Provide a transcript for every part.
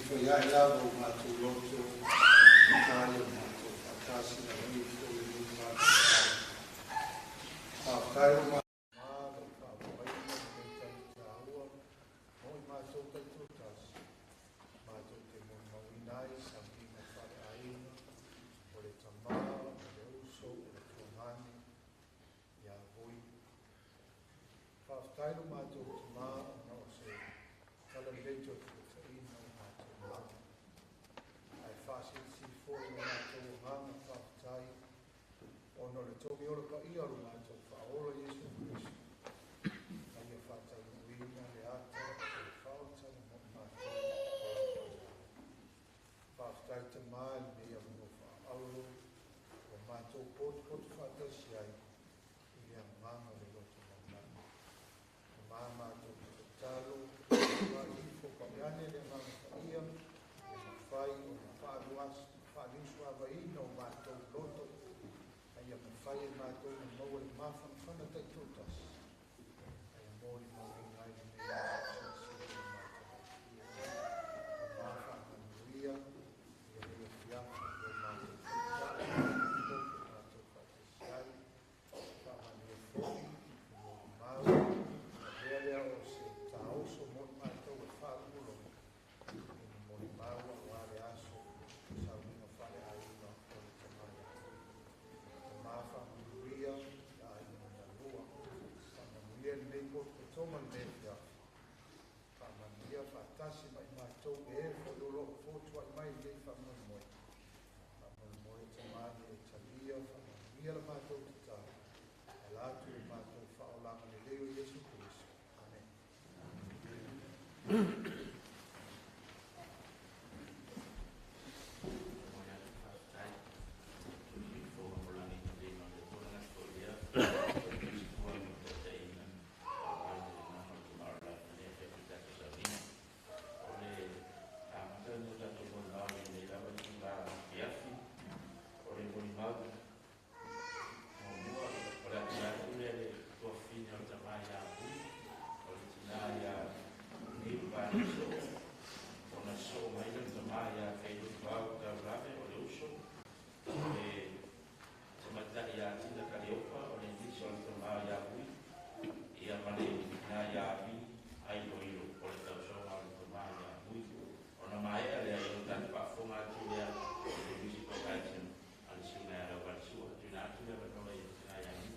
Fai ae lava o matou loto, tali o matou faatasi na nei foi lenei faafetai. Faafetai o ma lau faamoeina lenei taimi taua, mo i matou taitoatasi, matou te molimauina ai sauniga faaleaiga, o le tamā, o le uso, o le tuagane, ia Vui. Faafetai lo matou tamā ona o se tala lelei toe fuataina o matou maga. Ae faasilisili foi lo matou agaga faafetai ona o le togi ola paia o lo matou faaola Iesu Keriso. Ma ia faataunuuina le ata o le faaolataga mo i matou o lau paia. Faafetai tamā i lenei avanoa faaauro ua matou potopoto faatasi ai i le agaga o le loto maualalo. Tamā matou te tatalo, faaifo paeane le agaga paia, ia mafai ona faaliusuavaina o matou loto, a ia mafai e matou ona maua le mafanafana taitoatasi, a ia molimauina ai lenei aso silisili o le matagofie. Tamā faamanuia ia lenei afiafi o matou taitai, popo matou faatasi ai, faamanuia foi i molimau, avea lea o se taoso mo i matou e faalogologo i ni molimau aua le aso sauniga faaleaiga o le tamā ia Vui. Tamā faamanuia ia aiga na lua, faamanuia lenei potopotoga lenei afiafi, faamanuia faatasi ma i matou e foi o loo fotuai mai lenei faamoemoe. Faamoemoe tamā ia e talia faamanuia la matou tatalo, ala atu le matou faaolaga lelei o Iesu Keriso. Amen. Ona soo mai le tamā ia Feiluvau Taulave, o le uso, o le tamaitai ia Tina Kaleopa, o le nisi o le tamā ia Vui, ia ma le tina ia Vi Ailoilo, o le tausoga o le tamā ia Vui. Ona maea lea i o tatou faafofoga atu lea i le musical item a le susuga ia Lauvalisua. Tuuina atu le avanoa i le tina ia Vi.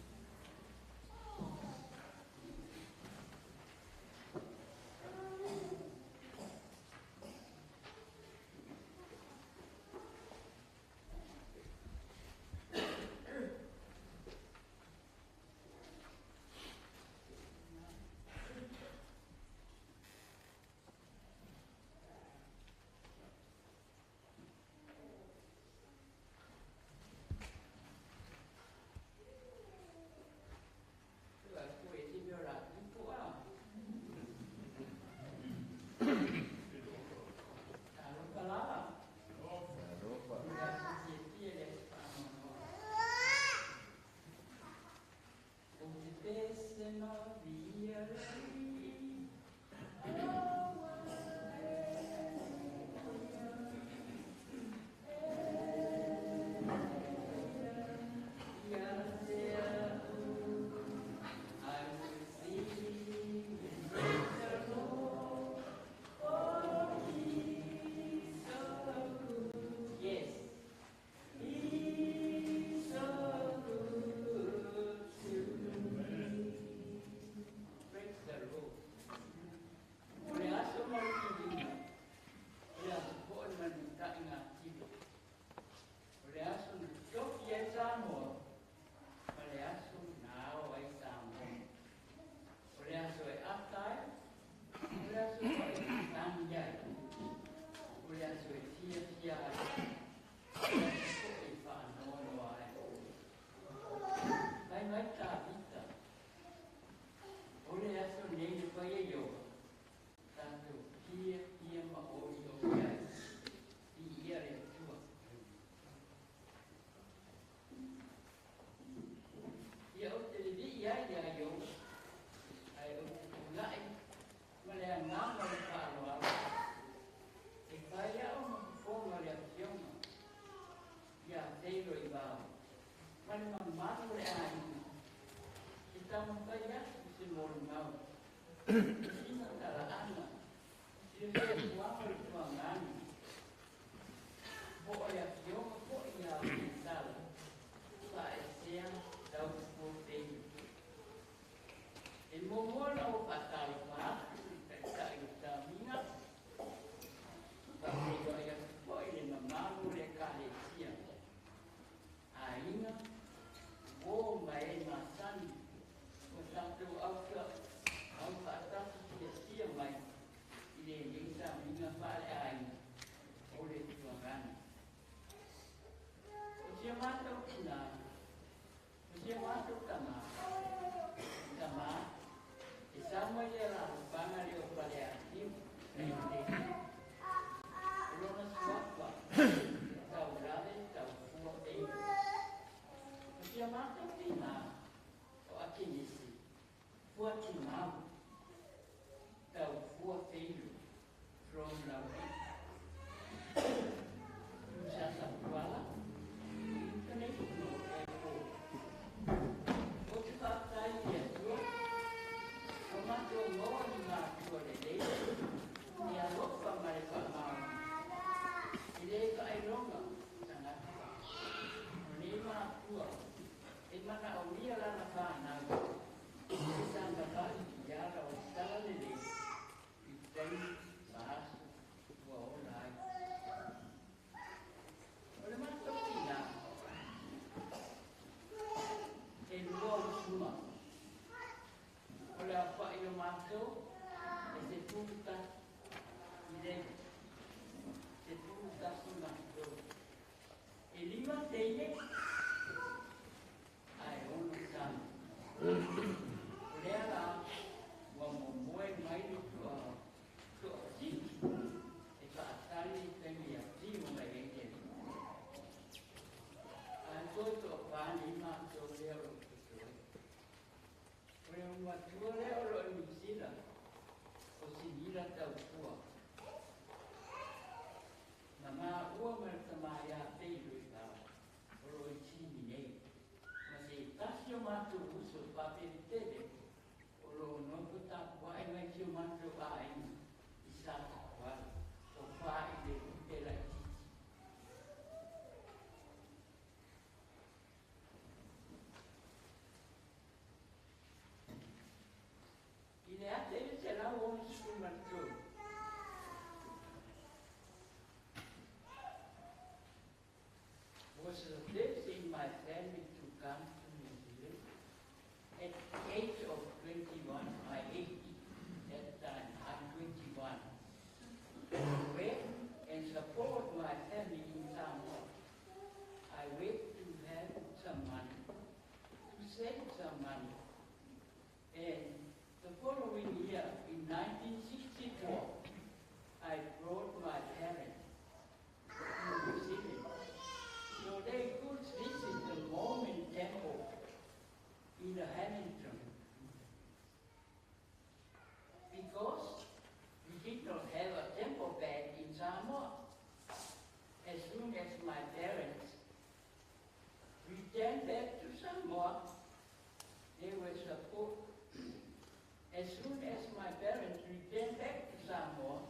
Was the first in my family to come to New Zealand. At the age of 21, I 80 that time, I'm 21. To work and support my family in Samoa. I wait to have some money, to save some money. And the following year, in 1964, I brought my parents to New Zealand so they could visit the Mormon temple in the Hamilton. Because we did not have a temple back in Samoa. As soon as my parents returned back to Samoa, they were supposed. As soon as my parents returned back to Samoa,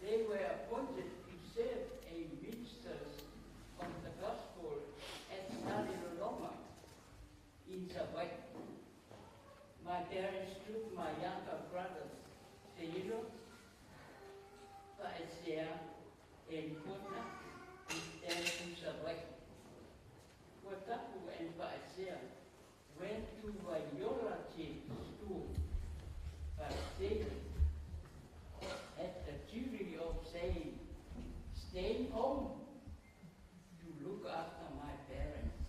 they were appointed to serve a ministers of the gospel at Saliloloma in Savaii. My parents took my younger brothers, Seilo, Fa'esea, and Kota, with them to Savaii. Kotaku and Fa'esea went to Vaiola School, but Seilo had the duty of saying, stay home to look after my parents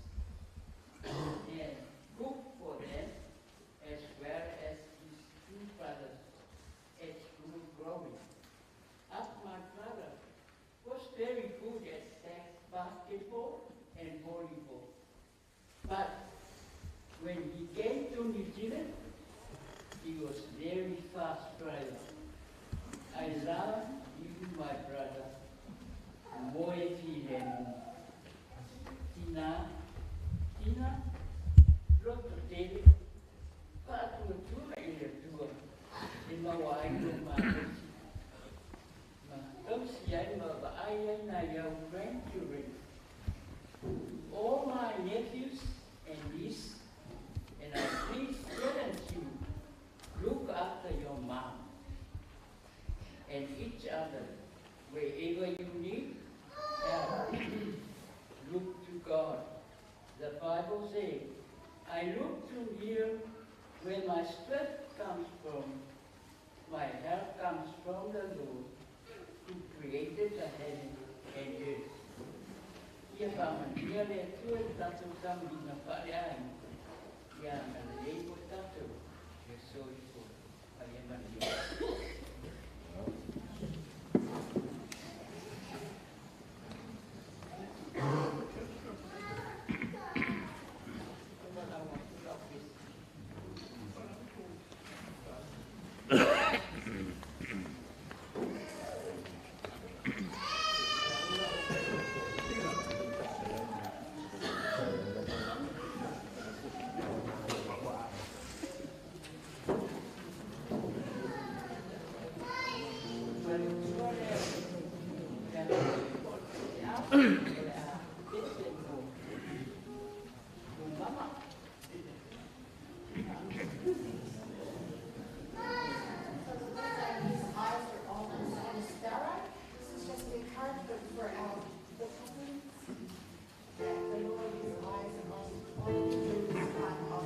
and cook for them as well as his two brothers at school growing up. My brother was very good at basketball and volleyball. But when he came to New Zealand, he was very fast driver. I love you, my brother. Moe filemu. Tina, Tina, loto tele, fa'atuatua i le Atua, e maua ai lou malosi. asiasi ai ma vaai ai nai au grandchildren. All my nephews and nieces, and I please challenge you, look after your mom and each other wherever you need help. Look to God. The Bible says, I look to hill where my strength comes from. My help comes from the Lord who created the heaven and earth. Ia faamanuia le Atua i le tatou taumina faaleaiga. Ia agalelei mo tatou le soifua ma ia manuia. So the Lord said his eyes are on us and his Pharaoh. This is just an encouragement for our the couples that the Lord, his eyes are on you during this time of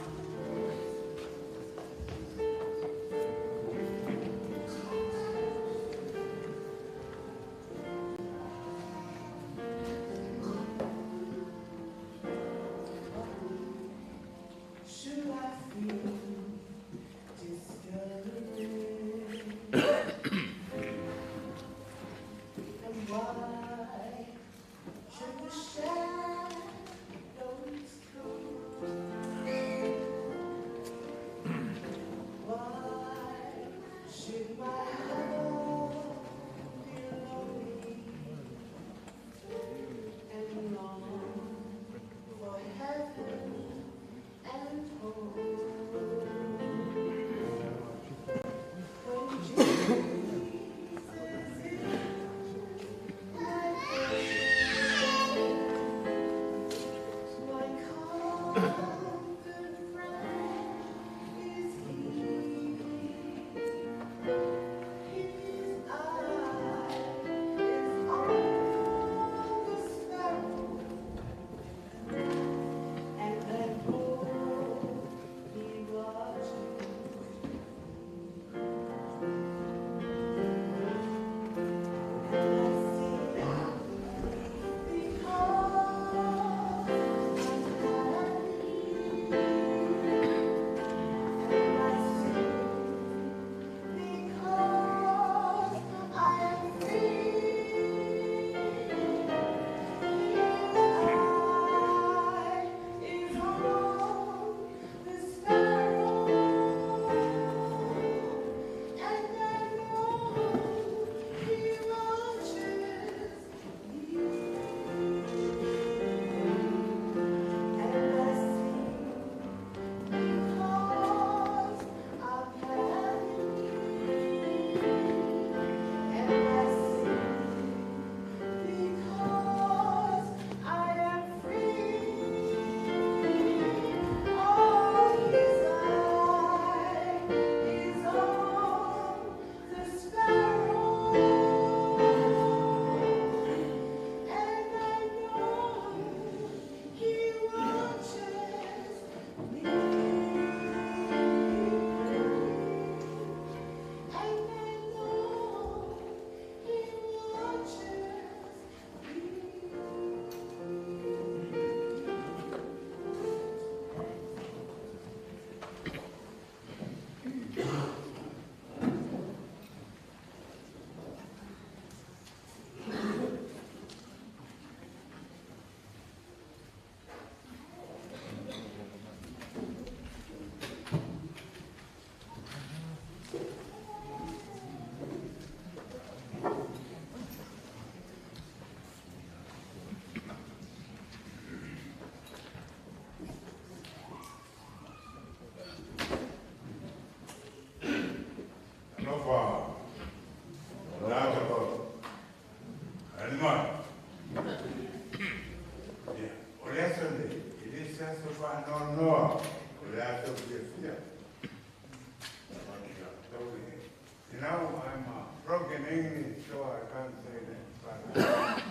English, so I can't say that, but I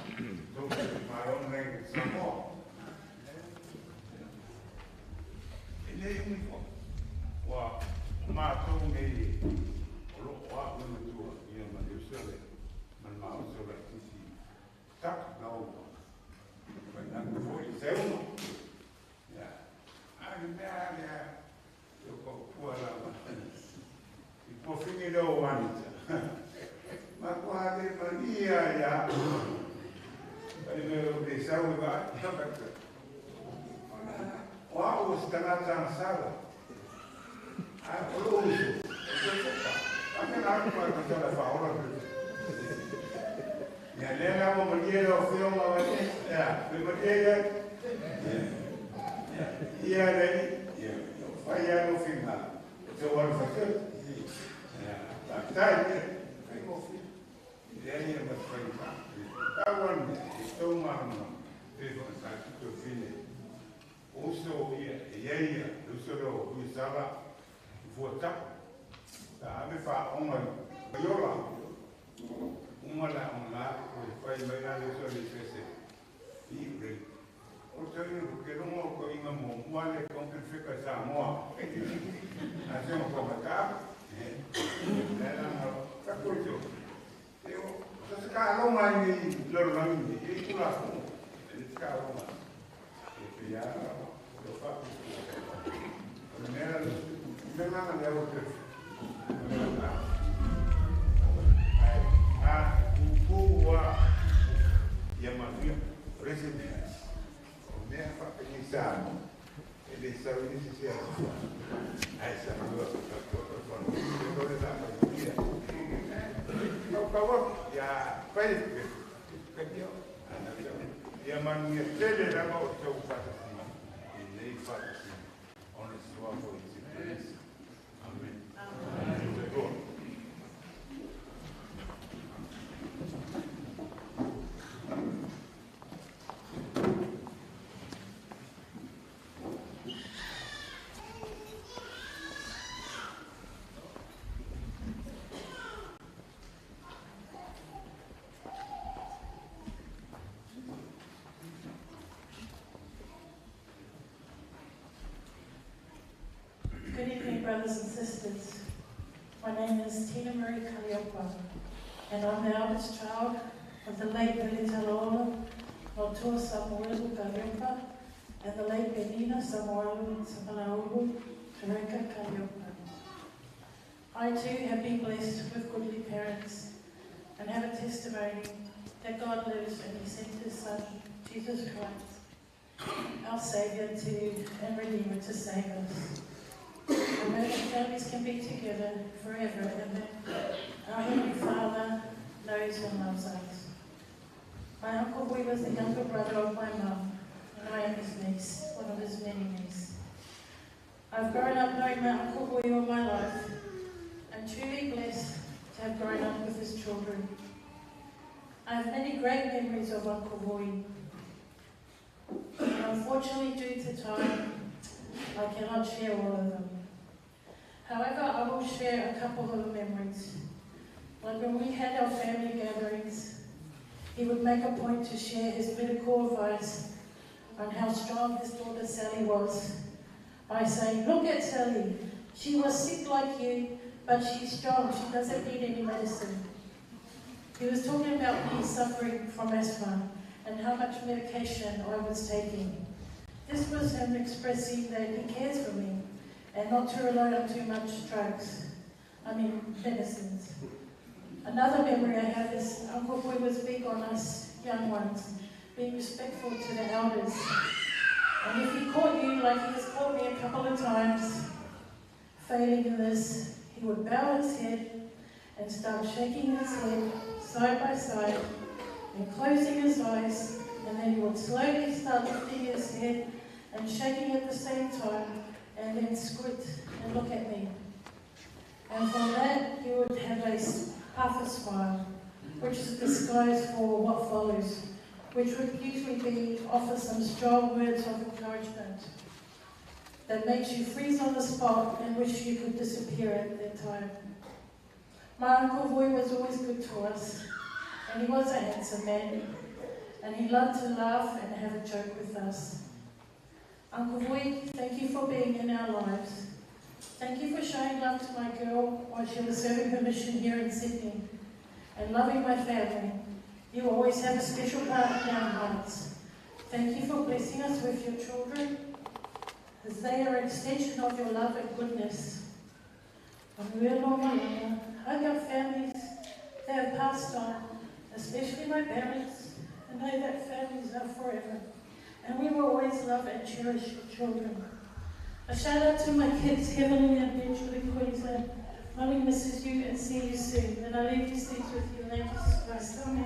don't speak my own language some more. E le umi fo. Ua mātou nei o lo o au e matua, ia ma le usole, ma le maoso la tisi taku na ua. Whai nanga foi i se uma. Ia, a le mea lea, e o ko pua la ma. I pua fingi leo o anita. Ma kua le malia ia. Ai me o le sau e va. O au o se tagata sala. A o lo uso. A me la ko ka tala fa ora. Ia le la mo malia lo feo ma wa ia, me malia ia. Ia le ia, fa ia no finga. Te wa fa te. Ia, ta tai. Fai mo fi. Ia ia ma fai ta. Ta wan e tau ma e fa sa ki to fine. Uso ia ia ia, uso lo i sala fua tapu. Ta ave fa onga yola. Uma la ona o fai mai la uso le fese. I re. O te inu ke longo ko inga mo mua le konke feka sa moa. A se mo ko mata. Le la na ta ko jo. E o sa se ka longa ni loro la ni. E ku la fu. E se ka longa. E pe ya lo fa ku. O me la me la na le o te. A ku wa ia manuia residence. O mea whapeni sa e le sau ni se se atua. Ai sa lua ka ko ko ko. E le la manuia. Kau kau ia pai ka dio. Ana ia manuia tele lava o tau whatasima. E nei whatasima. Ona sua fo i se Kristo. Amen. Amen. Good evening, brothers and sisters. My name is Tina Marie Kaleopa, and I'm the eldest child of the late Belitalola Lotua Samuelu Kaleopa and the late Benina Samuelu Samalaubu Tereka Kaleopa. I too have been blessed with goodly parents and have a testimony that God lives and He sent His Son, Jesus Christ, our Saviour to and Redeemer to save us. I know that families can be together forever and that our Heavenly Father knows and loves us. My Uncle Vui was the younger brother of my mum, and I am his niece, one of his many nieces. I've grown up knowing my Uncle Vui all my life, and truly blessed to have grown up with his children. I have many great memories of Uncle Vui. And unfortunately, due to time, I cannot share all of them. However, I will share a couple of memories. Like when we had our family gatherings, he would make a point to share his medical advice on how strong his daughter Sally was by saying, "Look at Sally, she was sick like you, but she's strong, she doesn't need any medicine." He was talking about me suffering from asthma and how much medication I was taking. This was him expressing that he cares for me and not to rely on too much medicines. Another memory I have is Uncle Vui was big on us young ones, being respectful to the elders. And if he caught you, like he has caught me a couple of times, failing in this, he would bow his head and start shaking his head side by side and closing his eyes, and then he would slowly start lifting his head and shaking at the same time, and then squint and look at me. And from that, he would have a half a smile, which is a disguise for what follows, which would usually be offer some strong words of encouragement that makes you freeze on the spot and wish you could disappear at that time. My Uncle Vui was always good to us, and he was a handsome man, and he loved to laugh and have a joke with us. Uncle Vui, thank you for being in our lives. Thank you for showing love to my girl while she was serving her mission here in Sydney and loving my family. You always have a special part in our hearts. Thank you for blessing us with your children, as they are an extension of your love and goodness. Hug our families that have passed on, especially my parents, and know that families are forever. And we will always love and cherish your children. A shout out to my kids, Heavenly and Eventually Queensland. Mommy misses you and see you soon. And I leave these things with you in the name of Jesus Christ. Amen.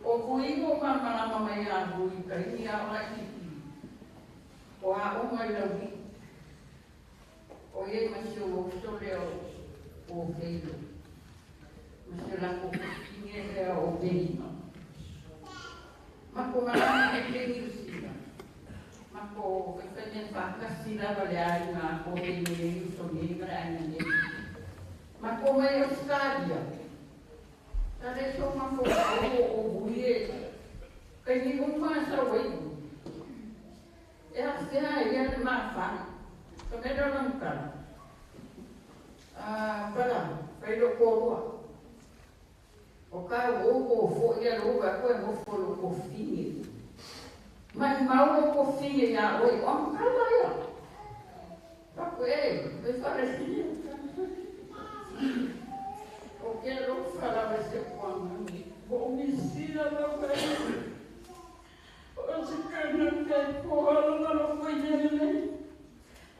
O vui o malama mai a vui ka ini a ola i o a o mai lau o ye ma se o so le o feilo. Ma se la ko kinge le o veima. Ma ko malama e te niusina. Ma ko whaiwhai whakasi lava le ai ngā ko te nei uso nei ma le ai nei. Ma ko mai Australia. Ta le so ma ko o vui e. Kai ni uma sa wai. E a sea e ia le mawhana. Ka mera langkara. Pala, whairo kōrua. O ka o o fo ia lo ka koe mo fo lo ko finge. Mai mau lo ko finge ia oi o kala ia. Ka koe, me whare singe. O ke lo whara me se kuanga. O mi sira lo kai. O se kana kai ko ala na lo foi nele.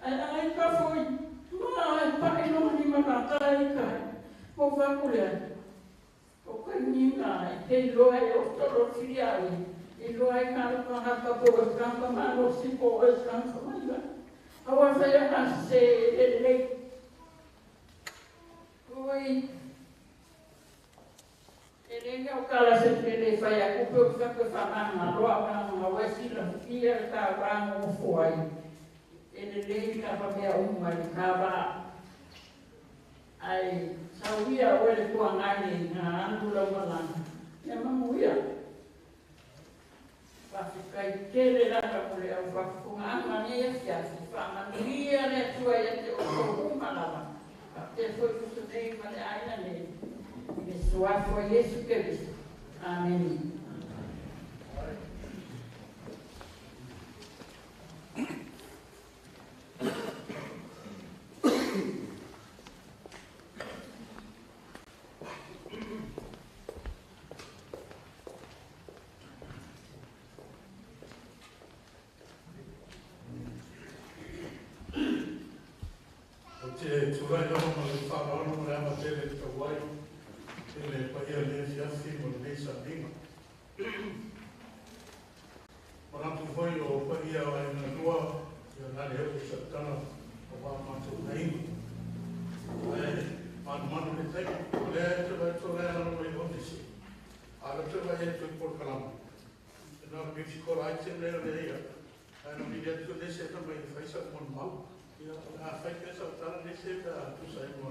Ai ai ka foi. Ma ai pa e no ni ma kai kai. Mo fa kulea. O ka ninga e te loa e o toro filiai. E loa e ngā ka haka po e kanga ma si po e kanga mai. Awa whaia ka se le le. Oi. E le ngau kala se te le whaia kupe o whaka whamanga roa ka ngā wesi la fia ka wā ngō fuai. E le le ka whamea umai ka wā. Ai sauia o le kua ngai ngā andu lau malanga. Ia mamuia. Whawhikai tere raka mo le au whakufunga anga nei a siasi. Whaamanuia le atua ia te o tō malama. Ka te foi kusu nei ma le aina nei. I le suafo a Iesu Keriso. Amen. Te tūrai lava ma le whaarano le ama tele te tauai, te le paia le fiafi mo le nei saniga. Manatu foi o paia o aina lua, ia nā le heu satana o wā mātou nainga. Ai, manu manu le taimi, o lea e te vai tō lea lano mai ofisi. Ara te vai e tui por kalama. E nā musical item lea le ia, ai no ni le tu nese ta mai whaisa mon mau. Ia, a whai pesa o tala nese ka tusa e mo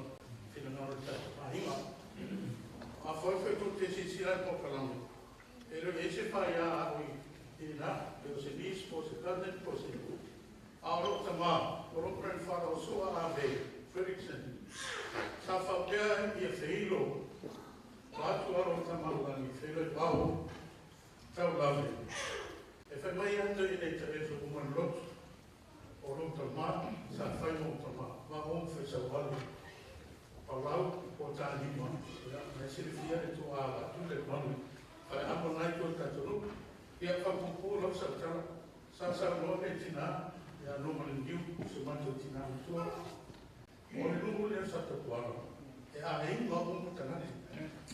whinangaro te mahinga. A whai whai tō te sisira e por kalama. E reo ese whai a ahui i nā, e o se niece, po se cousin, po se a ro tama, o ro grandfather o soa a ve, Fredrickson. Sa whapea i a wheilo, wātu aro tama langi, wheilo i wao, tau lave. E whai mai atu i nei te reso uman lotu, o ro tama, sa whai mō tama, ma o mwhai sa wale. Palau o tā nima, mai sirifia e tō a atu le manu, whai amo nai tō taturu, ia whapupu lau sa tala, sa sa loa e tina, ia no male niu, se mato tina mutua, o le nungu lea sa tapuara, e a inga umu tangane,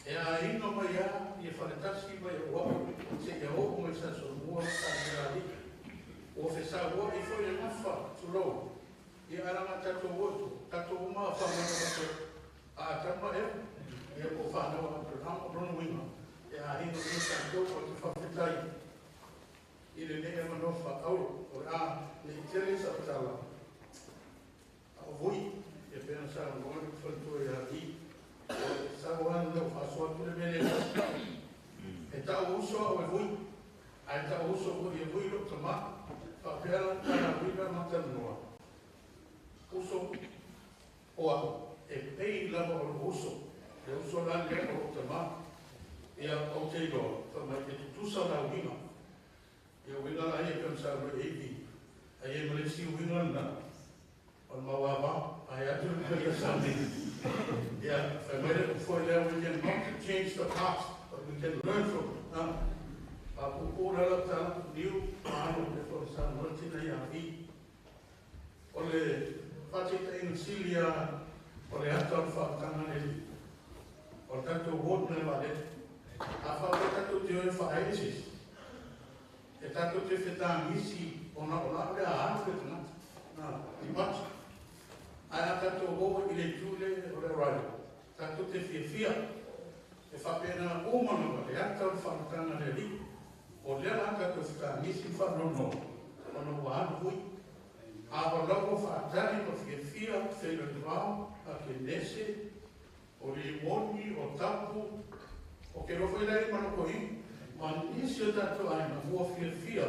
e a inga mai a, ia wharetasi mai o wao, se ia o mai sa so mua sa mea alika. O whesa ua i foi e ngawha, tulou, ia aranga tātou oto, tātou uma whamana mato, a tama e, ia ko whanau a Abraham o rono winga, e a hinga i tātou o te whawhetai, i le nea manofa auro, o a le tele sa tala, a o vui, e pena sa ngoa whantua i a i, o sa oan leo whasoa tule mele, e tau uso au e vui, a e tau uso vui e vui lo tama, whapea tana wina matanoa. Uso o au, e pei lava o le uso, le uso la lea o tama, ia o te iloa, whamai e tutusa la winga. Ia winga la ia pena sa roe eivi, a ia malesi winga na, o le mawava, a ia atu le ia sami. Ia, whamai le ufo lea, we can not change the past, but we can learn from it. A pupu rala tala, niu, maano, le fo sa notina ia i. O le whatita ina silia, o le ata o le whaatanga neli. O le tatou wot na wale. A whaapea tātou te oe whaesis, e tātou te whetangisi o na o lau le a anu le tangata, nā, i pati. Ai a tātou o i le tūle o le arrival. Tātou te whiawhia, e whaapea o mana le ata o le whamatanga le li, o lea la tātou whetangisi whaanono, o na ua anu hui. A o lau o whaatari o whiawhia, whenua wao, a ke nese, o le woni, o tapu, o ke rofo ilai mana kohi, ma nisi o tātou aina, ua whiawhia,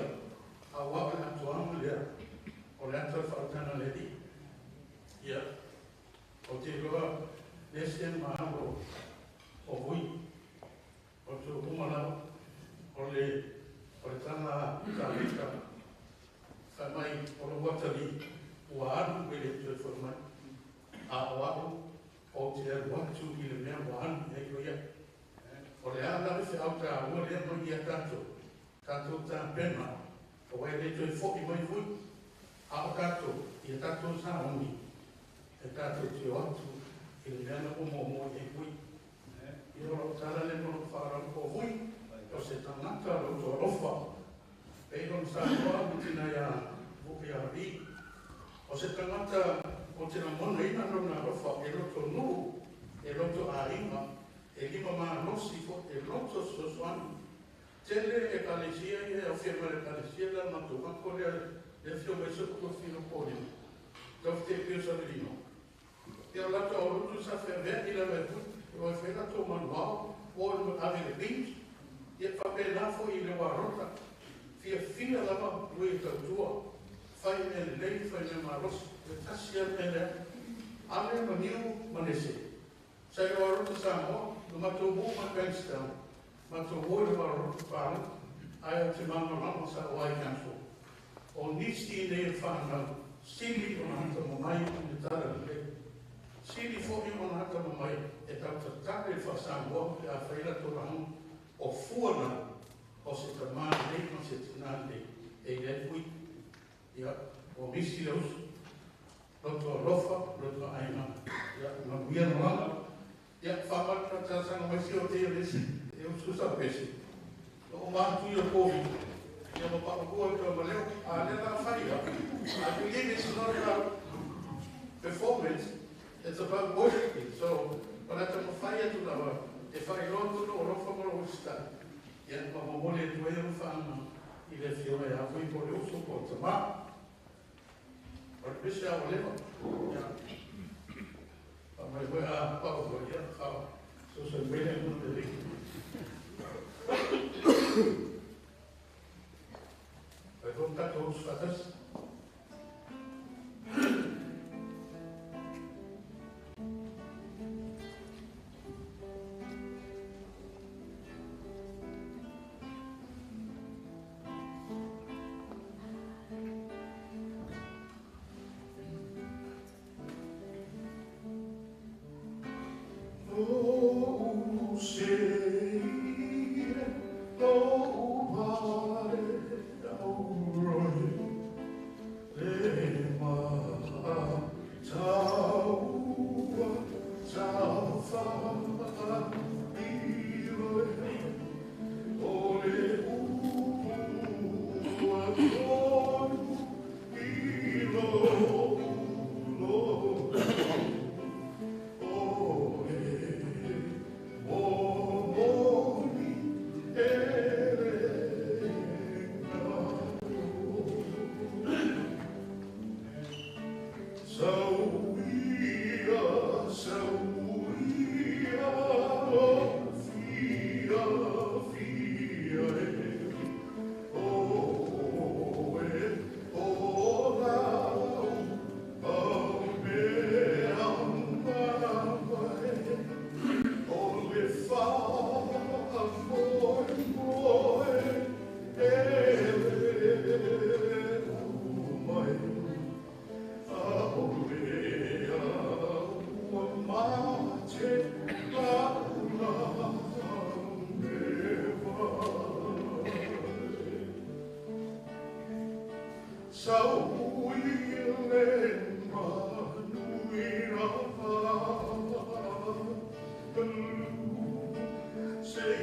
a wā le atuanga lea, o le ata whaatanga le li. Ia, o te roa, nese mahalo o hui, o te umalau, o le tanga tālita, whai mai o le watari, ua anu me le tue whai mai, a o au, o te aru atu i le mea ua anu i hei ia. O le ana le whiau tā ua lea mai ia tātou, tātou tā pena, o wai le toe fo'i mai hui, a o tātou, ia tātou sā ongi, e tātou te o atu, i le mea na o mō i hei hui. I o lau tāla le mono whaarau o hui, o se tangata lo tō alofa, pei lon sā toa mutina ia vuki a ri, o se tangata o te na mono ina lona alofa, e loto nuu, e loto āinga, e lima mānosi fo, e loto sosoani. Tele e kalesia ia, e o whia mare kalesia la matou mako lea, le whio mai soku ko whino pōrima. Tau te pio sa verino. Ia o lato au lutu sa whia mea i la wai hui, e wai whai lato manu ao, o e ave le beans, ia whapē nāfo i le wā rota. Whia whia lava lui e tautua, whai me le lei, whai me mārosi, le tasi a me lea, ale maniu manese. Sa i wā rota Samoa, no matou mō ma Queenstown, matou mō le wā rota whāna, ai o te mana rama sa o ai council. O nisi i nei whānau, sili o na hata mamai o ne tara le. Sili fo i o na hata mamai, e tau tatake wha Samoa, e a whaila tō rangu, o fuana, o se tamā nei, o se tinā nei, e i le hui. Ia, o misi le usu, loto alofa, loto aina, ia, manuia no langa. Ia, whamata tāsanga mai si o te lesi, e usu sa pesi. O mātu ia COVID, ia ma paapua i ka maleo, a le la whaia. I believe it's not about performance, it's about worshiping. So, palata mo whaia tu lawa, e whai loto no o rofa moro usita. Ia, ma momole tu e whaanga, i le whio e a hui po le usu po te mā. O le pese a o lewa. Ia. Mai hoi a pau hoi ia, whao, so so mele mo te riki. Vai vou tātou os fatas. Say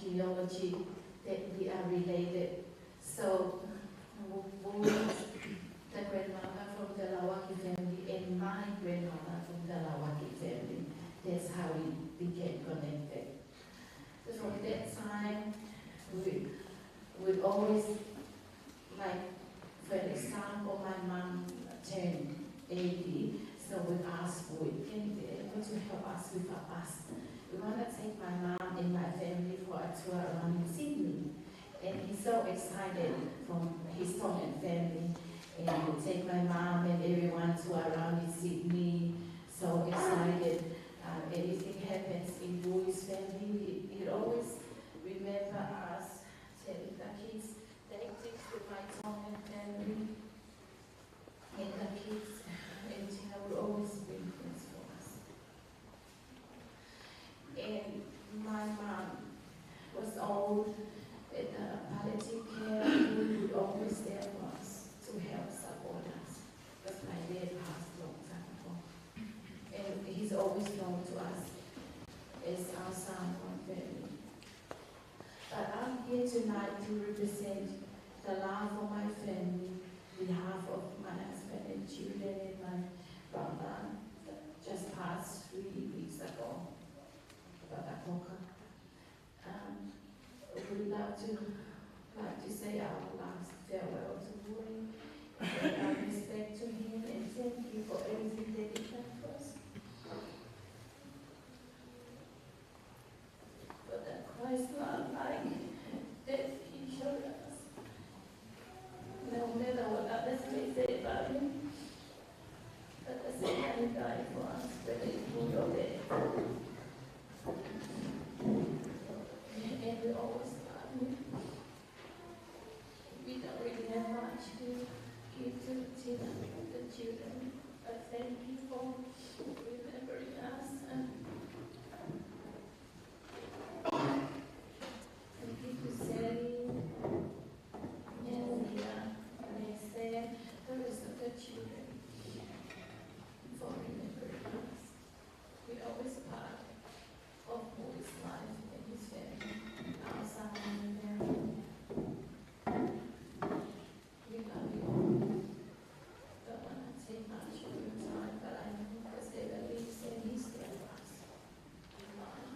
Genealogy that we are related. So both the grandmother from the Lawaki family and my grandmother from the Lawaki family. That's how we became connected. So from that time, we would always, like, for example, my mom turned 80, so we asked for it, can you be able to help us with our bus? We want to take my mom and my family for a tour around in Sydney. And he's so excited from his Tongan family. And we take my mom and everyone to around in Sydney, so excited. Anything happens in Bui's family, he always remember us, telling the kids, take this to my Tongan family. old at the palliative care, he would always there for us to help support us. Because my dad passed long time ago. And he's always known to us as our Samoan family. But I'm here tonight to represent the love of my family, behalf of my husband and children and my brother that just passed 3 weeks ago, Brother Koka. We would like to say our last farewell to Vui and our respect to him and thank you for everything that he done for us. For the Christ love like that he showed us. No matter what others may say about him, but the same man he died for us, whether it's good or bad. And we always love him. We don't really have much to give to Tina and the children, but thank you for remembering us. And thank you to Sally, and Leah, and Esther, the rest of the children, for remembering us. We always part of Vui's life and his family, our Samoan family. We love you all. Don't want to take much of your time, but I know because they lives and he's there for us. In life.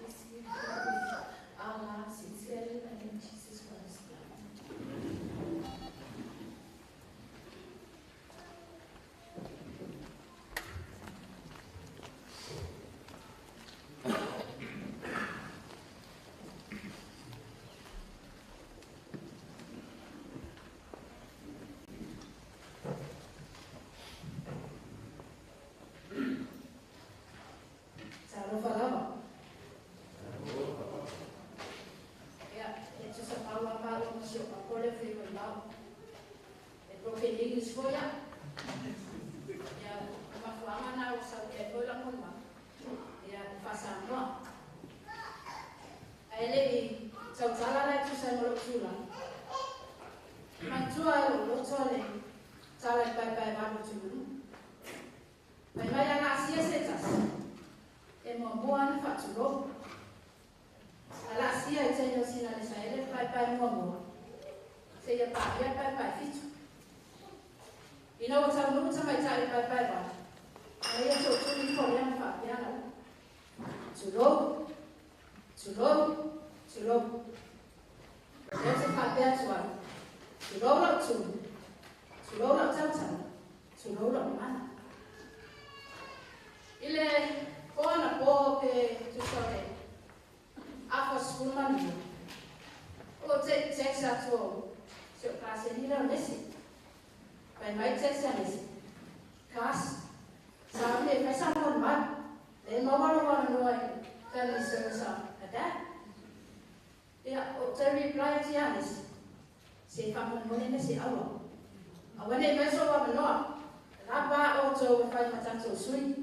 This we pray with our love sincerely and in Jesus Christ's name. Talofa lava. Ia, e tusa paua malo ma si o papole whiro i lau. E broken English foi ia. Ia, o mafuanga nā o sau te foi la mona. Ia, o whasamoa. Ae le i tautala lai tusa i molo tula. Mantua e o lotoa le tala i pai pai valo tulu. Pai mai ana asia se tasi. E mua ana whaaturo. Ala sia e teino sina le saele pai pai mua. Se ia pa ia pai pai fitu. Ina o tau nuu tamai tai pai pai va. A ia tō tū i kore ana whaapiana. Tulou, tulou, tulou. Leo te whaapea tuai. Tulou lau tū. Tulou lau tautau. Tulou lau mana. Ile koana pō pe tusore. Afa skumanu. O te teksa tō. Se o kāse nila o nesi. Pai mai teksa nesi. Kas. Sa me fai sa mon mai. Le mawa lo wana noa i family service a ada. Ia, o te reply ti anes. Se fa mon mone nesi awa. A wane mai so wa manoa. Rapa o tō whai matato sui.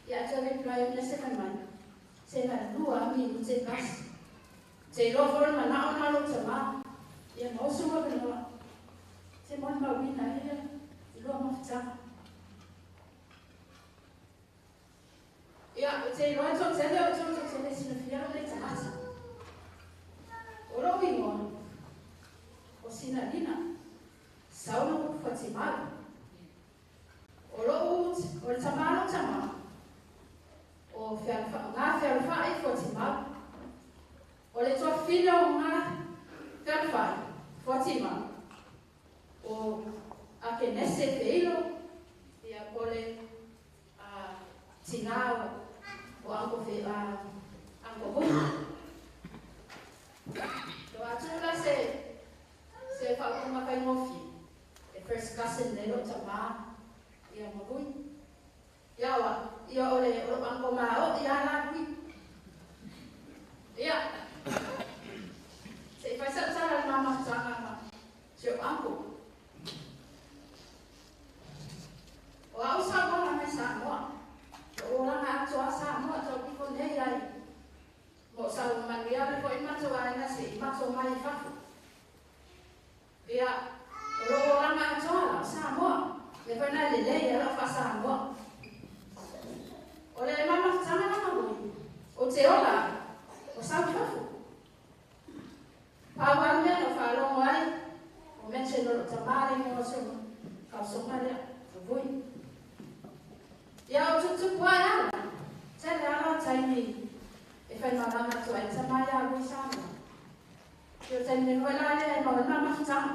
Ia, te reply nesi fai mai. Se na lua mi te kas. Te loa fora mana o nā lo te mā. Ia, mausu wa manoa. Te mon mawina ia. Lua mawhitanga. Ia, te loa tō tele o tō tō tele sina whia o le tāta. O rō ingoa, o sina lina, sauno whatimaru. O rō ut, o le tamalo tamā, o ngā whiaruwhai whatimaru. O le toa whina o ngā whiaruwhai whatimaru. O ake nese whiilo, ia o le tina o anko whi, anko hu. Lo atula se whaukuma kai ngofi. E first cousin le lo tamā ia mabui. Ia wa, ia ole o anko mā o ia la kui. Ia. Se i whai sa mama tanga ma se o anko. O au sa mona mai sa moa. O langa atoa sa moa tau kifo nei ai. matou mai i fafo. Ia, o lou olaga atoa la o Samoa. Mea foi lena e lelei ai lau faa-Samoa. O le mamafutaga la Vui, ou te ola au, o sau i fafo. Pau lava le mea na ou faalogo ai, o mention o lou tamā le igoa o si ou faaosoga lea, o Vui. Ia, o tuputupu ae ala, tele lava taimi e faimalaga atu ai le tamā ia Vui Samoa. Ia o taimi nei foi la lea e maua ai le mamafutaga.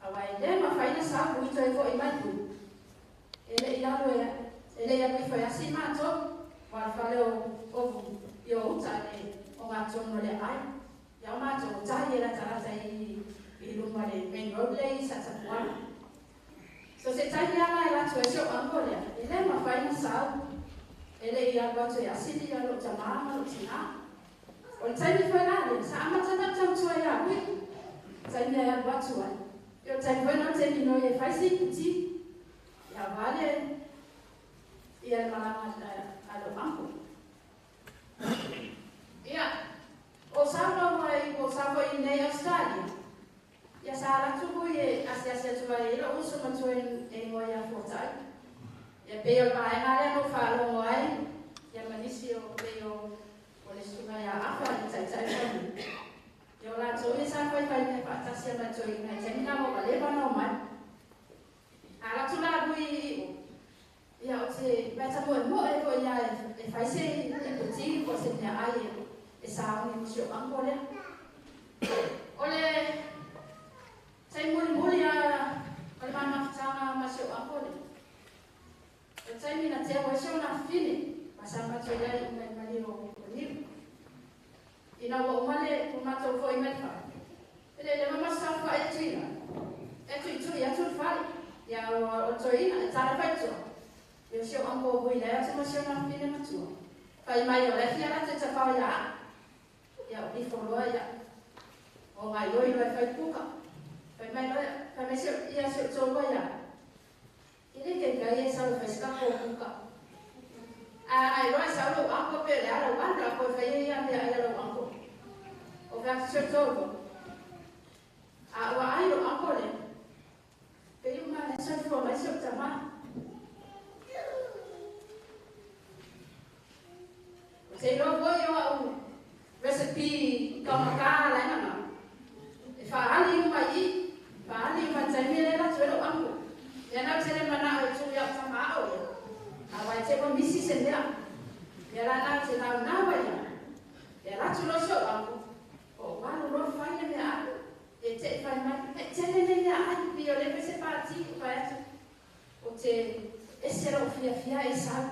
Aua e le mafai ona sau Vui toe foi mai Vui. E le i lalo e, e le i alu ifo e asi matou, aua o le fale o, o Vui, i o uta le ogatotonu o le aai. Ia o matou o tai e latalata i, i luma le main road lea i Satapuala. So se taimi lava la e alu atu ai si ou uncle lea, e le mafai ona sau, e le i alu atu e asi ia lou tamā ma lou tinā. O le taimi foi la lea, sa amata ona ou tautua ia Vui, taimi e alu atu ai. Ia o le taimi foi lena ou te minoi e fai si kuti, ia aua le, ia le malaga a lou uncle. Ia, o sau ai, ua sau foi i inei i Ausetalia, ia sa alu atu Vui e asiasi atu ai i lou uso matua e igoa ia Fuatai. Ia pei o le vaega lea na ou faalogo ai, ia ma nisi o pei o o le susuga ia Afa le taitai o Fanua. Ia o latou ia sa faifai mea faatasi a matou i nai taimi na ua leva ona omai. A alu atu la Vui i o, ia ou te vae moemoe foi ia e fai se iputi po o se meaai e sauni mo si ou uncle lea. O le taimi mulimuli a o le ma mafutaga ma si ou uncle lea, o le taimi na teu ai si ona afafine ma sa matou i ai uma i le maliu o Niu. Ina ua uma le ua matou foi mai le fale, e le leva ma saofai atu i lalo, e tuitui atu le fale, ia o le toeaina e tala faitoa, ia o si ou uncle hui lai atu ma si ona afafine matua, fai mai o la e fia latou tafao ia au, ia o ifo loa ia, o gaioi loa e fai puka, fai mai loa, fai mai si ia si ou toalua ia au, e le taitai e sau e fai se tatou puka. A ai loa e sau lou uncle pe o le a lou alu la koe fai ai ia mea ai a lou uncle. O fai atu si ou toalua. A ua ai lou uncle lea. Pei uma na soifua mai si ou tamā. Ou te iloa foi o au recipe taumata laina na. E faaali uma i i, faaali uma i le taimi lea e alu atu ai lou uncle. Ia na ou te le manao e tuu iau tama ao ia. Aua e te ua misi se mea. Ia la na ou te naunau ai ia. E alu atu loa si ou uncle, po o alu loa fai le meaai. E te i fai mai, e tele nei meaai, pei o lea foi se pati o fai atu. Ou te ese lou fiafia e sau.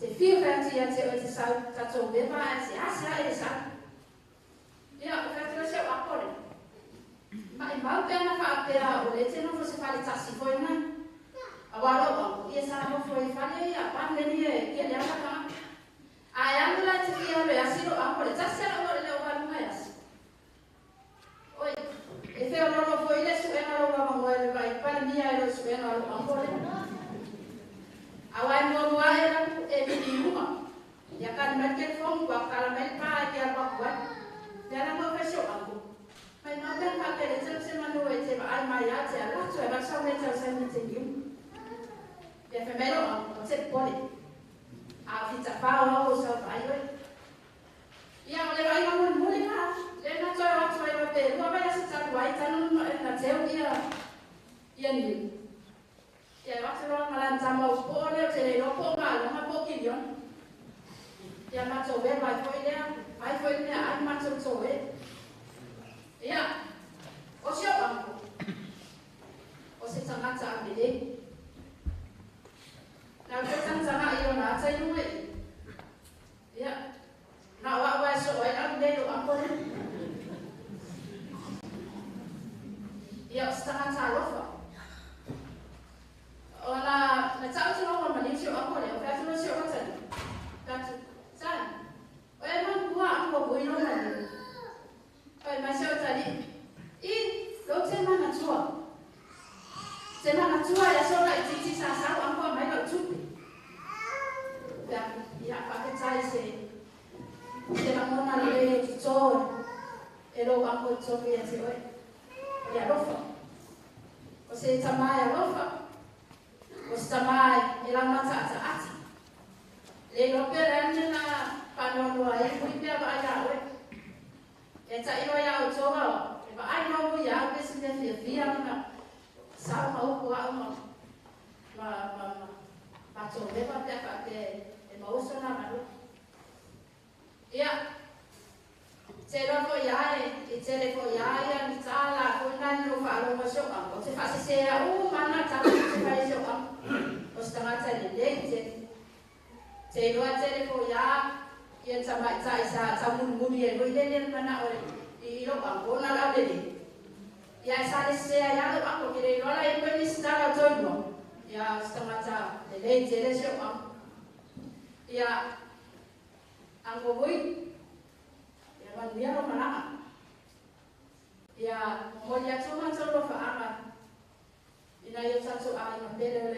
Te fiu fai atu ia te oe te sau tatou mea pa ae seasea e sau. Ia, o fai atu loa si au apo lea. Maimau pe ana faapea o lea te nofo se fale tasi foi na. Aua lou uncle ia sa nofo i fale ia panleni e kele ana tagata. Ae alu la e te fia alu e asi lou uncle lea, tasi a lou oe lea o valuga e asi. Oi, e feoloolo foi le suega lou avanoa i le vaai Palemia e lou suega o lou uncle lea. Aua e muamua ae laku e vili uma. Ia kali mai le telefoni ua kala mai le pa e te alu atu ai. Lea la mau fai si ou uncle. Mai mau pe ana faapea le tele se manu e te vaai mai ia te alu atu ai vai sau mea tau sai me te niu. Ia fai mai lou uncle, o te popole. A o fita pao au o sau vaai oe. Ia, o le vaaiga mulimuli lena, lea na toe o atu ai loa pe lua vaiaso talu ai tanu na teu ia ia niu. Ia, e o atu loa ma lana tama o poo lea, ou te le iloa po o maloga po o kiliona. Ia, matou elu ai foi lea, ai foi le meaai ma matou toe. Ia, o si ou uncle, o se tagata aulelei. Na ou toe tagatagai i ona ata i luga i i. Ia, na o au lava e soo ai le aulelei i lou uncle lea. Ia, o se tagata alofa. O na, na tau atu loa ua maliu si ou uncle lea, o fai atu loa si ou atalii, fai atu, Son, o e manukua aku ua vui lou maliu. Fai mai si ou atalii, I, lou te manatua. Te manatua i aso laitiiti sa sau uncle aumai lau tupe. Fai atu, Ia, faafetai se, se lagona lelei e totō e. E lou ango i tonu ia te oe. O le alofa. O se tamā e alofa. O se tamā e lamata ata ata. Le iloa pea le a le mea na faanoanoa ai Vui pe a vaai ia oe. E taʻi loa iā outou a e vaai loa Vui ia au pe se mea fiafia ona sao ma upu aʻu ma ma ma ma matou leva pe a faapea e maua sona aganuu. Ia, te iloa foi ia e tele foi ia ia ni tala foi na ni lou faalogo i si ou amo. Ou te faasese au uma na tala ou te fai i si ou amo. O se tagata lelei tele. Te iloa tele foi ia ia tamaitai sa taumunimuni ai foi lele le manao i lou amo ona lau lelei. Ia e sa le sese ai lava lou amo ke le iloa la i koe nisi tala o toilua. Ia o se tagata lelei tele si ou amo. Ia Angomui, ia manuia lou malaga. Ia momoli atu matou alofaaga i nai o tatou aiga pele o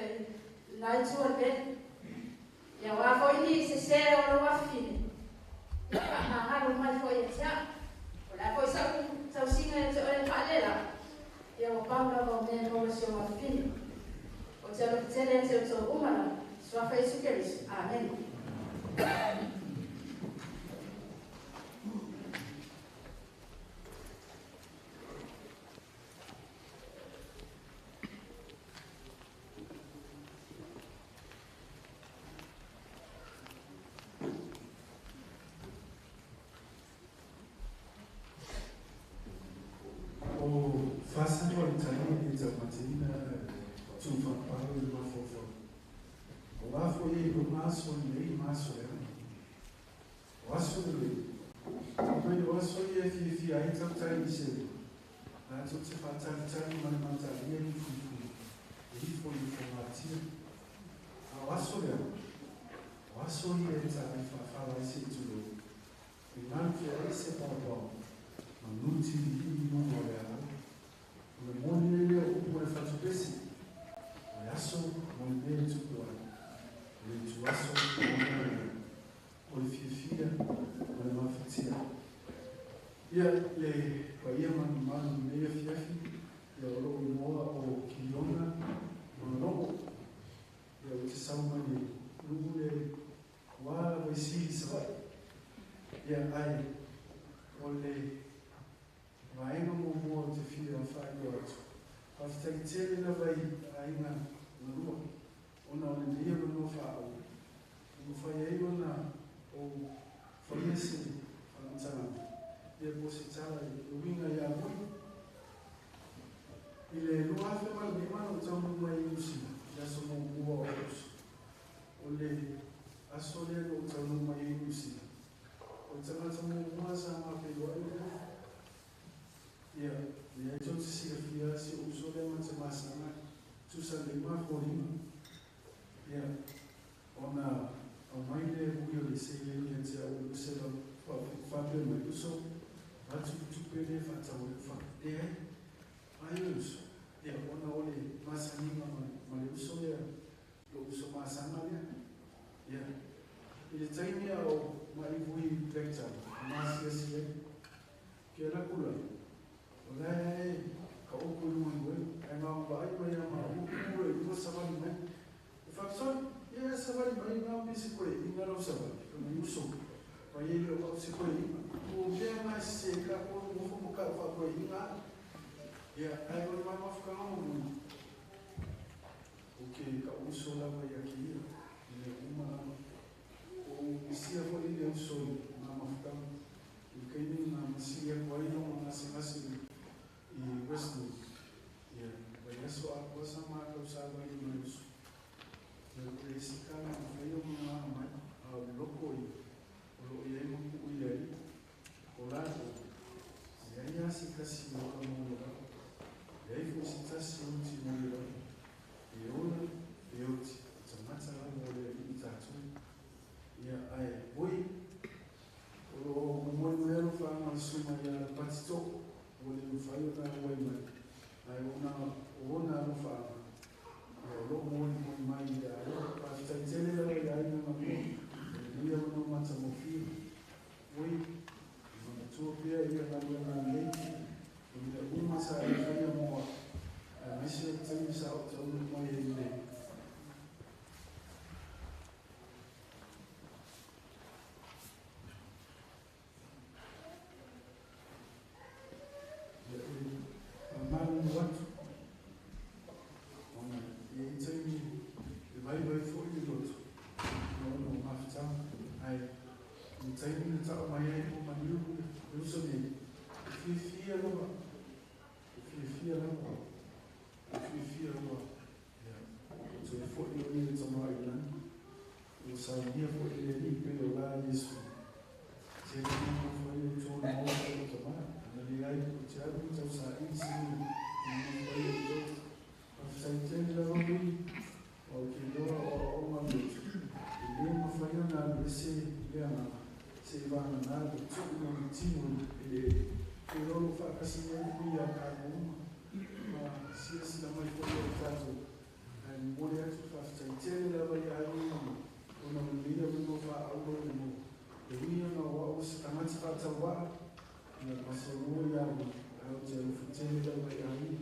lena itu o le pele. Ia o a foi ni sese o lou afafine, ia faamagalo mai foi ia te au. O le a foi sa'u tausiga ia te oe e faalela, ia ua pau lava o mea e maua i si ou afafine. Ou te alofa tele ia te outou uma lava. Suafa Iesu Keriso. Amene. O Fasa o le taimi e taumateina tuufaapalo i le mafaufau. O a foi e iloga aso lelei ma aso leaga. O aso lelei, fai mai o aso ia e fiafia ai tautai i se latou te faatalitali ma le matalia i fuifui e ifo i le fogatia. A o aso leaga, o aso ia e talai faafala ai se itulou, e galu ai se paopao ma nutilii i luga o le alau. O le moni ai lea o upu a le fatupesi, o le aso mo le mea e tupu ai, o le ituaso mo le mea, o le fiafia ma le mafatia. Ia, le paia manumanu i lenei afiafi, ia o lou igoa o Kiliona Manalogo, ia ou te sau mai le nuu le ua lava i Sili Savaii. Ia, ae o le vaega muamua ou te fia faailoa atu, faafetai tele lava i aiga galua ona o lenei avanoa faaauau e mafai ai ona ou faia se faamatalaga ia po o se tala e uiga ia Vui. I le 2005 na ou taunuu mai i Niu Sila i le aso muamua o Aokuso. O le aso lea na ou taunuu mai ai i Niu Sila, o le tagata muamua sa ma feiloai le nofo. Ia, leai tou te silafia si ou uso lea ma te masaga tusa lelei ma foliga. Ia, ona aumai le ui o le seleni ia te au e 200 faapea mai, Uso, avatu le tupe lea e faatau ai le fale. Leai, ai le uso. Ia, ona o le masaniga ma le uso lea, lou uso masaga lea. Ia, i le taimi a o maivui i Blacktown, na masiasi ai, ke ala kula, o lae ae ka oku i luga i oe, ae na o vaai mai a maua ku e lua savali mai. E faapea, ia e savali mai na me se koe inga lau savali, ka mai uso, mai e le o au se koe inga. O mea nga se ka ko ngofo mo ka fa koe inga. Ia, ae o le mai mafukanga mo mui. O ke ka uso lava ia ki ia, i le uma lava. O isia foi le uso i ngā mafukanga. I le taimi na masili atu ai lona gasegase i Westmead, ia, vaiaso atoa sa matou savali ma le uso. Ia, o le isi tala na faia o malaga mai, a o le loko ia, o lo o i ai ma kuʻu ia ia, o latou, leai lava se tasi o ola mo le lava, leai foi se tasi o oti mo le lava, e ola, e oti, o tagata lava o le Alii tatou. Ia, ae, oi, o lo o momoli mai alofaaga o le susuga ia Lepati Too, ua le mafai ona auai mai, ae ona o ona alofaaga, ia o lo o molimoli mai i le aiga. Faafetai tele lava i le aiga galua, o lenei avanoa matagofie. Oi, e manatua pea ia galuega lelei. taimi na tau mai ai o maniu le uso nei. E fiafia lava. E fiafia lava. E fiafia lava. Ia, o toe fo'i o ia le tamā i lagi. O saunia fo'i le Alii pei o la Iesu. Tele ni nofo ai o outou i le maota o lou tamā. Ana leai, ou te alu e tausaili se mea e nonofo ai outou. Faafetai tele lava Vui, aua ou te iloa o aoaoga a le Atua. E le mafai ona alu ese le agaga seiavagana le tuu ma le tino i le eleele. Ou te iloa o lo o faatasi mai Vui ia tatou uma ma silasila mai foi ia i tatou. Ae momoli atu le faafetai tele lava i aiga ma ona o lenei avanoa faaauro ua maua. E ui ona o au o se tagata faatauvaa, ia masaloa ia au, ae ou te alofa tele lava i aiga,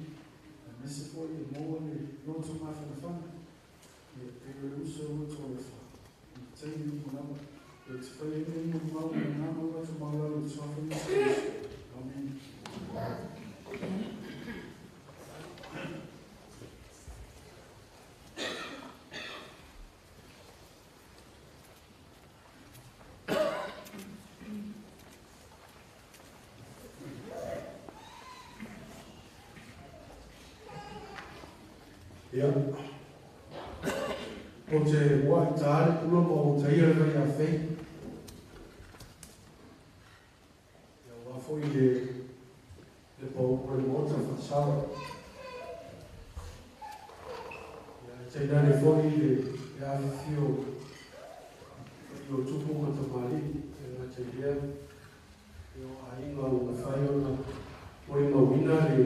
aemaise foi e maua le loto mafanafana, ia pei o le uso e loto alofa i taimi uma lava. Ou te faiaina i molimau i le agaga o latou maualalo i le suafa o Iesu Keriso. Amene. Ia, ou te muaʻi tā le pula ma ou taia le vaiafei. Ia, aua foi le le pau o le Maota Faasala. Ia, e tainane foi le le afifio i o tupu ma tamalii, e le gata i lea, ia o aiga ua mafai ona molimauina le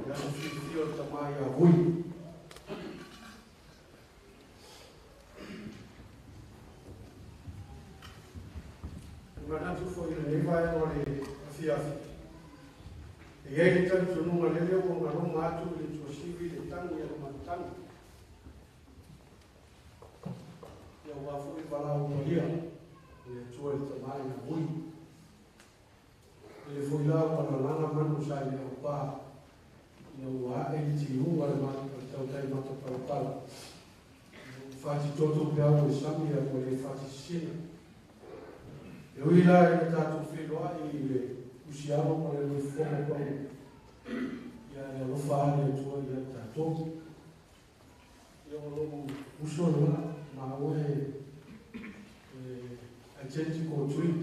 le aso fiafia o le tama ia Vui. E manatu foi i lenei vaega o le afiafi, e i ai le talitonuga lele ua galoga atu i le tuasivi le tagi a le matagi, ia aua foi le valaau paia a le Atua i le tama ia Vui. Lele foi la ua lalaga manu sa i le aupā ina ua ae le tiuga a le tautai matapalapala. Ina ua fatitoto peau o le sami ae ua le fatisisina. E ui la ina tatou feiloai i le usialo ma le loifofoga pau, ia e alofa lava le Atua ia i tatou. Ia o lou uso lena, maua e identical twin.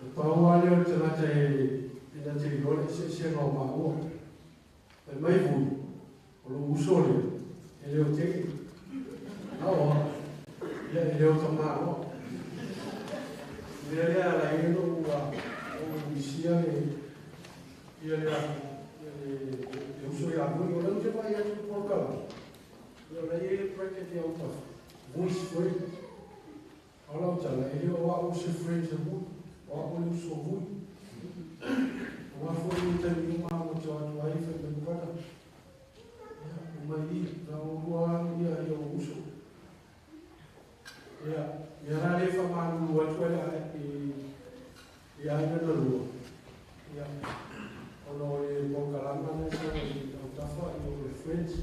E pau lava lea o le tagata e na te iloa le eseesega o maua. Fai mai Vui, o lou uso lea, e le o te'i. Na o au, ia e le o tamaloa. O le mea lea e ala ai ona ua ou misia le ia le le uso ia Vui. O lea ou te vaai atu i le polokalame, ia o la e i ai le bracket i autafa, Vui's friend. O lau tala, e le o au se friend a Vui, o au o le uso o Vui. Aua foi le taimi uma ua te o atu ai fai mai brother, ia, omai i, na oulua alu ia i ou uso. Ia, mea la lea e faamalulu atu ai i, i aiga na lua, ia, ona o le polokalama lea sa i autafa i o le friends.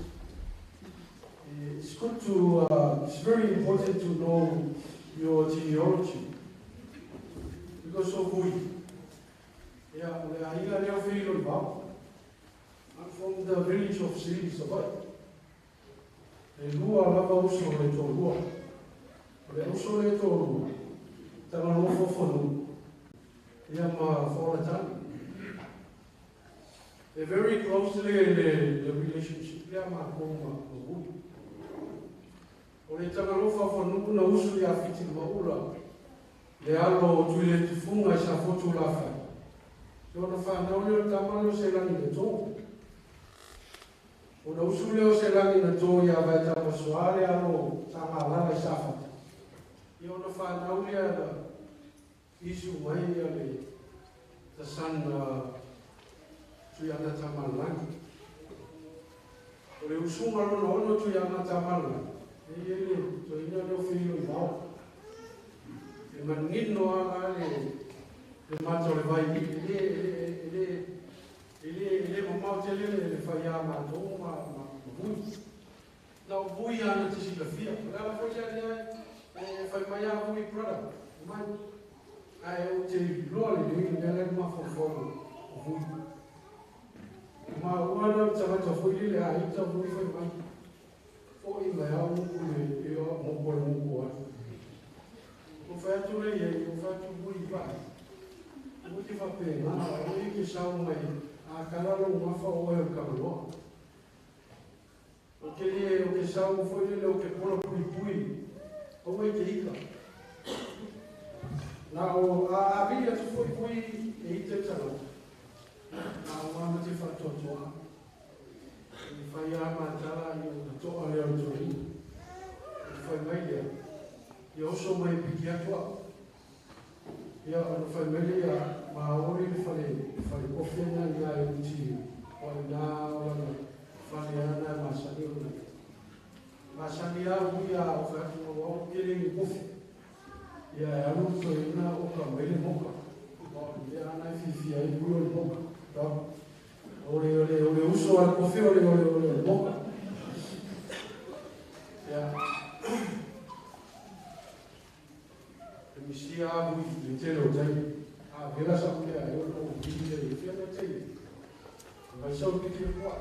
It's good to, it's very important to know your genealogy because of Vui. Ia, o le aiga lea o Feilolivao. I'm from the village of Sili, Savaii. E lua lava uso o le toalua. O le uso lea e toalua, Tagaloa Fofanuu, ia ma Folatani. E very close le le relationship lea matou ma Vui. O le Tagaloa Fafanuu na usu ia Fitimaula le alo o Tuiletufuga i Safotu Lafai. Ia ona fanau lea o le tama lea o Selani na to. Ona usu lea o Selani na to ia Vaetamasoa le alo o Tagalala i Safata. Ia ona fanau lea na issue mai ia le the son Tuiana Tamalelagi. O le usuga lona ono Tuiana Tamalelagi, e i ai le toeaina lea o Feilolivao. E manino lava la le le mata o le vai e le e le e le e le e le mamao tele le le fai a matou ma ma Vui. Na o Vui lava na te silafia. O le ala foi lea lea E fai mai a vui brother, mai. Ae ou te iloa lelei le mea la e mafaufau o vui. Ma ua lea o le tagata foi lele a ita vui fai mai. Fo'i mai a upu le e o moku o le moku atu. Ou fai atu lea i ai, ou fai atu vui vaai. Aua te faapena, aua e te sau mai a kala lou gafa oe o le Tagaloa. Ou te le, ou te sau foi lele ou te pola puipui, aua e te ita. Na o a a vili atu foi vui e ita le tagata. Na o a ma te faatoatoa. E fai a matala i o na to'a lea o le toeaina. Ona fai mai lea, ia oso mai e piki atu au. Ia ona fai mai lea ia maoli le fale fale kofi na ina e uti o ina o lana fale ana e masani ona masani a ui a o fai atu o au kele ni kofi. Ia e alu toeaina o ka mai le moka. O le mea ana e fiafia ai ui o le moka. O le o le o le uso a le kofi o le o le o le moka. Ia e misia a vui le tele o taimi. A vela sa mea e ono o vili le i fia te i. Vai sau piki le koa.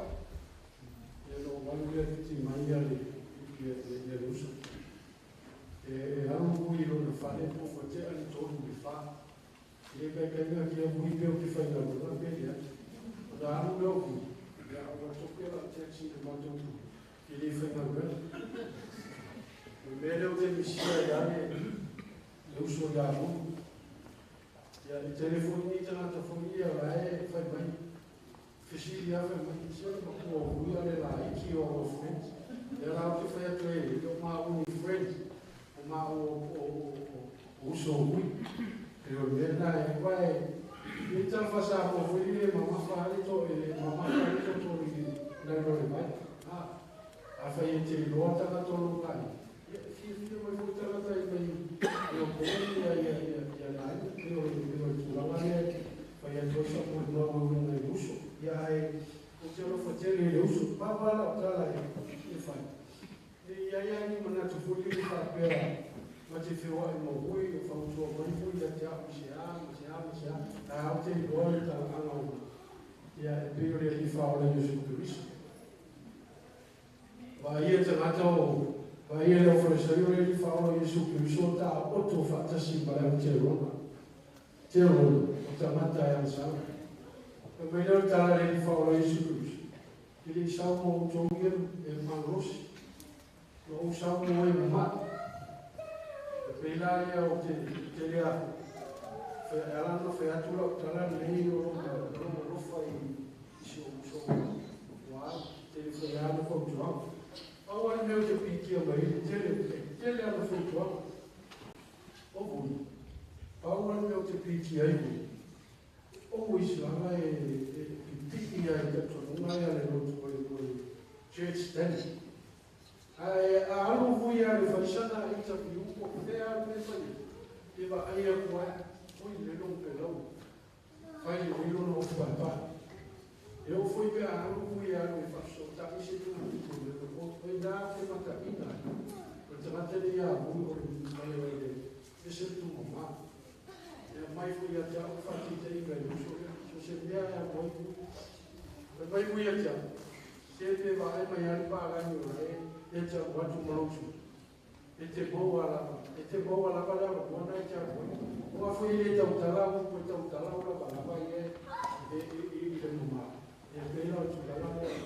Ia no walu lea titi mai ia le ia ia le uso. E e alu vui lona fale po ua tea le tolu le fa. E le kaikaiga kia vui pe o te whaingaluega pe lea. Ona alu lea o vui. Ia ua tope lau taxi le matou e le whaingaluega. O le mea lea o te misia ia le le uso ia vui. Ia e tele foi ni tagata foi ia la e fai mai. Fesili a fai mai, se le matua o vui a le laiti o our friends. Ia la o te fai atu e o maua ni friends. O maua o uso o vui. E o le mea lena e uae i tala Samoa foi le mamafa a le to e mamafa a le toto i nai lo le vai. Ha, afai e te iloa tagata o lou aiga, ia e fiafia mai foi tagata i mai i o koe ia ia ia ia le aiga. E o le e o le tulaga lea e fai atu ai sau molimau e uiga i le uso. Ia ae ou te alofa tele i le uso. Pau lava lau tala e fai. E i ai lava ni manatu foi lele faapea ma te feoai ma ui o fautua mai foi ia te au i se a ma se a ma se a, ae a ou te iloa le talaaga o ia e pei o le Alii Faaola Iesu Keriso. Vaai ia tagata o vaai ia le aufalesaio le Alii Faaola Iesu Keriso o taoto faatasi ma le au Terona. Terona o tagata e agasala. Fai mai lea o le tala a le Alii Faaola Iesu Keriso, E le i sau mo outou ia e malosi, Na ou saunoa ai ma maʻi. E pei la ia o te tele a e ala ona fai atu lau tala lenei o lona alofa i si ou uso ua alu. Tele foi ana fautuaga. Pau lava le mea ou te pikia mai ai le tele, e tele ana fautuaga. O vui, pau lava le mea ou te pikia ai vui, o isi lava e pipii ai i talitonuga ia le lotu o le church standard. Ae a alu vui a le fai sana interview po o fea le mea fai ai, e vaai atu ai, oi le lou pelau, fai lelei lona ofu paepae. E oo foi pe a alu vui e alu e faafesootai se tamaiti o le o ina te mataina ai, o le tagata lenei ia vui o le o le ese le tumama. E aumai foi ia te au le faataitaiga i le uso lea, so o se mea e alu ai vui. Fai mai vui ia te au, Se pe vaai mai lava le palagi o la e te alu atu ma lou sui. E te maua lava, e te maua lava le avanoa na e te alu ai. Aua foi e le tautala upu e tautala o lavalava ia e i le mama. E pei la o le tulaga lea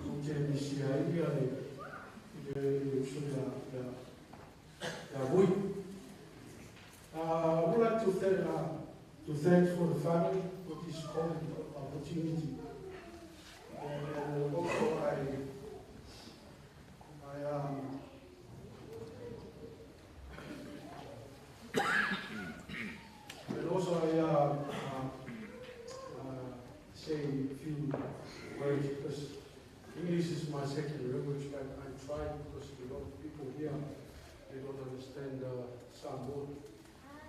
ou te misia ai ia le le uso ia ia Vui. I would like to thank, to thank for the family for this opportunity. And also I and also I say a few words because English is my second language, but I'm trying because a lot of people here, they don't understand Samoan.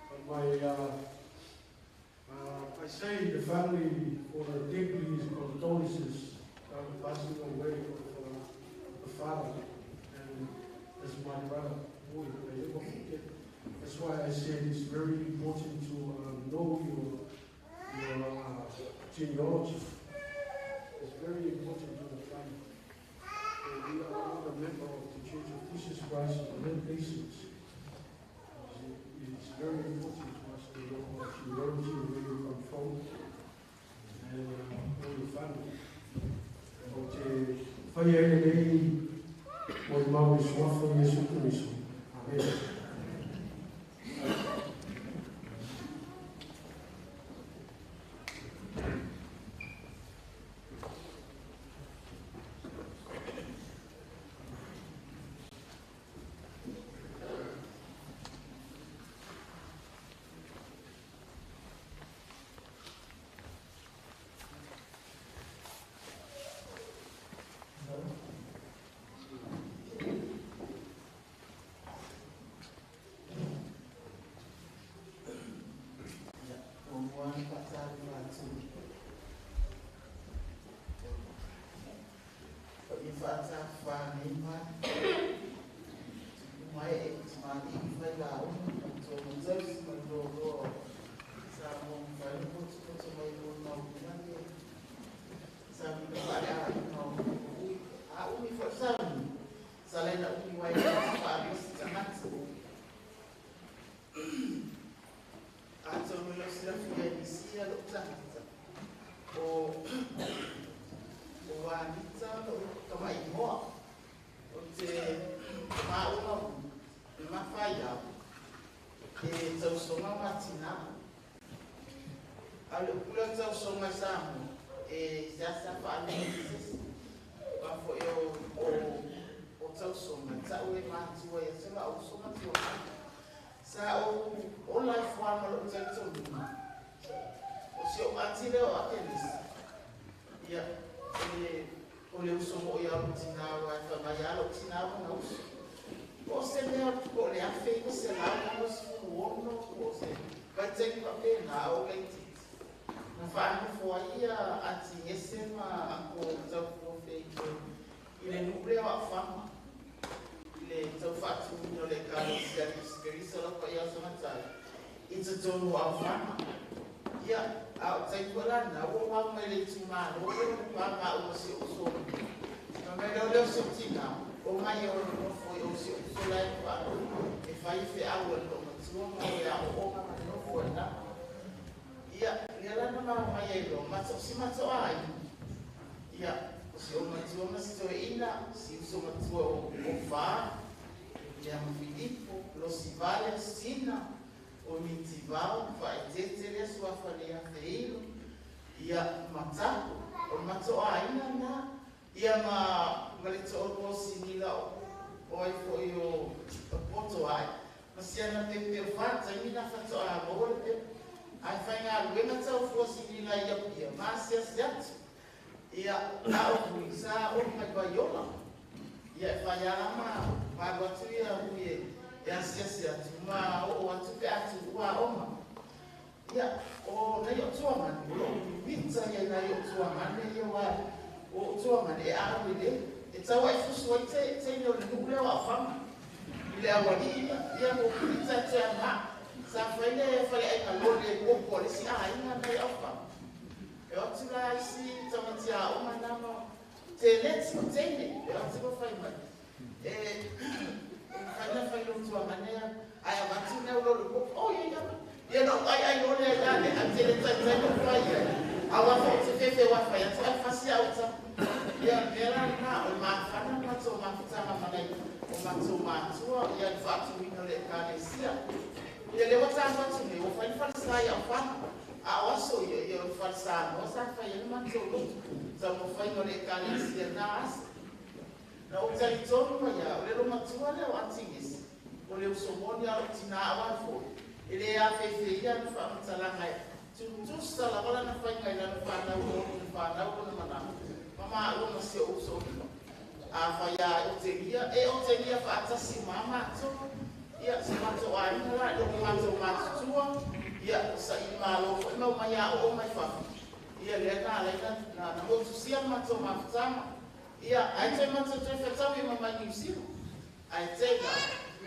But my I say the family for the deeply condolences the passing away of the father, and as my brother, boy, I never forget. That's why I said it's very important to know your genealogy. It's very important to the family. So we are all a member of the Church of Jesus Christ of the Nations. It's very important to us to know our genealogy, where you come from, and all your family. O te whai ai nei o i mau i suafa Iesu Keriso. Amen.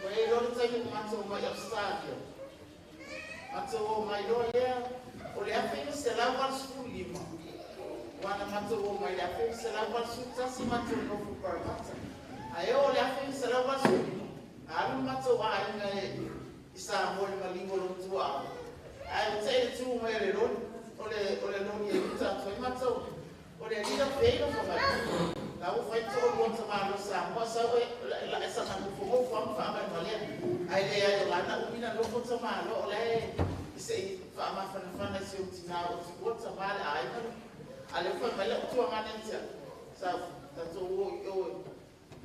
Ua i ai loa le taimi ua matou omai i Ausetalia, matou omai loa lea, o le 1985, aua na matou omai i le 1981 matou nonofo i Parramatta. Ae oo i le 1985, na alu le matou aiga i Samoa i le maliu o lou tuaa, ae ua te'i le tu mai o le loli, o le loli e uta atu ai matou. O le alii o Feilo fai mai, la ua fai toalua o tamaloa Samoa, sau e la e saga nofonofo lava ma faamalemale. Ae leai o la na umi na nofo tamaloa o la e se i faamafanafana i si ou tinā ua tuua tamā le aiga le. A lea ua fai mai lau tuagana ia te au, sa tatou o i o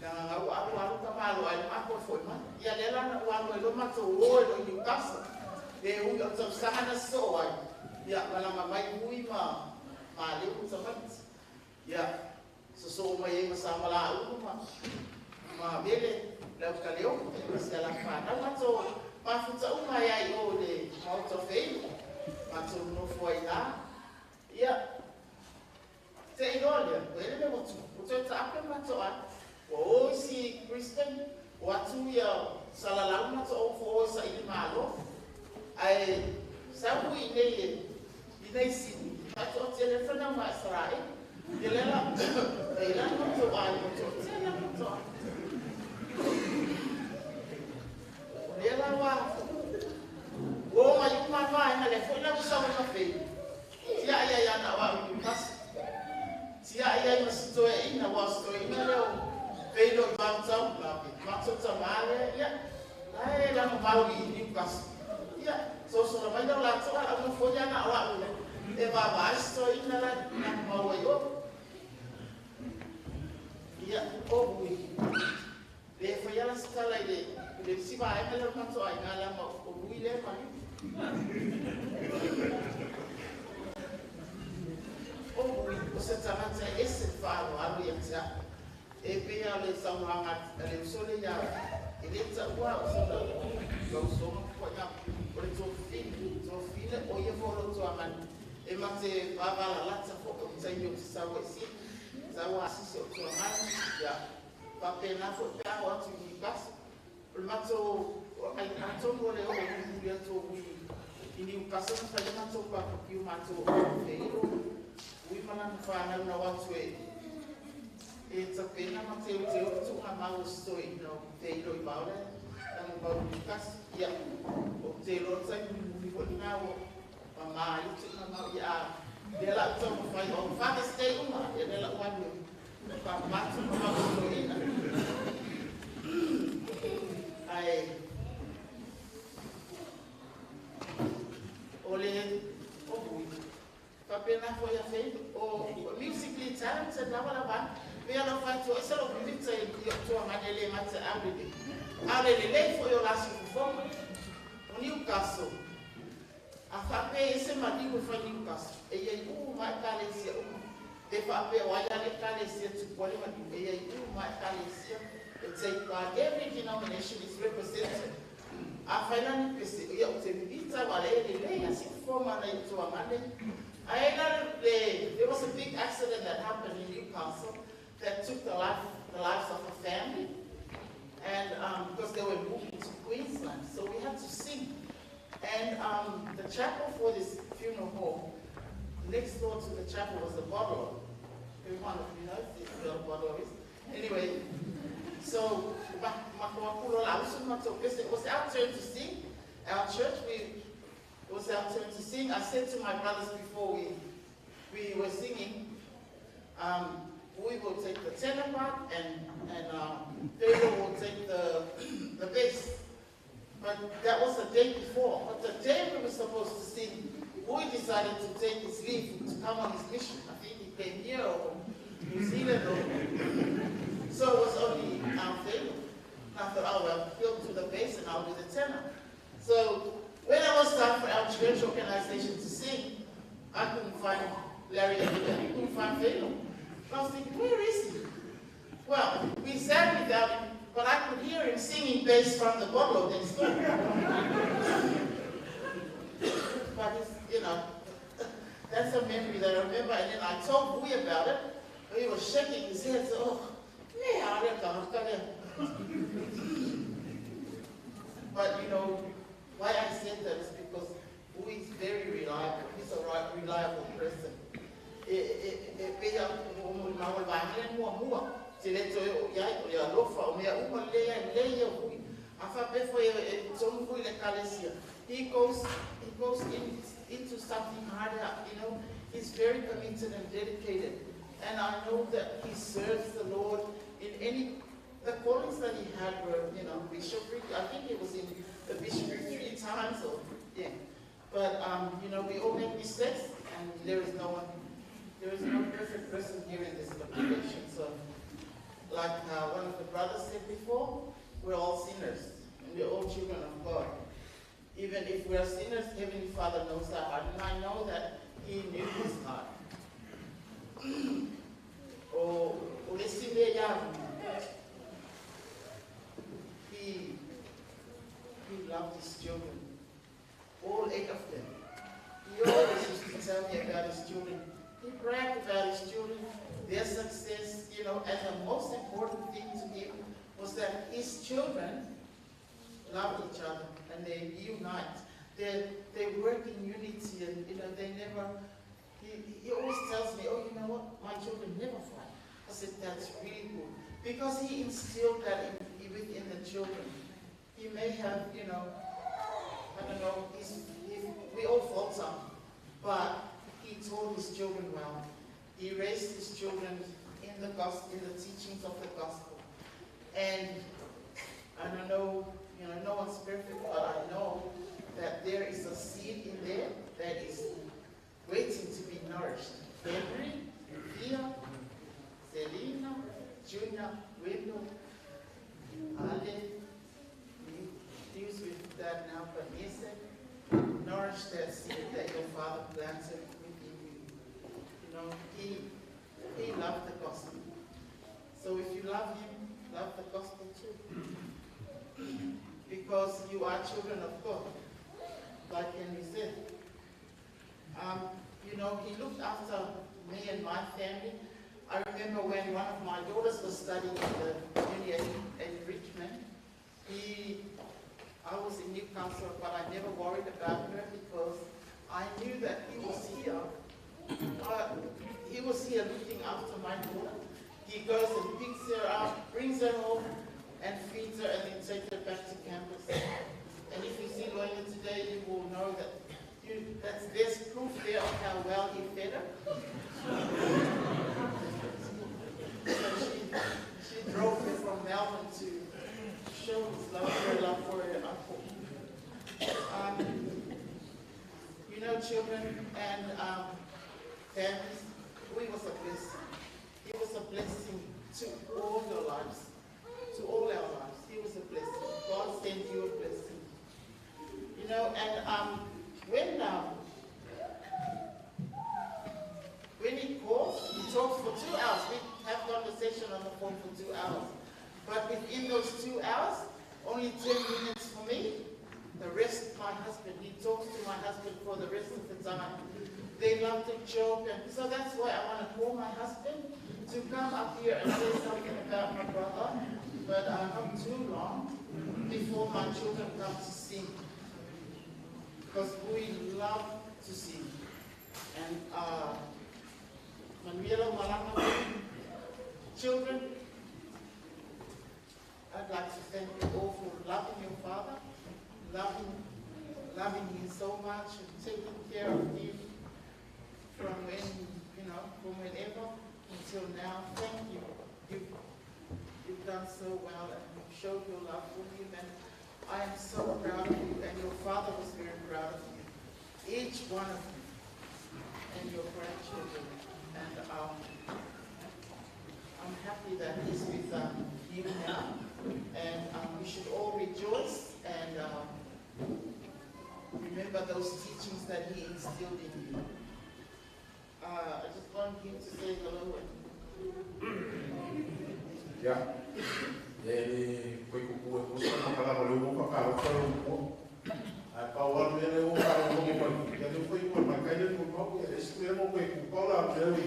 leaga ua alu alu tamaloa ai le matou foi mai. Ia lea la na ua alu ai loa matou o ai loa i Newcastle. Le umi o le tausaga na sosoo ai, ia malaga mai Vui ma Maleu ma tamaiti. Ia sosoo mai ai ma Samalaulu ma Mele le aukaleopo ma si ala fanau. Matou mafuta uma ai lava i o i le maota o Feilo. Matou nonofo ai i ina. Ia, te i loa lea, ua i ai le mea ua tupu, ua toe taape le matou aiga. Ua o isi Brisbane, o atu ia salalau matou o o e saili malo. Ae sau i inei i nei Sydney, faatoatele ai fanau ma Isaraelu. Ia lea la, e i ai la le matou aiga, ua toatele lava le matou aiga. O lea la ua ua o mai uma lava vaega lea foi la ua sau ai ma Feilo. Tiai ai lava na o au i Newcastle. Tiai ai ma si toeaina, aua o si toeaina lea o Feilo i Mautau, matou tama lea, ia, la e lagomau i Newcastle. Ia, sosola mai lau latou, ae au nofo ia na o au e vaavaai si toeaina la e lagomau ai o. Ia, o ui, le faia la se tala i le isi vaega lea o le matou aiga, leaga o Lui lea e maliu. O Lui, o se tagata e ese le faaaloalo ia te au. E pei lava o le saunoaga a le uso lea ia e le taua au sona lausoga po ina o le tofine, tofine o ia foi o lo tuagani e ma te vavalalata foi o le taimi ou te sau ai i sau asisi o tuagani ia faapena foi pe a oo atu i Newcastle. O le matou atonu o le oo mulimuli atu o Ui i Newcastle na fai le matou barbecue matou o Feilo, Ui ma lana fanau na o atu e e tapena ma teuteu le tuugamau o si toeaina o Feilo i vao lea lagomau i Newcastle. Ia, ou te iloa le taimi mulimuli foi lena ua mama ai le tuugamau. Ia, a lea la ou taumafai o Father's Day uma, ia lea la ua alu e faamama tuugamau o si toeaina. Ae o le o Vui, faapena foi ia Feilo, o musically talented lava lava. Pei ona fai atu ai se lou mimita i ou tuagane e le gata e aulelei, a o le lelei foi o la siufofoga. O Newcastle, a faapea e i ai se maliu e fai Newcastle, e i ai uma lava Ekalesia uma. Pe faapea o ai lava le Ekalesia e tupu ai le maliu, e i ai uma lava Ekalesia e take part. Every denomination is represented. Afai la ni pese, ia ou te mimita aua lea e lelei lava siufofoga nai ou tuagane. Ae la le, there was a big accident that happened in Newcastle that took the life, the lives of a family. And because they were moving to Queensland, so we had to sing. And the chapel for this funeral home, next door to the chapel was a bottle. Every one of you knows this little bottle is. Anyway, so it was our turn to sing. Our church, it was our turn to sing. I said to my brothers before we were singing, we will take the tenor part and Pedro will take the bass. But that was the day before. But the day we were supposed to sing, we decided to take his leave to come on his mission. I think he came here or New Zealand. Or, so it was only Pedro. And I thought, oh, well, he'll do the bass and I'll do the tenor. So when it was time for our church organization to sing, I couldn't find Larry and I couldn't find Pedro. I was thinking, where is he? Well, we sang without him, but I could hear him singing bass from the bottle next door. But it's, you know, that's a memory that I remember. And then I told Bui about it. He was shaking his head, so, oh, yeah. But you know, why I said that is because Ui is very reliable. He's a reliable person. E pea o mo mau le vaega le muamua. Te le toe o iai o le alofa o mea uma lea le ia hui. A faapea foi e tonu foi le ekalesia. He goes into something harder. He's very committed and dedicated. And I know that he serves the Lord in any, the callings that he had were, bishopric. I think he was in the bishopric 3 times or, yeah. But, we all make mistakes, and there is no one, there is no perfect person here in this congregation. So, like one of the brothers said before, we're all sinners, and we're all children of God. Even if we are sinners, Heavenly Father knows our heart, and I know that He knew his heart. O le isi mea ia, he loved his children, all 8 of them. He always used to tell me about his children. He bragged about his children, their success, and the most important thing to him was that his children loved each other and they unite. They work in unity, and they never, he always tells me, oh, you know what, my children never fight. I said, that's really good. Because he instilled that within the children. He may have, I don't know, we all falter, but he taught his children well. He raised his children in the gospel, in the teachings of the gospel. And I don't know, no one's perfect, but I know that there is a seed in there that is waiting to be nourished. Henry, Thea, Selina, Junior, Wendell, Ale, deals with that now, but Nese, nourish that seed that your father planted within you. He loved the gospel. So if you love him, love the gospel too. Because you are children of God, like Henry said. He looked after me and my family. I remember when one of my daughters was studying at the uni in Richmond, I was in Newcastle, but I never worried about her because I knew that he was here. He was here looking after my daughter. He goes and picks her up, brings her home, and feeds her, and then takes her back to campus. And if you see Loina today, you will know that there's proof there of how well he fed her. So she drove me from Melbourne to show his love, her love for her uncle. Children and families, he was a blessing. He was a blessing to all your lives, to all our lives. He was a blessing. God sent you a blessing. When he calls, he talks for 2 hours. We have conversation on the phone for 2 hours. But within those 2 hours, only 10 minutes for me. The rest, my husband. He talks to my husband for the rest of the time. They love to joke, and so that's why I want to call my husband to come up here and say something about my brother, but not too long before my children come to sing. Because we love to sing. And Manuela Malanga, children, I'd like to thank you all for loving your father, loving him so much and taking care of him from whenever until now. Thank you. You've done so well and you've showed your love for him, and I am so proud of you, and your father was very proud of you. Each one of you and your grandchildren. And I'm happy that he's with you now. And we should all rejoice and remember those teachings that he instilled in you. I just want him to say hello. Yeah. Koe kuku e kusa na kala le uka ka lo ka lo mo. Ai pa wa me le uka lo mo pa ya le koe mo ma kai le mo mo ya le stu mo koe kuku la me le.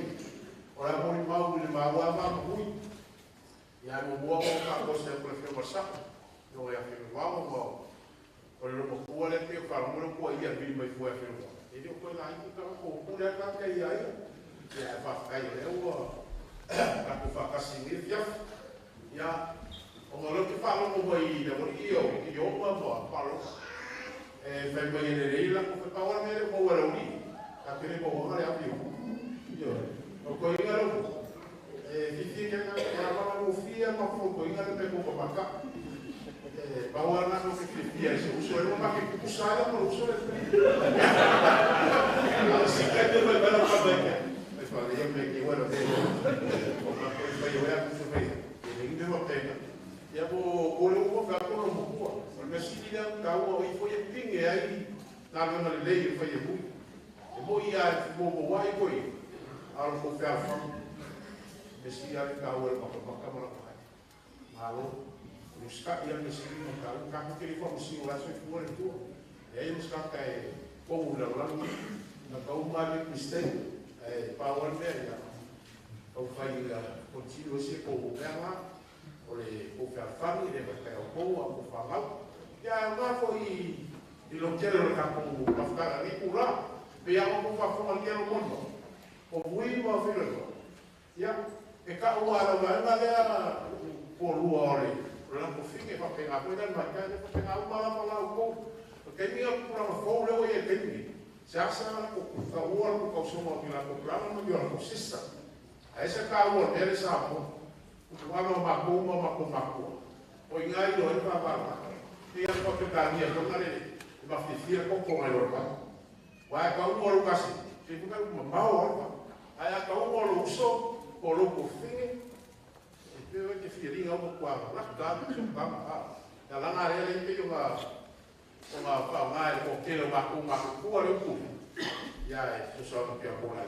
Ora mo ni mau le ma wa ma hui. Ya mo mo mo ka ko se ko le ma sa. No ya fi ma mo mo. O le lomatua lea pei o faalogo le kua ia vili mai fua e whiroa. E le o koe la i ka ko pule ka ka ia ia. Ia e whawhai o lea ua tatou whakasi ngi fiafi. Ia, o ngā leo te whalongo mai i le wani i o, i o ma ma whalongo. E whai mai e le reila, ko whai pawara me le maua le uri. Ka tere mo wanga le api o. Ia, o koe inga leo. E whiwhi ke ngā wanga mo whia ma fo koe inga le pe ko maka. Paua na no ke whiwhia i se uso e ma ke kukusa ia mo uso le. A si ka te mai bela pa mai. Mai fa le me ke wera te. O ma ko fai o ya ku fai. E le ngi ho tena. Ia mo o le uo ka ko mo kua. O le sili le ka o i foi e pinge ai na le na le lei fai e hui. E mo ia mo mo wai ko i. A lo ko fa fa. Me si ia ka o le ma ka ma la. Malo. Buscar ia me si mo ka ka ko ke fo si o la so fu le tu. E aí buscar ka e ko la la na ka o ma le mistake e pa o me ya. O fai la continuo se ko o la o le ko fa fa ni le ka o ko a ko fa la. Ya ma fo i lo quiero ka ko ka fa ni kura. Pe ya ko fa fo al quiero mondo. O bui ma fi lo. Ya e ka o ala la le ko lua ore. O la ko finge fa pe ngā koe mai ka fa pe ngā umala pa lau kou. O te minga pura ma fou leo i e te mingi. Se asa ko ka ua ko ka usonga ki la ko plana ma ki ko sisa. A esa ka ua nere sa mo. O ano ma ko ma ma ko ma ko. O inga i lo e pa pa. Te ia ko pe ka nia ko ngare ma fifia ko ko ngai ora. Wa ka ua lo kasi. Te fuka ma mau ora. Ai ka ua lo uso ko lo ko finge. Pe ke whiringa o kua laka ka ka ya langa le le pe nga o nga pa nga e ko ke lo ma ko ma ko le ku ya e so so pe ko la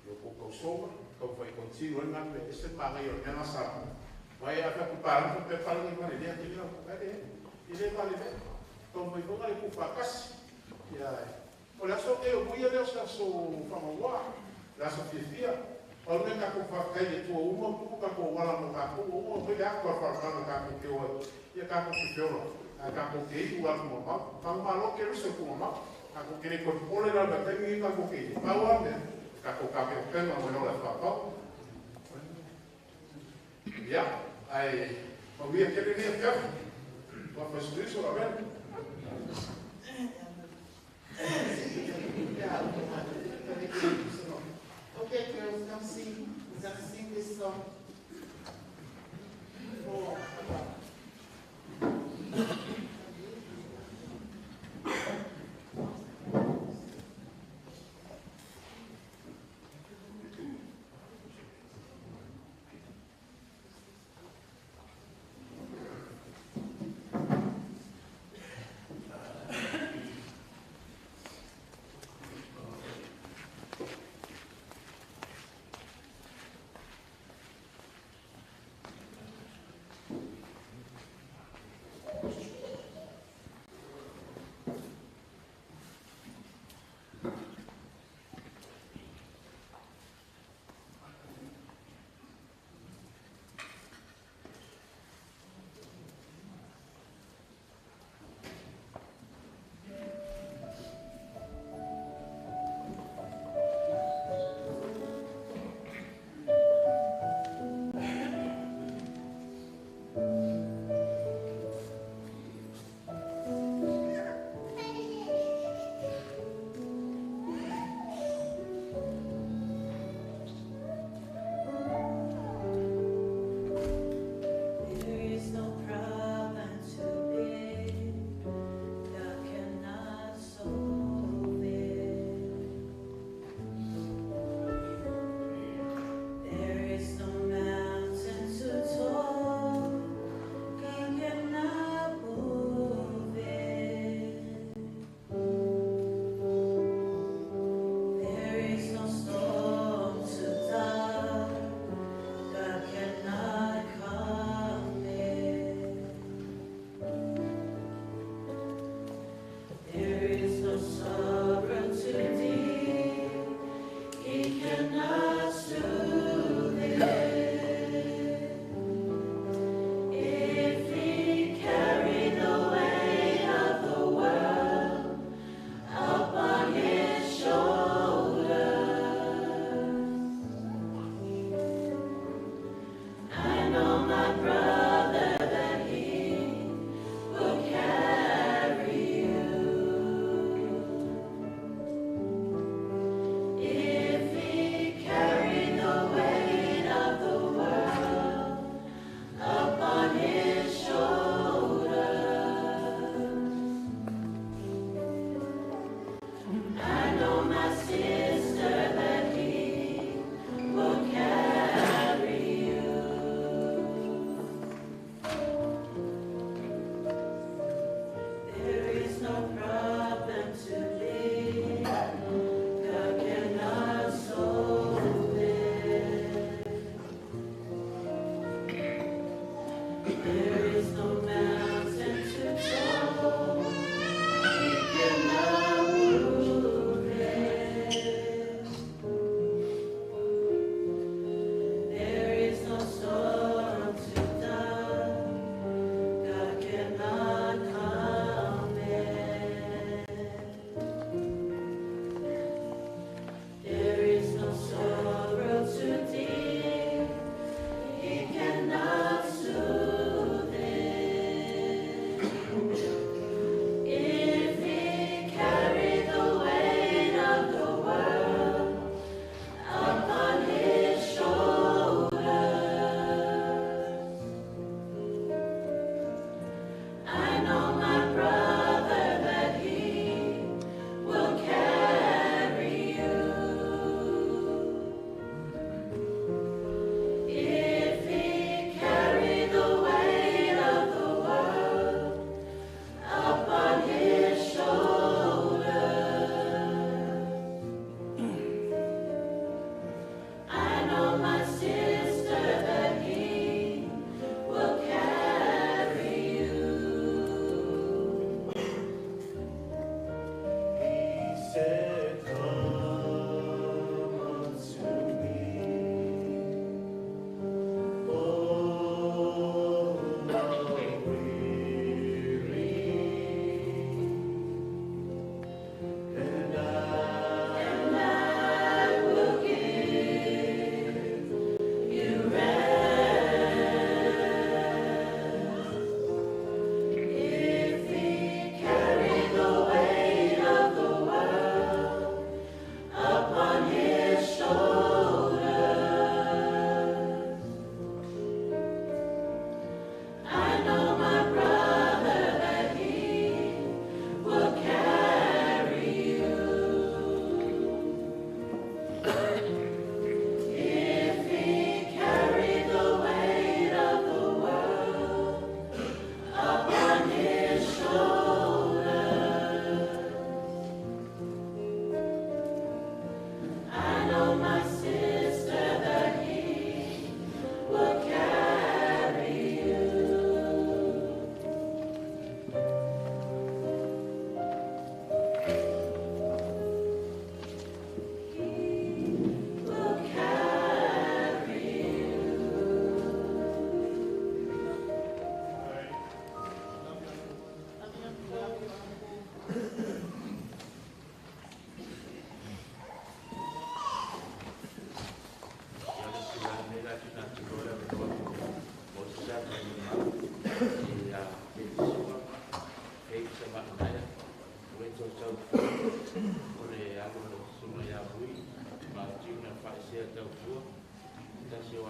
yo ko ko so ko fai continuo na me ese ma ngai o na sa vai a fa ku pa ku pe pa ni ma le ya ke lo ka le i le pa le ko mai ko ngai ku fa kas ya o la so ke o buia le o sa so fa ma wa la so fifia o le ka ko fa kai le tua uma ku ka ko wala mo ka ko o ko le akwa fa ka ka ko ke o ia ka ko ke fiora a ka ko ke u a mo ma pa ma lo ke ruso ko ma ka ko ke ko pole la ka ni ka ko ke pa wa me ka ko ka ke pe ma mo la fa pa ya ai o vi ke le ne fa wa fa scriso a ver. Okay, girls, come sing. We're gonna sing this song for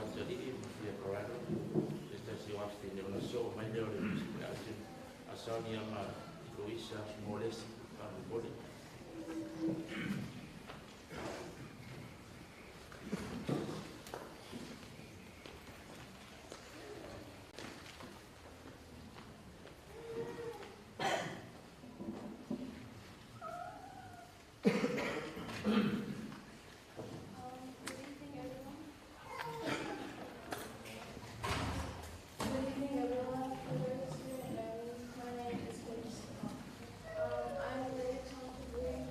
Atalii ma Fia Corrado, se tasi o afafine ona soo mai lea o le a saunia ma Luisa Molesi faamolemole. Good evening, everyone. For those who don't know me, my name is Paige. I'm related to Uncle Louis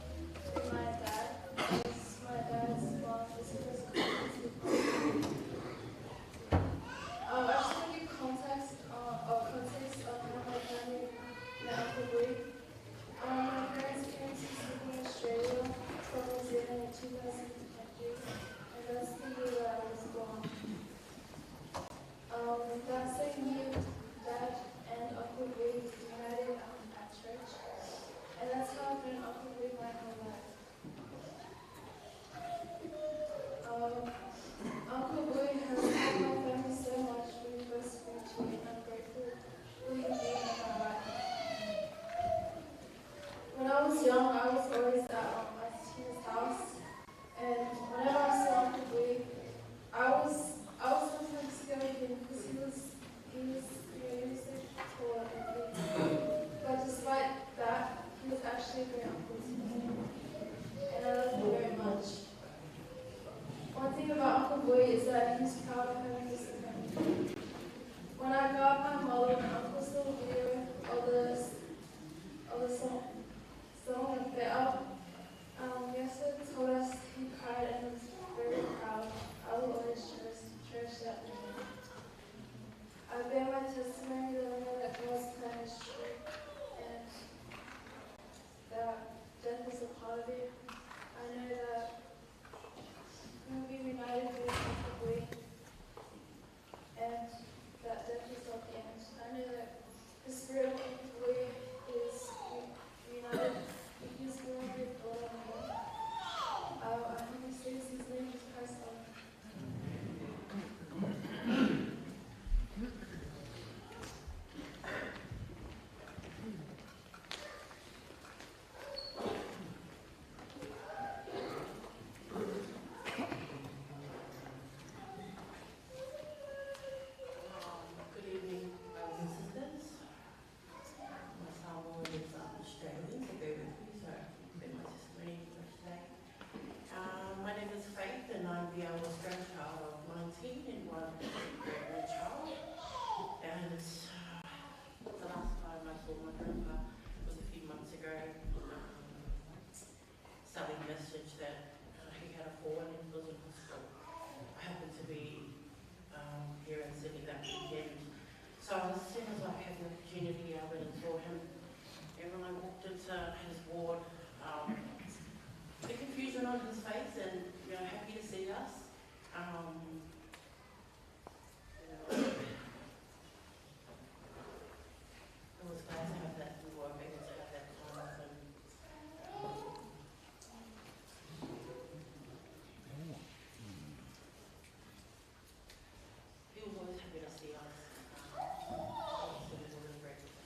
through my dad, as my dad's mom is his cousin. I just want to give context, or context of how my family met Uncle Louis. My parents came to Sydney, Australia from New Zealand in 2003, and that's the year that I was born. That same year, Dad and Uncle Louis reunited at church, and that's how I've known Uncle Louis my whole life. Uncle Louis has helped my family so much when we first moved here, and I'm grateful for him being in my life. When I was young, I was always at Auntie Tina's house, and whenever I saw Uncle Louis, I was sometimes scared of him because he was so tall and big. But despite that, he was actually a great uncle to me, and I love him very much. One thing about Uncle Boy is that he's proud of having this family. When I got my mother and uncle saw the video of the song and fit up, Yesa told us he cried and was very proud. I will always cherish that moment. I bear my testimony that I know that God's plan is true and that death is a part of it. I know that we will be reunited with Uncle Boy and that death is not the end. I know that the spirit of Uncle Boy is reunited with his beloved daughter and me. I humbly say this in his name, Jesus Christ. Amen. Good evening, brothers and sisters. My Samoan is Australian, so bear with me, so I've been my testimony in English today. My name is Faith, and I'm the eldest grandchild of 19 and one great-grandchild. And the last time I saw my grandpa was a few months ago. Sally messaged that he had a fall and was in hospital. I happened to be here in Sydney that weekend. So as soon as I had the opportunity, I went and saw him. And when I walked into his ward, the confusion on his face and, you know, happy to see us. You know, I was glad to have that, we were able to have that time with him. He was always happy to see us. So we were really grateful to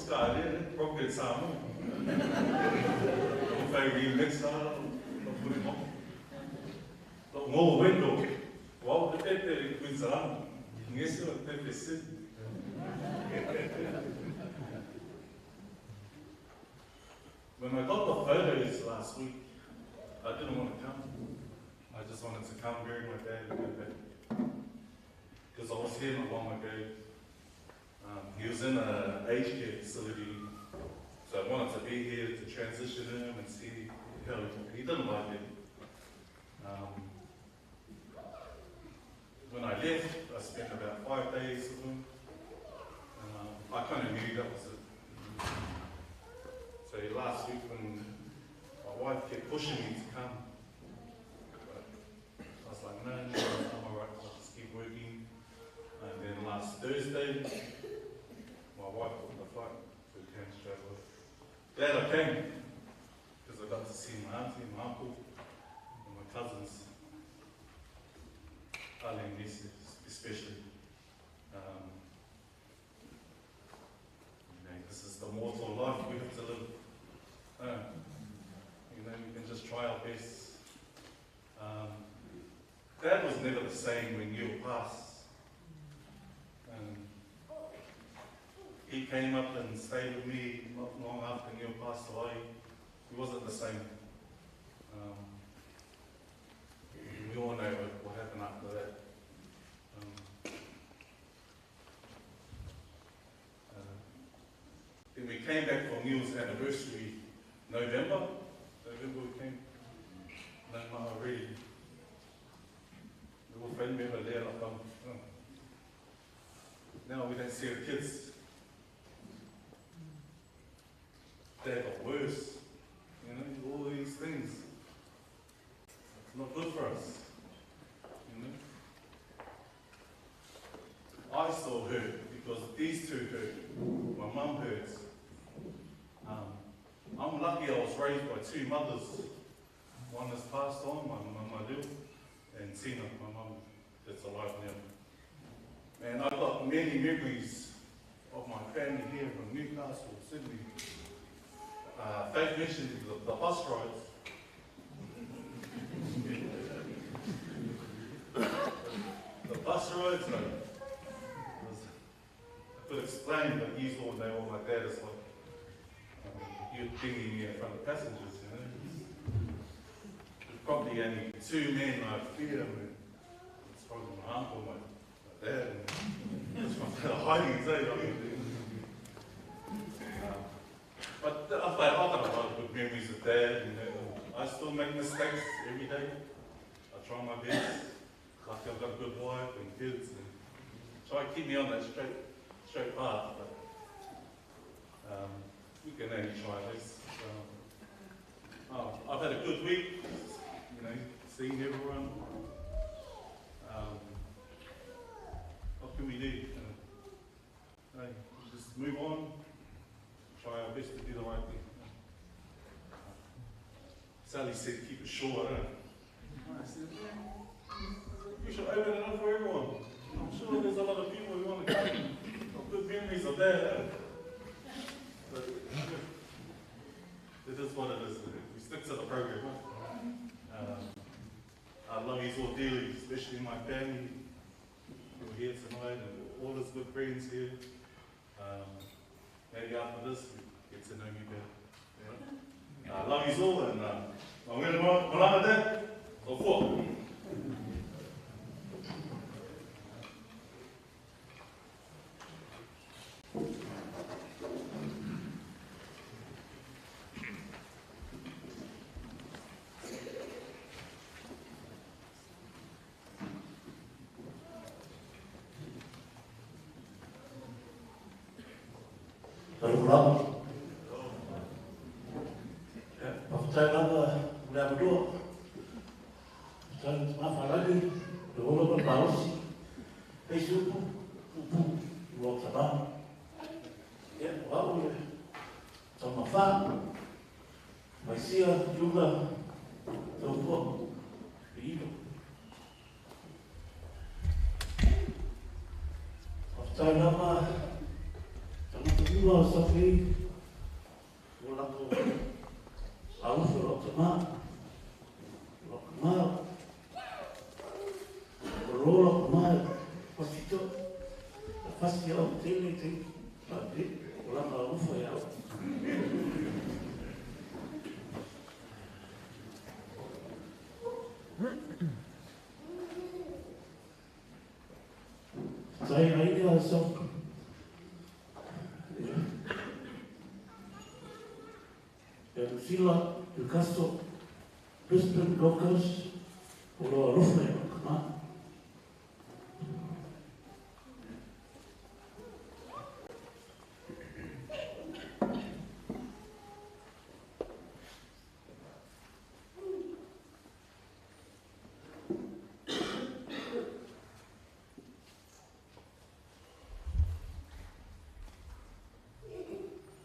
scar there, broken Samoa. Fai remix la, put it on. Ngō window. Wau te pepe Queensland. Ngesi o pepe Sydney. When I got the photos last week, I didn't want to come. I just wanted to come bury my dad and go back. Because I was here not long ago. He was in an aged care facility, so I wanted to be here to transition him and see how he didn't like it. When I left, I spent about 5 days with him. I kind of knew that was it. So last week when my wife kept pushing me to come, but I was like, no, I'm all right, I'll just keep working. And then last Thursday, my wife booked the flight, so we came straight away. Glad I came, because I got to see my auntie and my uncle and my cousins, Ali and Nisi especially. You know, this is the mortal life we have to live. You know, we can just try our best. Dad was never the same when Neil passed. He came up and stayed with me not long after Neil passed away. He wasn't the same. We all know what happened after that. Then we came back for Neil's anniversary, November. November we came. No, not already. We were friends there. Now we don't see the kids. They got worse. You know, all these things. It's not good for us. You know? I still hurt because these two hurt. My mum hurts. I'm lucky I was raised by two mothers. One has passed on, my mum Liu, and Tina, my mum that's alive now. Man, I've got many memories of my family here from Newcastle, Sydney. Faith mentioned the bus rides. The bus rides, like, I could explain, but you all know what my dad is like. You're dinging me in front of passengers, you know. There's probably only two men I fear. It's probably my uncle, my dad, and it's my hiding, eh? But I've got a lot of good memories of Dad. You know, I still make mistakes every day. I try my best. Lucky I've got a good wife and kids, and try to keep me on that straight path. But we can only try this. I've had a good week. You know, seeing everyone. What can we do? Just move on. Try our best to do the right thing. Sally said keep it short, eh? I said, yeah, we should open it up for everyone. I'm sure there's a lot of people who want to come. Got good memories of that, eh? But it is what it is. We stick to the program. Huh? I love you all dearly, especially my family who are here tonight and all his good friends here. Maybe after this, you get to know me better. Yeah. I love you all, and I'm going to malama there. So forth. Lama. Pakai lama, udah berdua. Dan maaf lagi, dua orang baru. Besok, ubu, dua sama. Ya, wow, sama fa. Malaysia juga, toko, hidup. Pakai lama. Dua sampai alofa i lou tamā, lou tamā, o lo lou tamā e pasito, e fasi au tele te, o lana alofa ia au. Tai aina so. Ia Lucila, Newcastle, Brisbane, Gold Coast, o lo alofa ia o kama.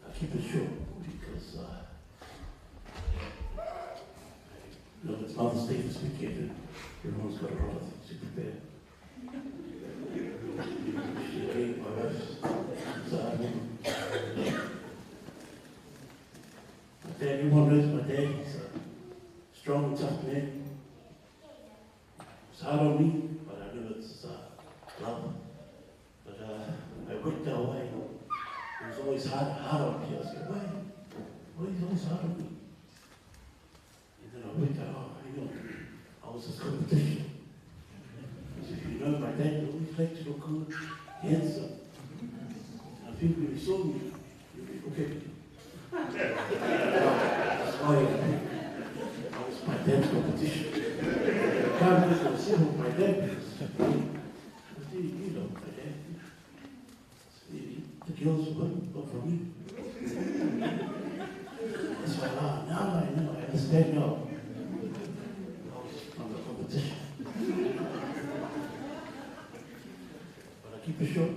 I keep it short because it's Mother's Day this weekend and everyone's got a lot of things to prepare. She gave my wife, my dad, everyone knows my dad, he's a strong, tough man. It's hard on me, but I know it's love. But I worked our way. It was always hard on me. I said, why? Why is it always hard on me? And then I worked out, oh, hang on, I was this competition. Because if you know, my dad always liked to look good, handsome. And I think when he saw me, he'd be, okay. That's why I was my dad's competition. I can't make myself with my dad because, you know, my dad. The girls were for me. That's why now I know, I understand now. I was on the competition. But I keep it short.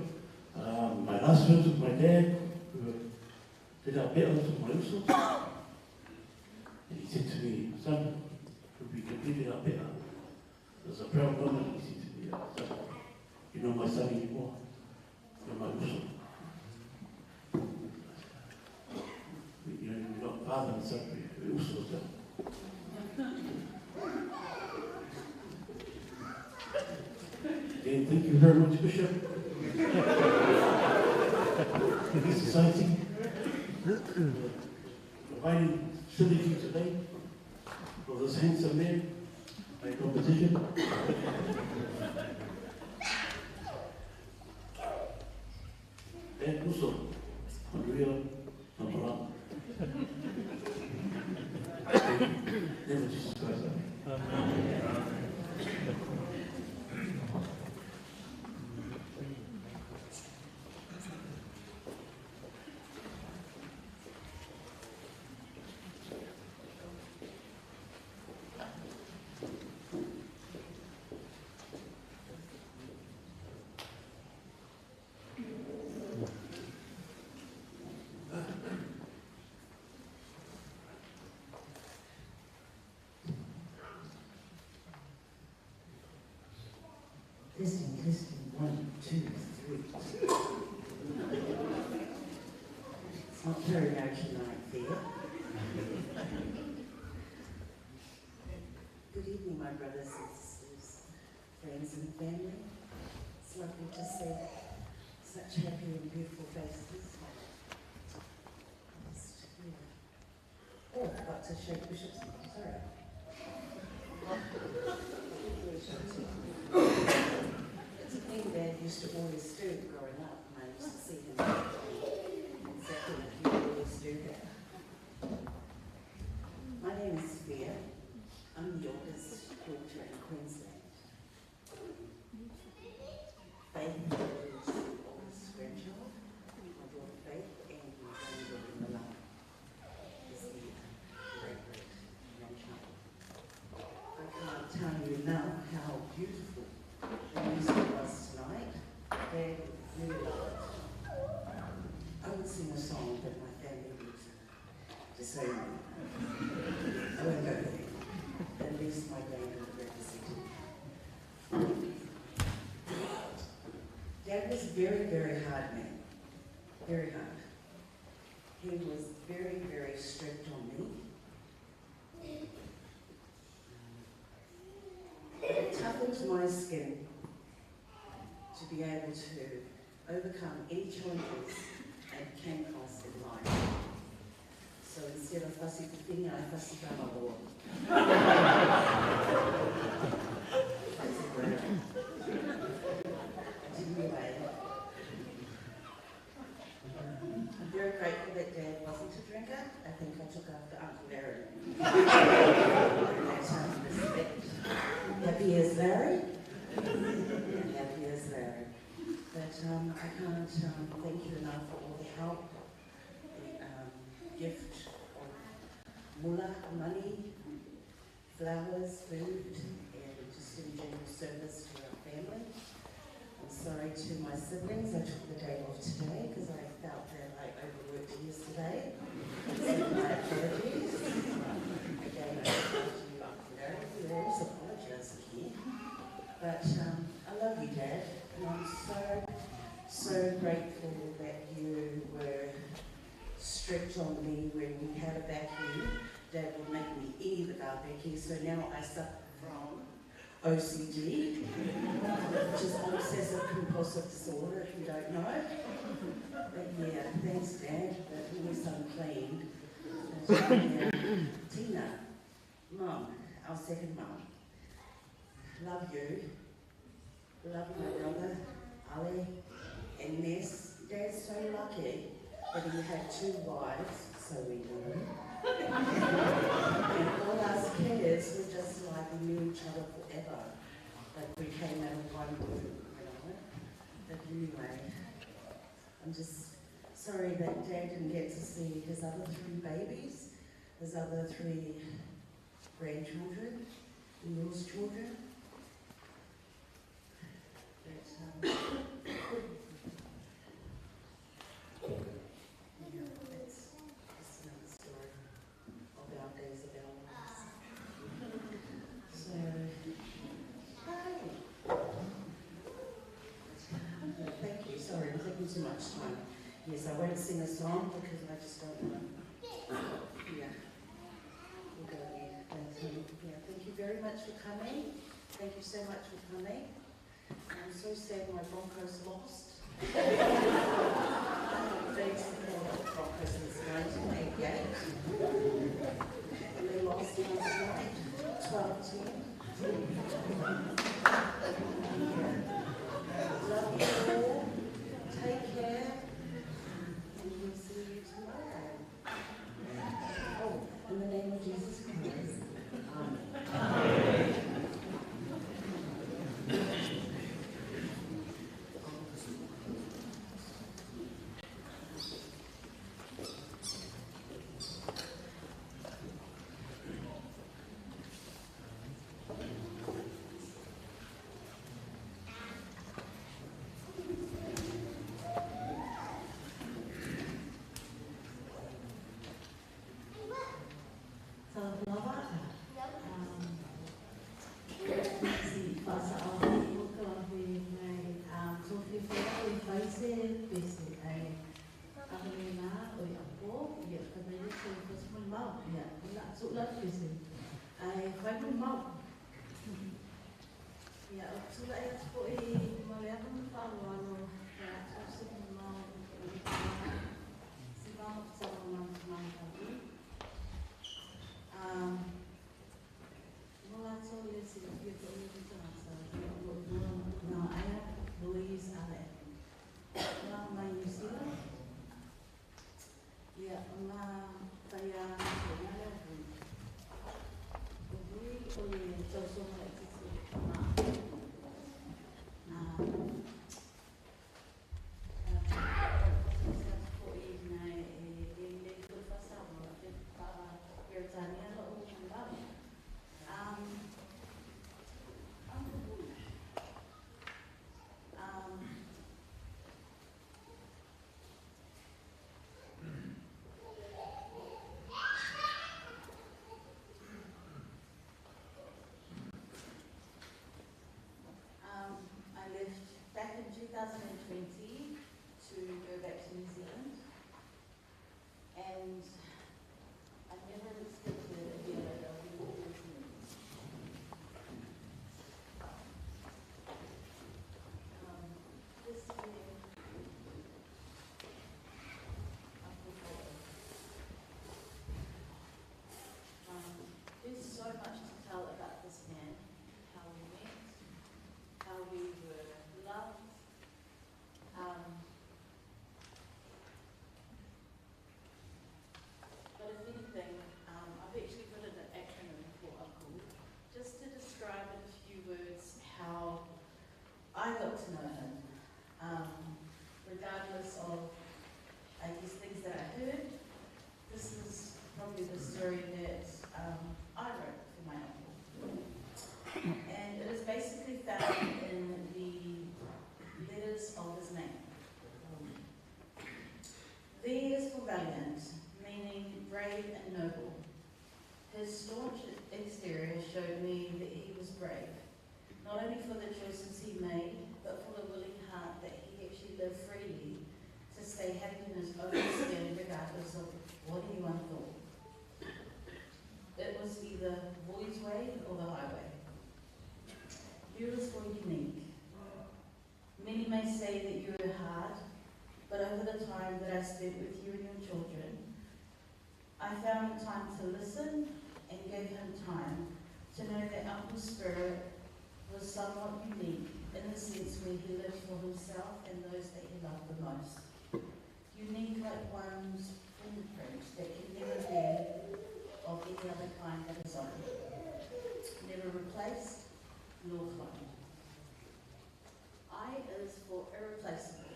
My last words with my dad, we did our battles with my usos. And he said to me, son, when we completed our battle, it was a proud moment. He said to me, son, you're not my son anymore, you're my uso. You know, we're not father and son, we're usos now. Again, thank you very much, Bishop. Peace Society, for providing facility today for this handsome man, my competition. And also, Maria Namara. Name of Jesus Christ. Amen. Testing, testing, 1, 2, 3. It's not karaoke night there. Good evening, my brothers and sisters, friends and family. It's lovely to see such happy and beautiful faces. Just, yeah. Oh, I forgot to shake Bishop's hand, sorry. It's a thing Dad used to always do growing up, and I used to see him exactly like he would always do that. My name is Sophia. I'm the oldest daughter in Queensland. Faith is the oldest grandchild. My daughter Faith and my granddaughter Milan is the great-great-grandchild. I can't tell you enough how beautiful the music was tonight. Dad really loved it. I would sing a song, but my family would disown me. I won't go there. At least my granddaughter represented me. Dad was a very, very hard man. Very hard. He was very, very strict on me. toughened my skin to be able to overcome any challenges and can pass in life. So instead of fussy fafine, I fussy tamaloa. That's a word. Anyway, I'm very grateful that Dad wasn't a drinker. I think I took after Uncle Larry. In that respect. Happy as Larry. Happy as Larry. But I can't thank you enough for all the help, the gift of mula, money, flowers, food, and just in general service to our family. I'm sorry to my siblings. I took the day off today because I felt that I overworked yesterday. So my apologies. Again, I apologize to you, Uncle Larry. We always apologise here. But I love you, Dad, and I'm so grateful that you were strict on me when we had a vacuum. Dad would make me eat the garbage, so now I suffer from OCD, which is obsessive compulsive disorder, if you don't know. But yeah, thanks, Dad, but always unclean. But, yeah. Tina, Mum, our second mum, love you. Love my brother, Ali, and Ness. Dad's so lucky that he had two wives, so we know. And all us kids were just like, we knew each other forever. Like we came out of one womb, you know. But anyway, I'm just sorry that Dad didn't get to see his other three babies, his other three grandchildren, and yours children. But, yeah, that's just another story of our days of our lives. So, hi. Thank you. Sorry, I'm taking too much time. Yes, I won't sing a song because I just don't want to. Yeah, we'll go there. But, yeah, thank you very much for coming. Thank you so much for coming. I'm so sad my Broncos lost. I'm a big supporter of Broncos since 1988. And they lost last night, 12-10. Yeah. Love you all. Take care. And we'll see you tomorrow. Oh, in the name of Jesus Christ. Amen. Amen. Back in 2020 to go back to New Zealand, and I never expected a year that I would be in New Zealand. story that I wrote for my uncle. And it is basically found in the letters of his name. V is for valiant, meaning brave and noble. His staunch exterior showed me that he was brave, not only for the choices he made, but for the willing heart that he actually lived freely to stay happy in his own skin regardless of what anyone thought. It was either Vui's way or the highway. U is for unique. Many may say that you were hard, but over the time that I spent with you and your children, I found the time to listen and gave him time to know that Uncle's spirit was somewhat unique in the sense where he lived for himself and those that he loved the most. Unique like one's fingerprint that can never be of any other kind but his own. Never replaced nor cloned. I is for irreplaceable.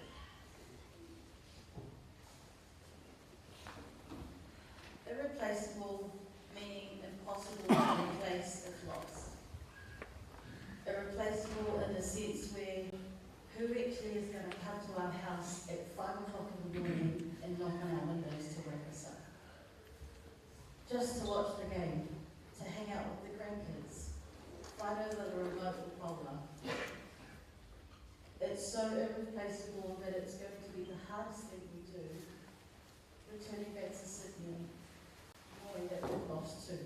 Irreplaceable meaning impossible to replace if lost. Irreplaceable in the sense where who actually is going to come to our house at 5 o'clock in the morning and knock on our windows to wake us up? Just to watch the game, to hang out with the grandkids, fight over the remote with Paula. It's so irreplaceable that it's going to be the hardest thing we do, returning back to Sydney, knowing that we've lost two.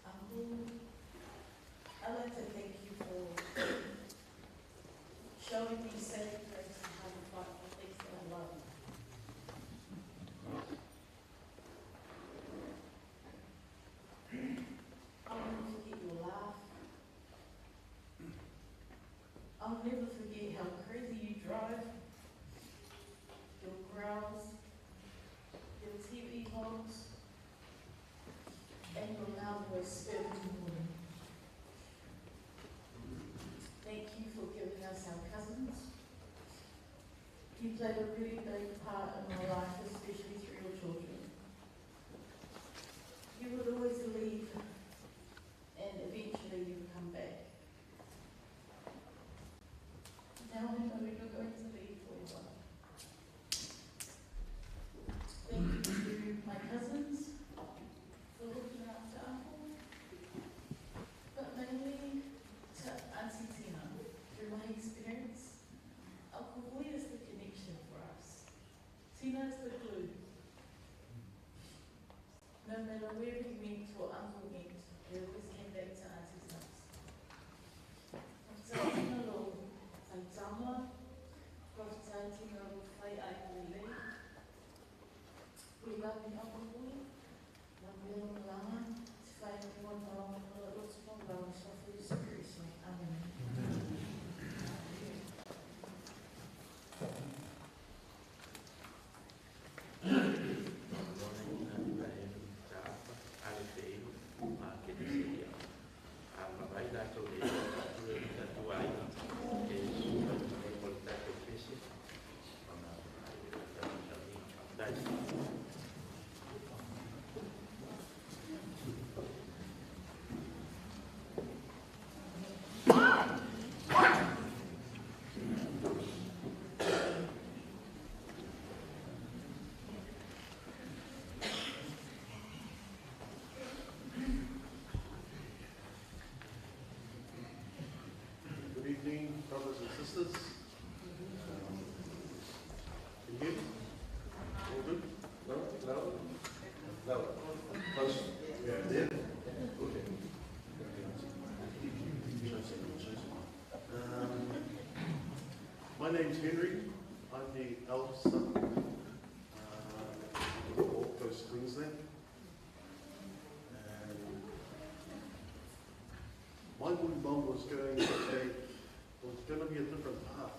Uncle, I'd like to thank you for showing me saving grace and how to fight for things that I love. I'll never forget your laugh. I'll never forget how crazy you drive, your growls, your TV hogs, and your loud voice early in the morning. Thank you for giving us our cousins. You played a really big part in my life, especially through your children. You would always leave, and eventually you would come back. Now I know you're going to leave forever. Thank you to my cousins for looking after Uncle, but mainly to Auntie Tina. Through my experience, Uncle Vui is the connection for us. Tina is the glue. No matter where we went or Uncle went, we always came back to Auntie's house. We love you, Uncle Vui. Amen. Good evening, brothers and sisters. Can you hear me? All good? No? Loud? Loud. Close? Yeah. There? Okay. My name's Henry. I'm the eldest son of Gold Coast, Queensland. And my mum was going to take, was going to be a different path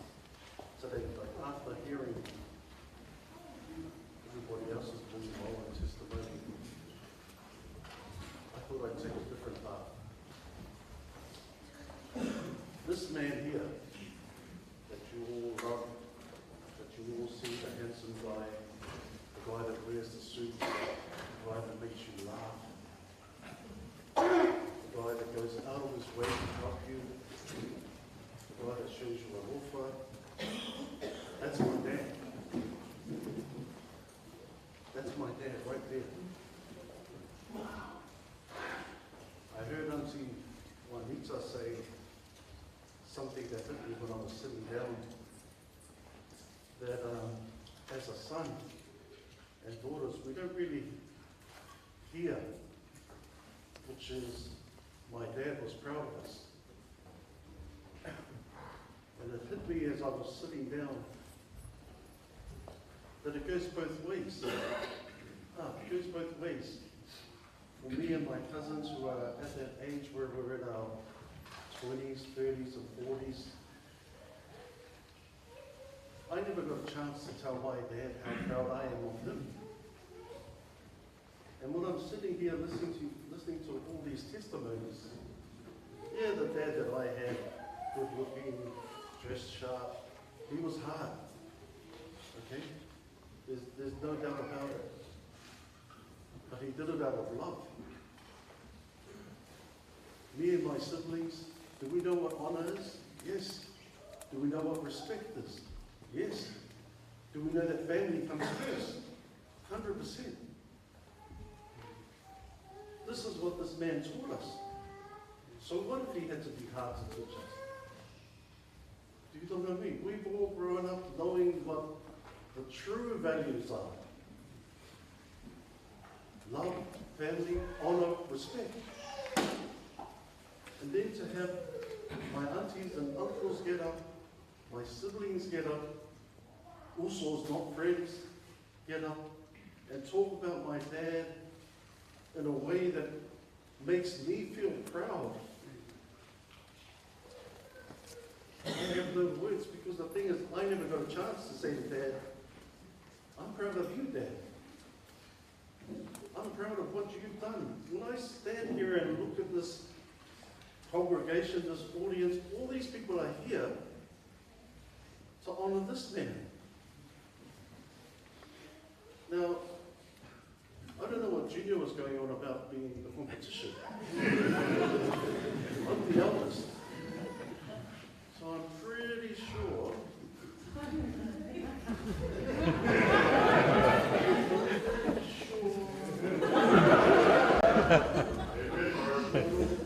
today, but after hearing everybody else's mum and testimony, I thought I'd take a different path. This man here, that you all love, that you all see, the handsome guy, the guy that wears the suit, the guy that makes you laugh, the guy that goes out of his way to help you, the guy that shows you an offer. That's my dad. That's my dad right there. I heard Auntie Juanita say something that hit me when I was sitting down, that as a son and daughters, we don't really hear, which is my dad was proud of us. And it hit me as I was sitting down that it goes both ways. It goes both ways. For me and my cousins who are at that age where we're in our 20s, 30s, and 40s, I never got a chance to tell my dad how proud I am of him. And when I'm sitting here listening to all these testimonies, yeah, the dad that I had, good looking, dressed sharp, he was hard. Okay? There's no doubt about it. But he did it out of love. Me and my siblings, do we know what honor is? Yes. Do we know what respect is? Yes. Do we know that family comes first? 100%. This is what this man taught us. So what if he had to be hard to teach us? Do you know what I mean? We've all grown up knowing what the true values are. Love, family, honor, respect. And then to have my aunties and uncles get up, my siblings get up, usos, not friends, get up and talk about my dad in a way that makes me feel proud. I have no words, because the thing is, I never got a chance to say to Dad, I'm proud of you, Dad. I'm proud of what you've done. When I stand here and look at this congregation, this audience, all these people are here to honor this man. Now, I don't know what Junior was going on about being the competition. I'm the eldest. So I'm pretty sure.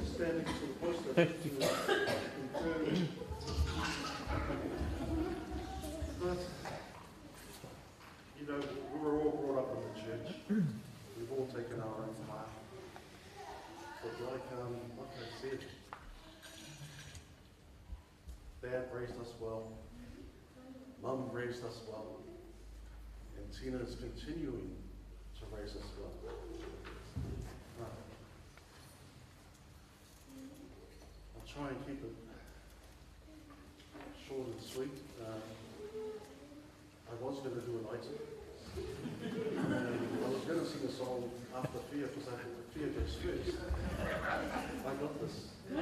Standing to the poster to confirm. But, you know, we were all brought up in the church. We've all taken our own path. But like I said, Dad raised us well, Mum raised us well, and Tina is continuing to raise us well. I'll try and keep it short and sweet. I was going to do an item. I was going to sing a song after Fear, because I thought Fear goes first. I got this. I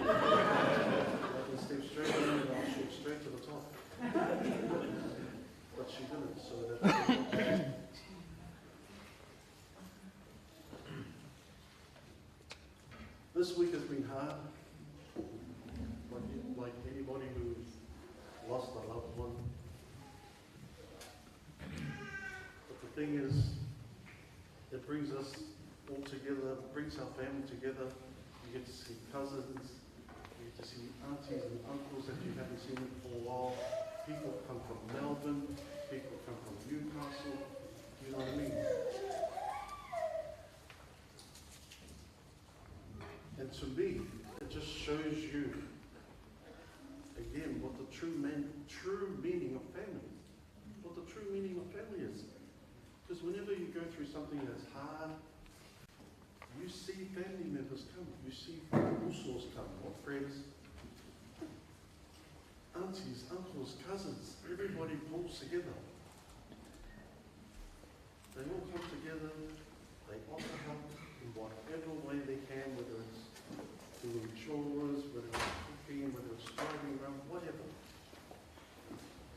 can step straight in and I'll shoot straight to the top. But she didn't, so that. This week has been hard. Like anybody who's lost a loved one. But the thing is, it brings us all together, brings our family together. You get to see cousins, you get to see aunties and uncles that you haven't seen for a while. People come from Melbourne, people come from Newcastle, you know what I mean? And to me, it just shows you, again, what the true meaning of family, what the true meaning of family is. Because whenever you go through something that's hard, you see family members come, you see usos come, or friends, aunties, uncles, cousins, everybody pulls together. They all come together, they offer help in whatever way they can, whether it's doing chores, whether it's cooking, whether it's driving around, whatever.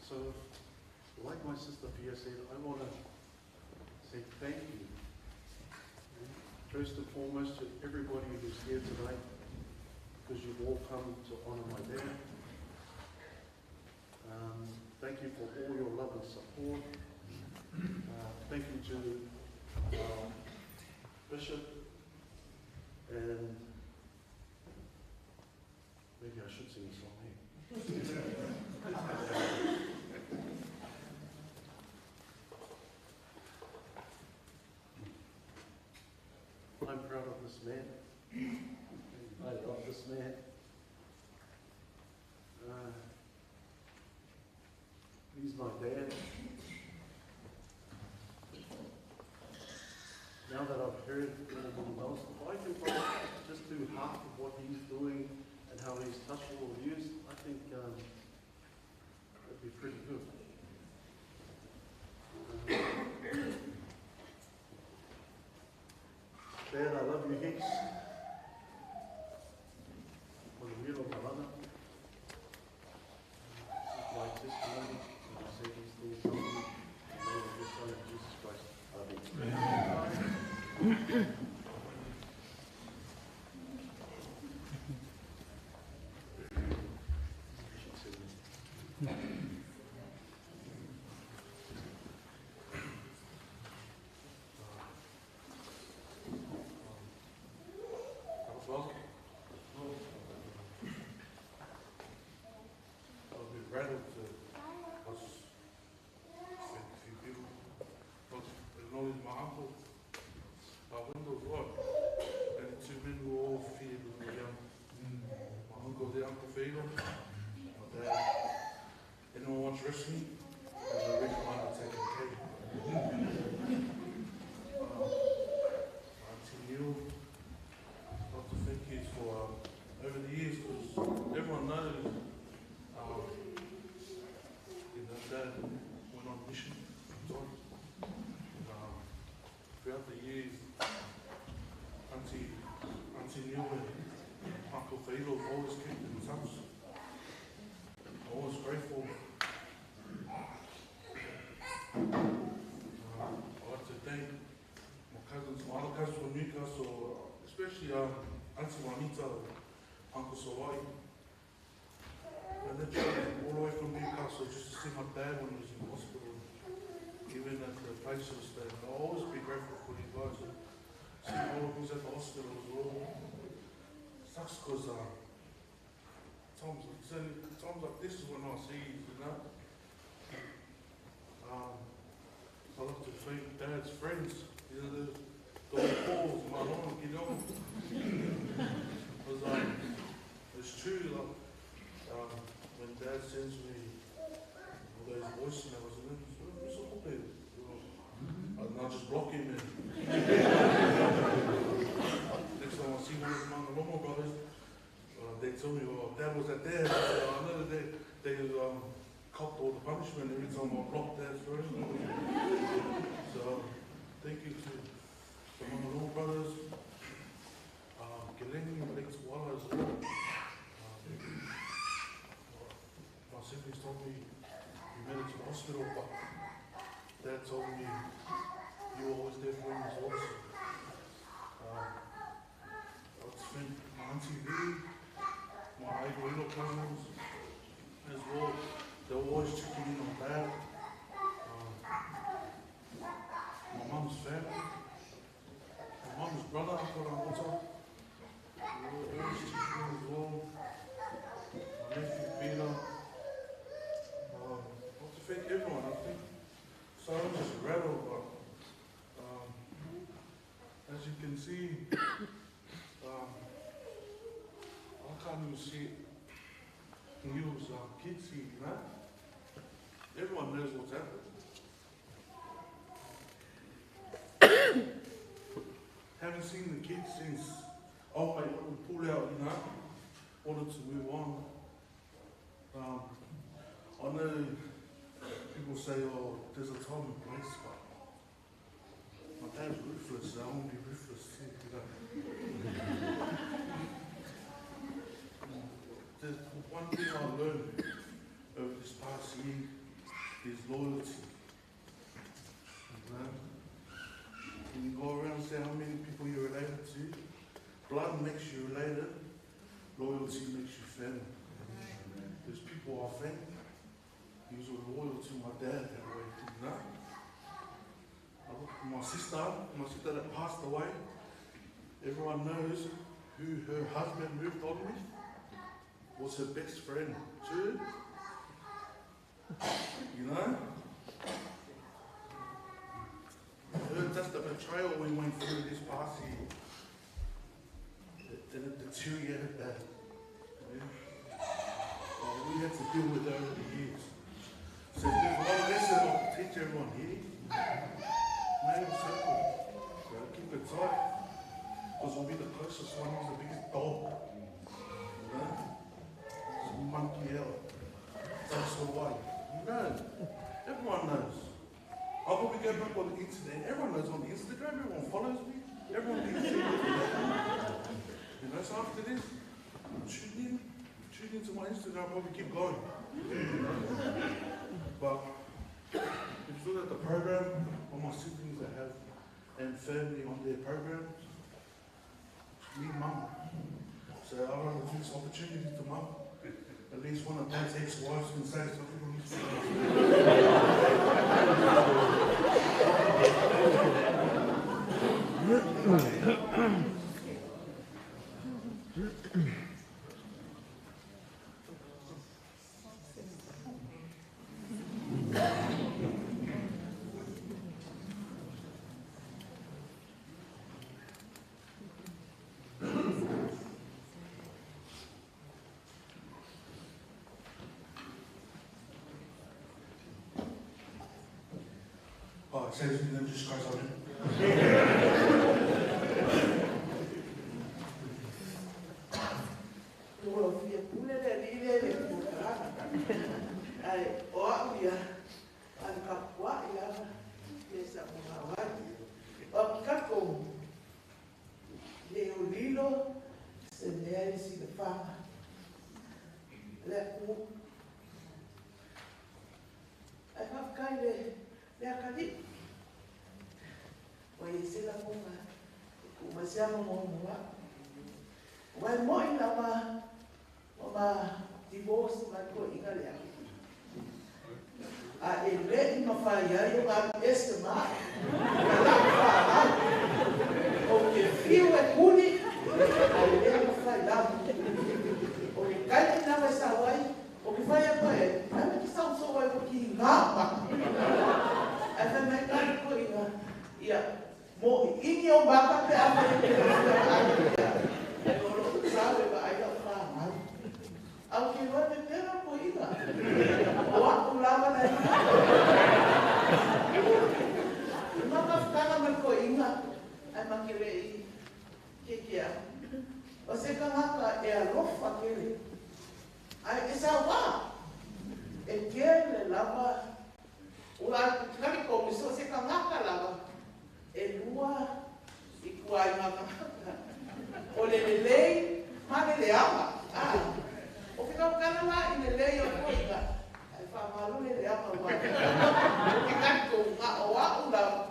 So, like my sister Pia said, I want to say thank you First and foremost to everybody who's here tonight, because you've all come to honour my dad. Thank you for all your love and support. Thank you to our Bishop, and maybe I should sing a song here. I'm proud of this man. I love this man. He's my dad. Now that I've heard all else, if I can just do half of what he's doing and how he's touched all of you, I think that'd be pretty good. Dad, I love you heaps. For the real of my mother. This is my testimony, and I say these things in the name of your Son, Jesus Christ. Amen. Amen. I'll be rattled to us a few people. But acknowledge my uncle, our windows were, and the two men were all feared when we were young. My uncle there, Uncle Figo, my dad. Anyone watch wrestling? There's a red Undertaker K. Auntie Neil, I'd like to thank you for over the years, because everyone knows, you know, Dad went on mission from time. And, throughout the years, Auntie Neil and Uncle Filo have always kept in touch. I'm always grateful. I'd like to thank my cousins, my other cousins from Newcastle, especially Auntie Juanita, Uncle Sawai. And they traveled all the way from Newcastle just to see my dad when he was in hospital, even at the place he was staying. I'll always be grateful for you guys. And see all of you at the hospital as well. It sucks because times like this is when I see you, you know. I like to thank Dad's friends, you know, the old calls, my mom, you know. Because it's true, like, when Dad sends me all those voicemails, and then and I'll just block him. And next time I see one of my Mangalomo brothers, they tell me, well, Dad was at there. I said, I know that they copped all the punishment every time I blocked Dad's phone. So thank you to the Mangalomo brothers, Geleni and Lake Wala as well. My siblings told me you made it to the hospital, but Dad told me you were always there for him as well. So, I'd like to thank my auntie V, my Aigoilo cousins as well. They were always checking in on Dad. My mum's family, my mum's brother, Uncle Ramota, they were always checking in as well. My nephew Peter. I'd like to thank everyone. I think so I'm just rattled, but as you can see, I can't even see Neil's kids here, you know. Everyone knows what's happened. Haven't seen the kids since I pulled out, you know, wanted to move on. I know people say, oh, there's a time and place, but my dad's ruthless, so I won't be ruthless too, you know. There's one thing I learned over this past year is loyalty. You know? You can go around say how many people you're related to. Blood makes you related. Loyalty makes you family. There's people are family. He was loyal to my dad that way, you know? I look at my sister that passed away. Everyone knows who her husband moved on with. Was her best friend too. You know? Just the betrayal we went through this past year. And it deteriorated that. Yeah? But we had to deal with it over the years. So if there's one lesson I can teach everyone here, make it simple. So keep it tight. Because we'll be the closest one who's the biggest dog. You know? It's monkey hell. That's why. You know. Everyone knows. I'll probably go back on the internet. Everyone knows on Instagram. Everyone follows me. Everyone can see me. You know, so after this, tune into my Instagram. I'll probably keep going. You know? But if you look at the program, all my siblings that have and family on their program, me, mum. So I want to give this opportunity to mum. At least one of dad's ex-wives can say something on Instagram. Oh, it says in the name of Jesus Christ, amen. Divorce mai ko inga lea. A e le i mawhai ai o ngā este mā. O ke whiu e kuni, a e le mawhai lau. O ke kaiti nā mai sa wai, o ke whai a koe, nā me ki sau so wai o ki ngā maka. Ai whai mai kai ko inga, ia, mo ingi o maka pe a whai e te ai ia. E o lo sawe ma ai lau whāngau. Au ke roa te pera ko inga. O aku lava na inga. Maka whakanga mai ko inga, ai makere i ke kia. O se kangaka e alofa kele. Ai e sa wā. E kele lava. Ua kari ko miso se kangaka lava. E lua i kua i ngakangaka. O le lelei, ma le leanga. Ah. O ke kaukana la i le lei o ko inga. Ai whamalo le leanga wā. O ke kari ko ngā o au lava.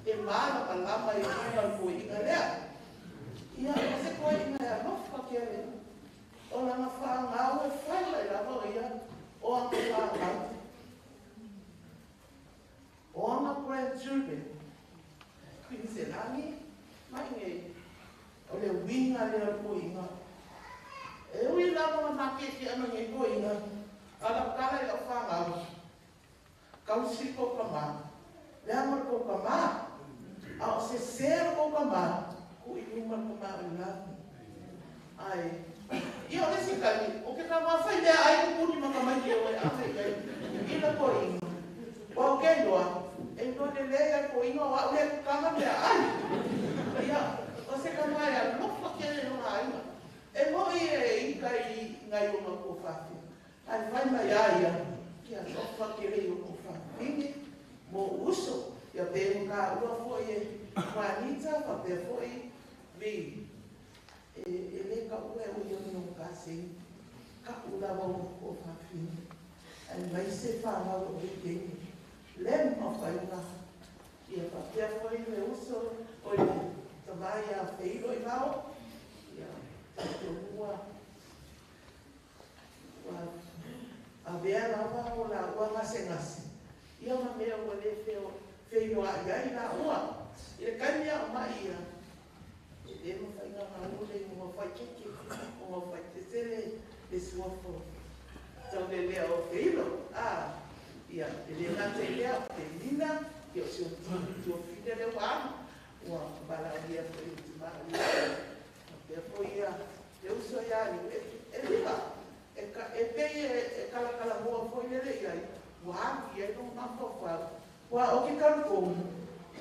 E māna ka lama i kua ko inga lea. Ia, o se koe inga e alofa kele. O langa whāngau e whai lai lava o ia. O anga whāngau. O anga grandchildren. Queen Selani, mai nei. O le winga lea ko inga. E ui lava nga makeke ana nge ko inga. Ala kala i au whāngau. Kausi ko ka mā. Lea mo ko ka mā. A o se sero ko ka mā. Ku i luma ko mā o lani. Ai. Ia o le si kai. O ke ka mawhai lea ai ku puni maka mai ke oe a whai kai. Ila ko inga. Wa o ke loa. E no le lea ko inga o au lea kanga mea ai. Ia o se ka mai a lofa ke le no ainga. E mo i e i kai ngai o ngā kō whawhia. Ai whai mai a ia, kia lofa ke le o kō whawhine, mō uso, ia pē ngā ua foi e whanita, whapea foi vi. E le ka ua e ui o ngā sei, ka ula wau o kō whawhine. Ai mai se whāngau o i tēnei. Le mawhai ngā, ia whapea foi le uso, o le feilo i lao. Ia, talitonu ua ua avea lava o laua gasegase ia ma mea ua lē feiloaʻi ai laua i le taimi a o maʻi ia e lē mafai ona le igoa faikeke o faitete le suafa taulelea o feilo a ia e lē gata i lea o Penina ia o si tuafine lea ua alu ua valaaulia foi i le tamā faapea foi ia le uso iā Liu e lima e pei e kalakalamoa foi lele i ai ua alu i ai loga mafaufau ua o ke kalukou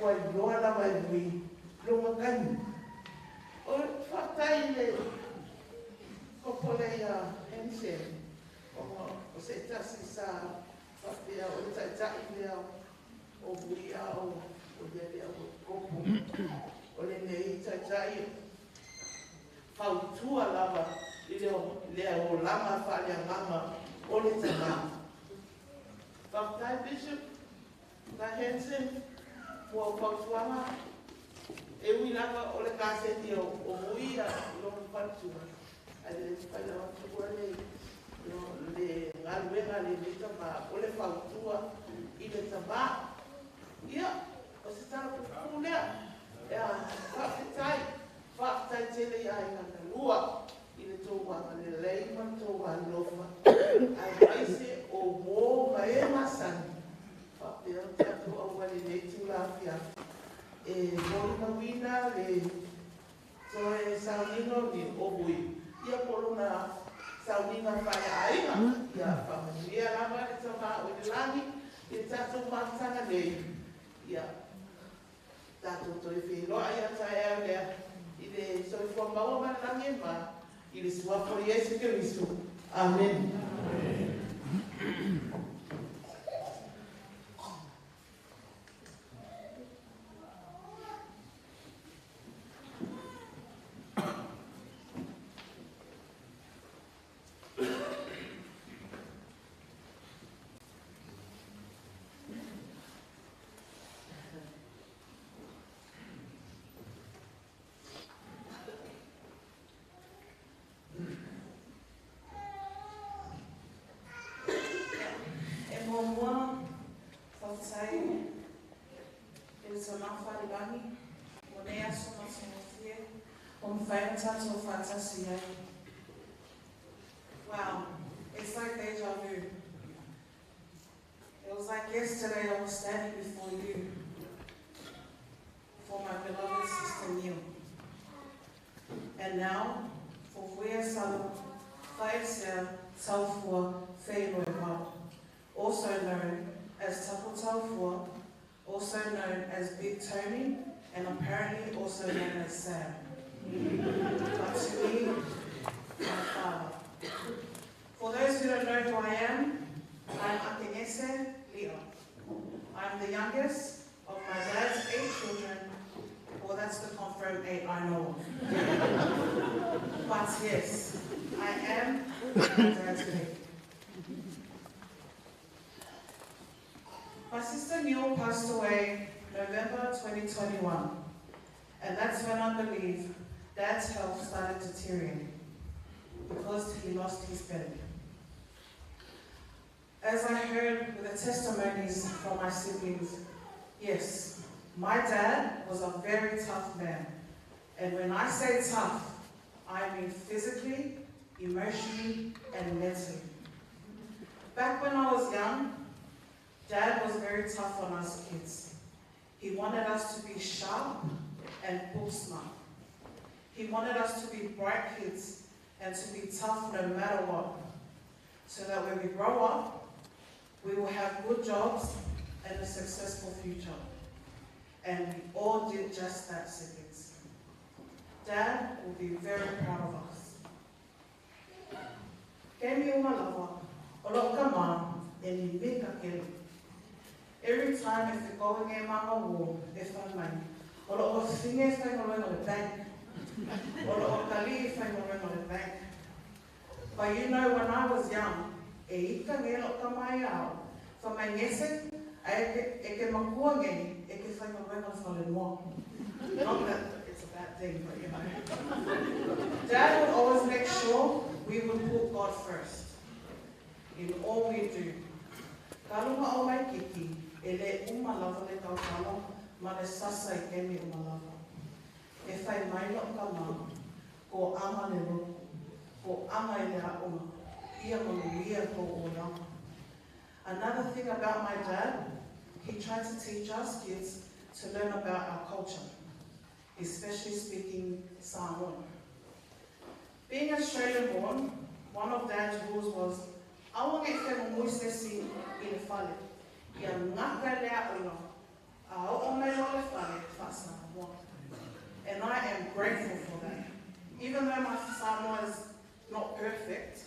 ua iloa lava e Vui loga kaimi o faafetai le kopole ia Hansen ona o se tasi sa faapea o le taʻitaʻi lea o Vui a o ia lea ua kopo o lenei taʻitaʻi fautua lava i le olaga faaleagaga o le tamā. Faafetai Bishop na Hansen ua fautuaga e ui lava o le kaseti o Vui ia lona faletua ae le mafai lava tuua le galuega a lenei tamā o le fautua i le tamā. Ia o se tala pupuu lea ea faafetai faafetai tele i aiga na lua i le tou agalelei ma le tou alofa aemaise o uō ma e masani faapea ona tatou auai lenei tulafiafi e molimauina le toe sauniga o Vui ia po o lona sauniga faaleaiga ia faamanuia lava le tamā o i le lagi i le tatou mafutaga nei ia tatou toe feiloai ia taeao lea i le soifua maua ma le lagi e mā i le suafa o Iesu Keriso. Amen. E muamua faafetai i le Tamā Falelagi ua nei aso matagofie ua mafai ona tatou faatasi ai. Wow, it's like deja vu. It was like yesterday I was standing before you for my beloved sister Neil. And now, for Vuia Salo, Faesea Taufua Feiloivao, also known as Tapu Taufua, also known as Big Tony, and apparently also known as Sam. But to me, my father. For those who don't know who I am Akenese Leo. I'm the youngest of my dad's 8 children. Well, that's the confirmed 8 I know of. But yes, I am my dad's baby. My sister Neil passed away November 2021, and that's when I believe Dad's health started deteriorating because he lost his bed. As I heard with the testimonies from my siblings, yes, my dad was a very tough man. And when I say tough, I mean physically, emotionally, and mentally. Back when I was young, Dad was very tough on us kids. He wanted us to be sharp and book smart. He wanted us to be bright kids and to be tough no matter what, so that when we grow up, we will have good jobs and a successful future. And we all did just that, siblings. Dad will be very proud of us. Kemi uma lava, o lo ka ma, e ni me ka kelo. Every time if we go in manga wo, e whan mai, o lo o whinge whaingoloenga le bank. O lo o kali whaingoloenga le bank. But you know, when I was young, e ika nge lo ka mai ao, wha mai ngese, a e ke makua nge, e ke whaingoloenga le whale noa. Not that it's a bad thing, but you know. We would put God first in all we do. Kalunga o mai kiki, e le uma lava le kaukalo, ma le sasa i kemi uma lava. E whai mai lo ka ma, ko anga le loko, ko anga i le aonga, ia manuia ko o langa. Another thing about my dad, he tried to teach us kids to learn about our culture, especially speaking Samoan. Being Australian born, one of Dad's rules was, awa nge whenga mui sesi i le fale, ia ngaka lea ola, a o mai lo le fale, wha Samoa. And I am grateful for that. Even though my Samoa is not perfect,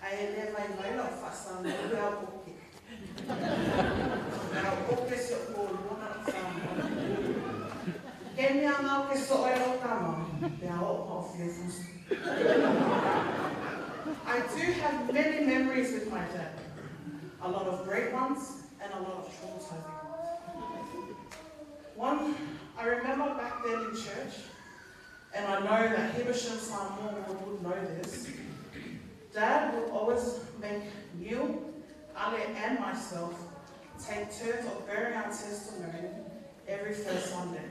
I le vai mai lo wha Samoa lea oke. Lea oke se o luna Samoa. Ke mea ngau ke so e lo kama, lea o ma o fia fusu. I do have many memories with my dad. A lot of great ones and a lot of traumatizing ones. One, I remember back then in church, and I know that Hebersham Samoa would know this, Dad would always make Neil, Ale, and myself take turns of bearing our testimony every first Sunday.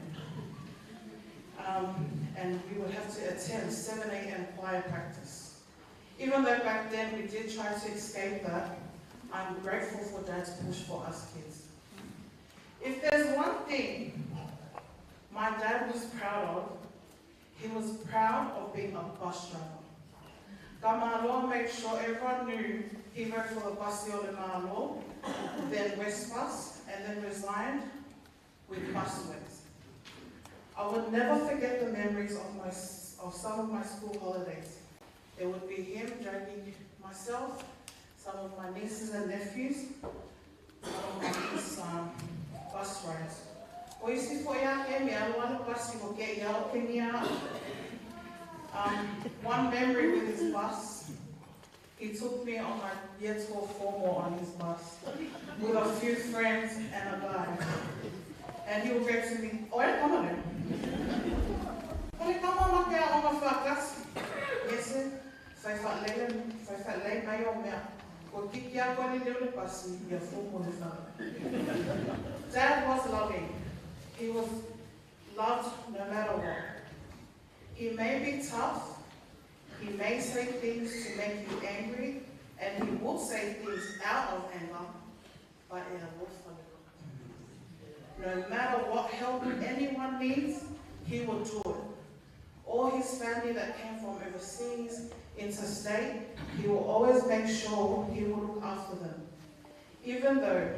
And we would have to attend 7 a.m. choir practice. Even though back then we did try to escape that, I'm grateful for Dad's push for us kids. If there's one thing my dad was proud of, he was proud of being a bus driver. Kamalo made sure everyone knew he worked for the Basi o le Malo, then West Bus, and then resigned with Busways. I would never forget the memories of some of my school holidays. It would be him dragging myself, some of my nieces and nephews, on his bus rides. One memory with his bus, he took me on my year 12 formal on his bus with a few friends and a guy. And he would go to me, "Oe, come on in. Ole, come on, yes, Dad was loving. He was loved no matter what. He may be tough, he may say things to make you angry, and he will say things out of anger, but no matter what help anyone needs, he will do it. All his family that came from overseas, interstate, he will always make sure he will look after them. Even though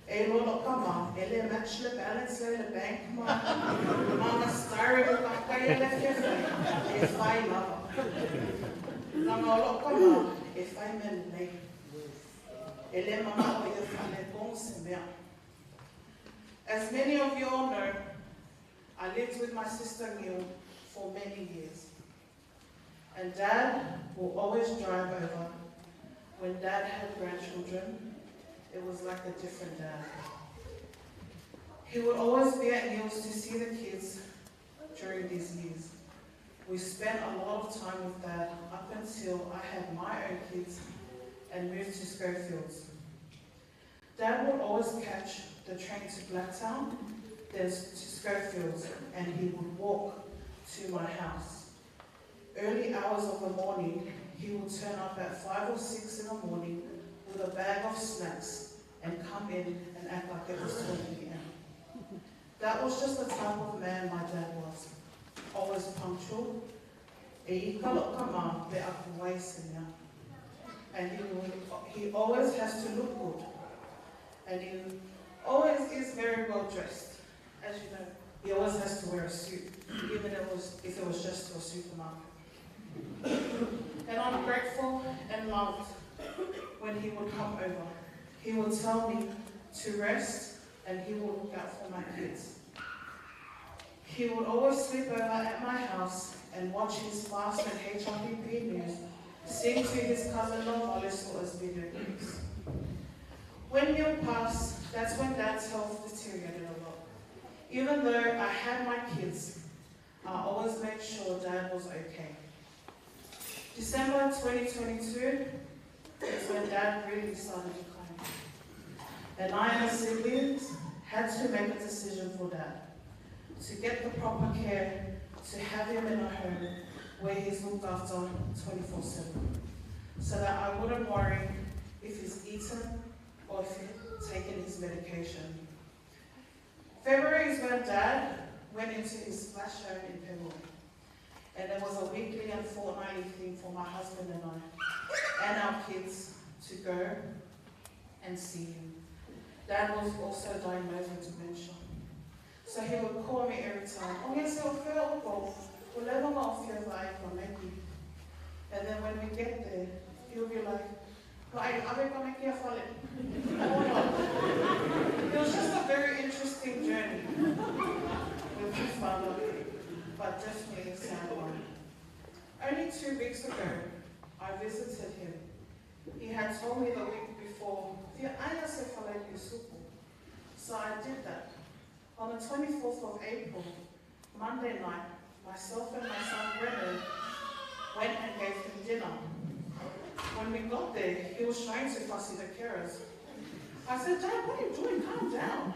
e lolo kama, e le match le balance le bank ma, mama stari o kakai le fefe, e whai lava. Nanga olo kama, e whai men nei. E le mama o ia whale kong se mea. As many of you all know, I lived with my sister Neil for many years. And Dad will always drive over. When Dad had grandchildren, it was like a different dad. He would always be at Neil's to see the kids during these years. We spent a lot of time with Dad up until I had my own kids and moved to Schofields. Dad would always catch the train to Blacktown, then to Schofields, and he would walk to my house. Early hours of the morning, he would turn up at 5 or 6 in the morning with a bag of snacks and come in and act like it was 12 p.m. That was just the type of man my dad was. Always punctual. And he always has to look good. And he always is very well dressed. As you know, he always has to wear a suit, even if it was just to a supermarket. And I'm grateful and loved when he would come over. He would tell me to rest and he would look out for my kids. He would always sleep over at my house and watch his fast and HRPP news, sing to his cousin Lovales or his video games. When Neil passed, that's when Dad's health deteriorated a lot. Even though I had my kids, I always made sure Dad was okay. December 2022 is when Dad really started declining. And I and the siblings had to make a decision for Dad, to get the proper care, to have him in a home where he's looked after 24/7, so that I wouldn't worry if he's eaten or if he's taken his medication. February is when Dad went into his splash home in Pebble. And there was a weekly and fortnightly thing for my husband and I and our kids to go and see him. Dad was also diagnosed with dementia. So he would call me every time. Oh, yes, And then when we get there, he'll be like, It was just a very interesting journey with his father, but definitely a sad one. Only 2 weeks ago, I visited him. He had told me the week before, so I did that. On the 24th of April, Monday night, myself and my son Brennan went and gave him dinner. When we got there, he was trying to fussy the carers. I said, Dad, what are you doing? Calm down.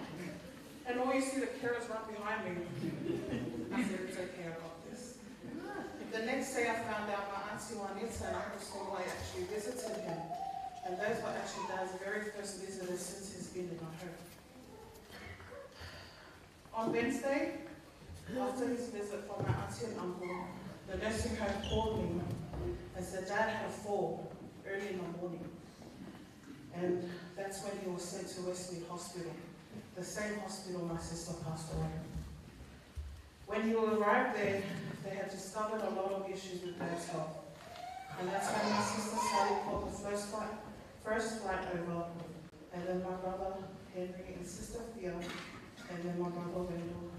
And all you see the carers run behind me. I said, it's okay, I got this. The next day I found out my auntie Juanita and Uncle Solway actually visited him. And those were actually Dad's very first visitors since he's been in our home. On Wednesday, after his visit from my auntie and uncle, the nursing home called me and said Dad had a fall early in the morning. And that's when he was sent to Westmead Hospital, the same hospital my sister passed away. When he arrived there, they had discovered a lot of issues with Dad's health. And that's when my sister Sally caught the first flight over, and then my brother Henry and sister Thea, and then my brother Wendell.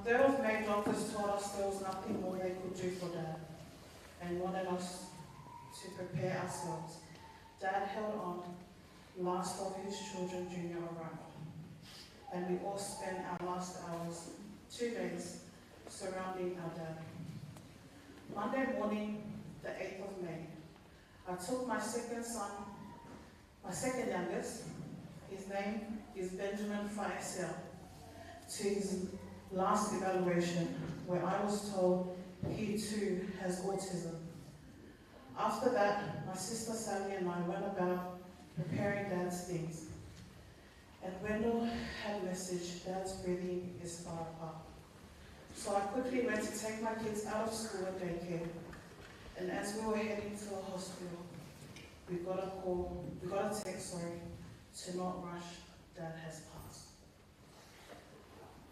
3rd of May, doctors told us there was nothing more they could do for Dad and wanted us to prepare ourselves. Dad held on, last of his children, Junior arrived. And we all spent our last hours, 2 days, surrounding our dad. Monday morning, the 8th of May, I took my second son, my second youngest, his name is Benjamin Faisal, to his last evaluation, where I was told he too has autism. After that, my sister Sally and I went about preparing Dad's things. And Wendell had messaged, Dad's breathing is far apart. So I quickly went to take my kids out of school and daycare. And as we were heading to the hospital, we got a text, to not rush, Dad has passed.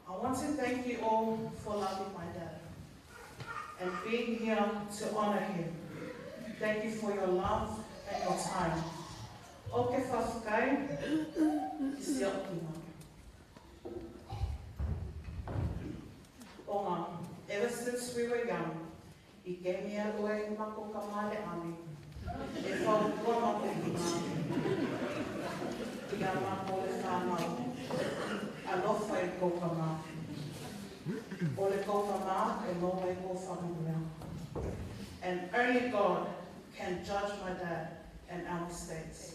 I want to thank you all for loving my dad and being here to honor him. Thank you for your love and your time. Oke whawhikai, isi okina. Onga, ever since we were young, I ke mea loe i mako ka male ane, e whaukua mako kina, ia mako le whanau, alofa i kouka mā. O le kouka mā e maua i kou whanumea. And only God can judge my dad and our mistakes.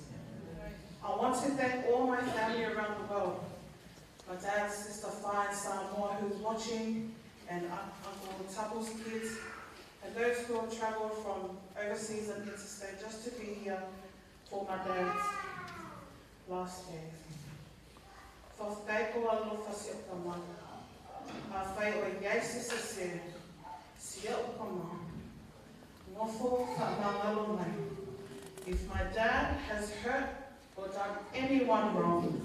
I want to thank all my family around the world. My dad's sister Fine Samoa, who's watching, and Uncle Tapu's kids, and those who have traveled from overseas and interstate just to be here for my dad's last days. Whawhakaiko alofa si o ka mā. A whai o iai sisa se, sia o ka mā. Ngofo whaamangalo mai. If my dad has hurt or done anyone wrong,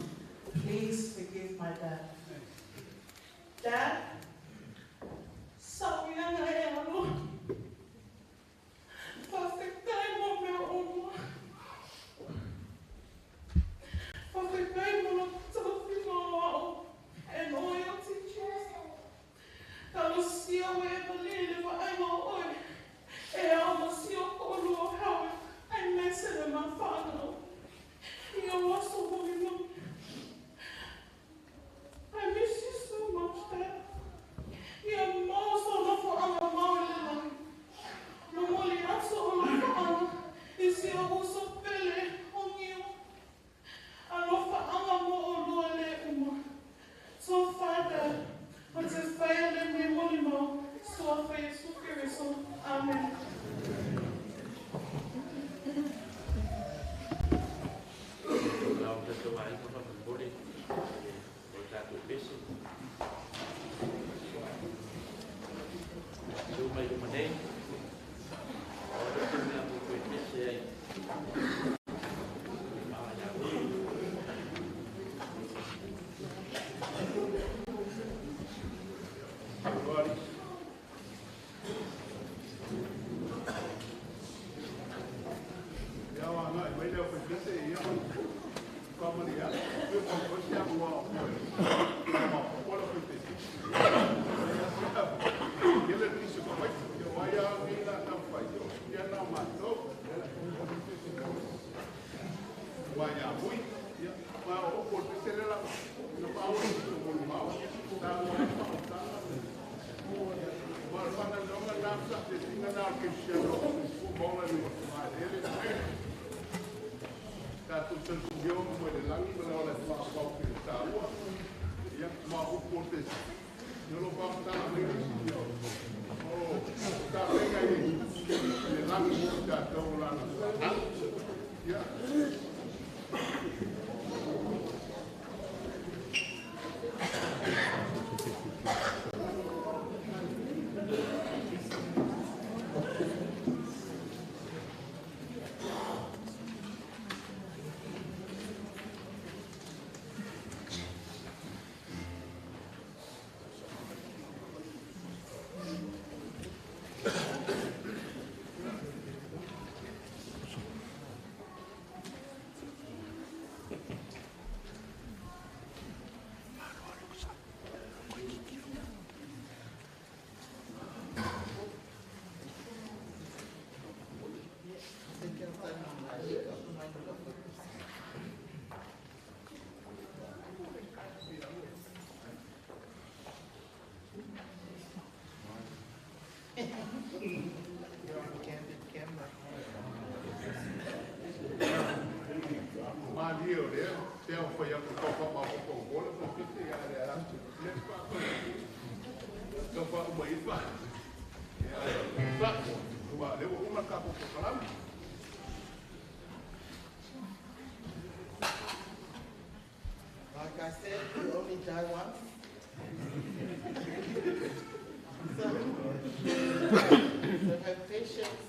please forgive my dad. Dad, sawianga e alo. Whawhikai mo mea oma. Whawhikai mo na tawhinga wao. And all your teachers. Kalosia we e malele wa ai wa oi. E ao masia kōlua hau ai mesele ma whanau. Ia waso holy one. I miss you so much, Dad. Faa-kerisiano o soifua ma ola i le uafugaeleele. Tatou talitonioga mai le lagi ma le ola e faavavau i le taua. Ia, ma upu o le ia lo faamatala mai nisi ia o tapena i le lagi mo i tatou o lana fanau. Ia. You're on candid camera. Malie o lea, te au whai aku kau wha ma o kau bola, ma pite ia le ara, le wha kau wha uma i wha. Wha, ua le ua uma ka po kalamu. Like I said, you only die once. So have patience.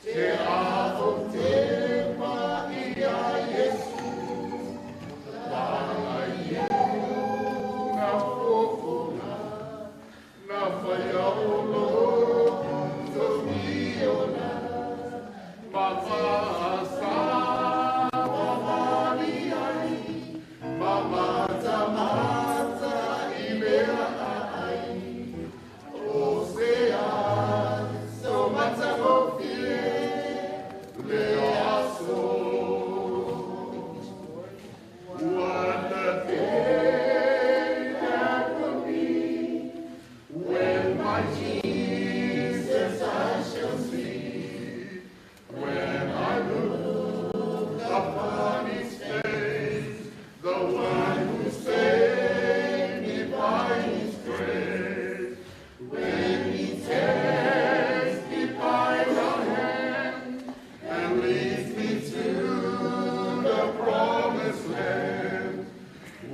Te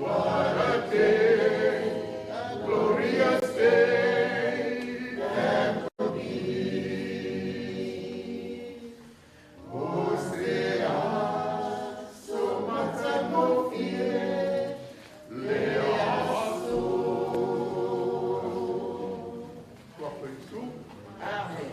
What a day, a glorious day that will be. O se aso matagofie le aso. Amen.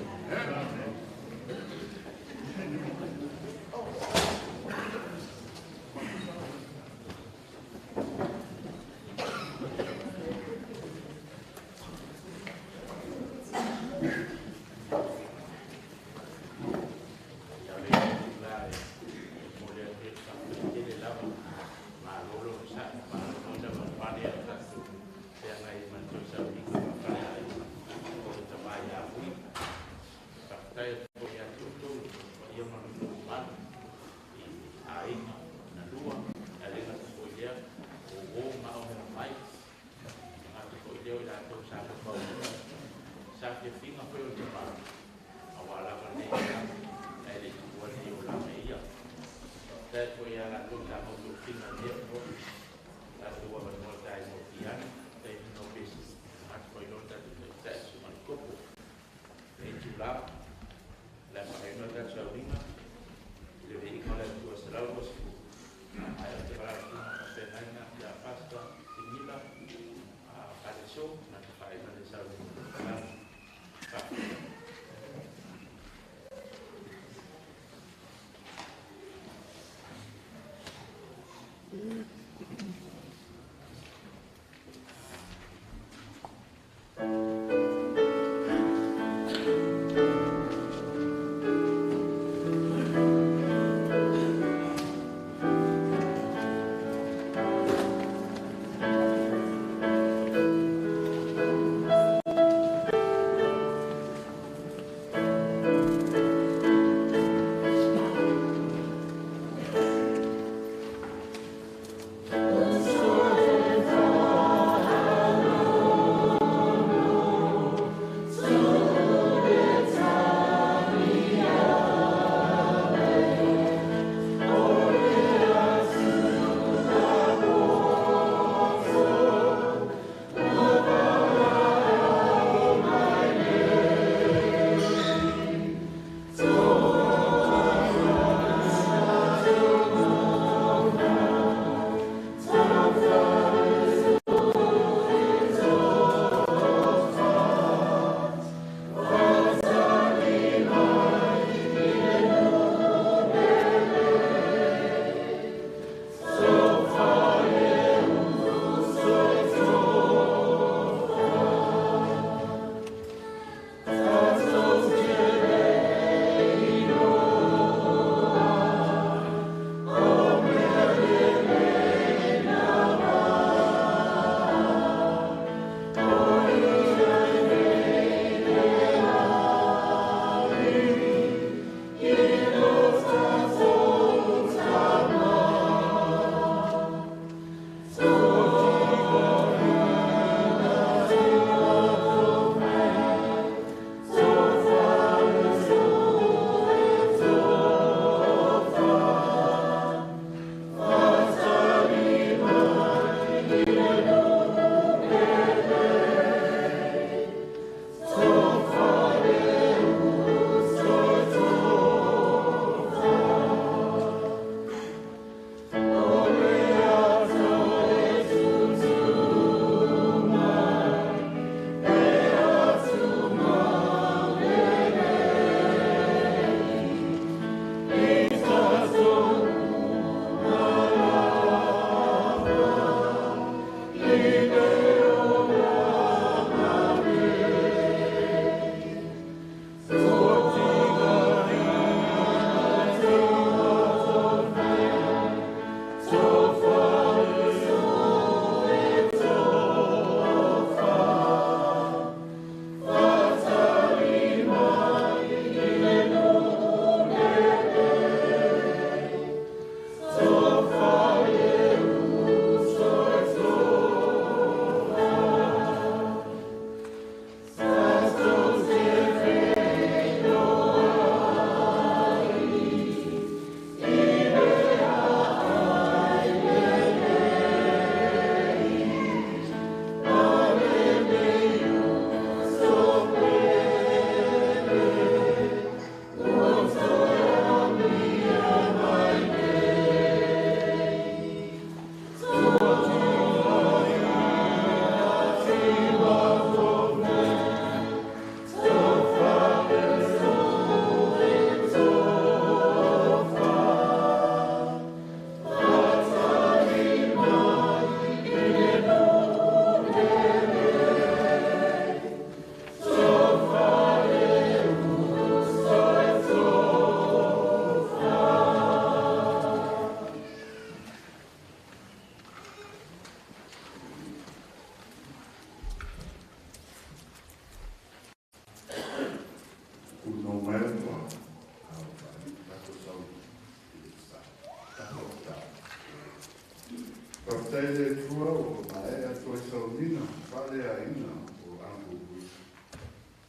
loa ua maea toe sauniga faaleaina o Uncle Vui.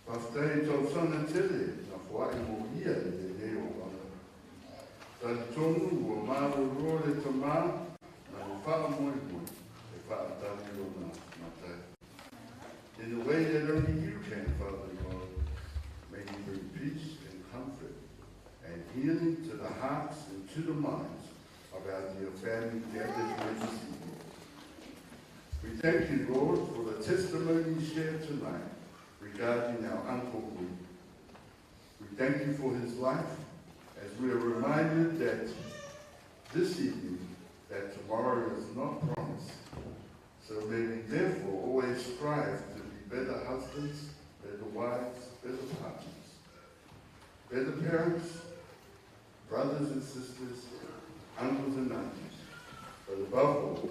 Faafetai i tausaga tele na foa'i molia i lenei auauna. Talitonu ua malolo le Tamā ma le faamoemoe e faatali lona matai. In the way that only you can, Father God, may you bring peace and comfort and healing to the hearts and to the minds of our dear family gathered here this evening. We thank you, Lord, for the testimony shared tonight regarding our Uncle Vui. We thank you for his life as we are reminded that this evening that tomorrow is not promised. So may we therefore always strive to be better husbands, better wives, better partners, better parents, brothers and sisters, uncles and aunties, but above all,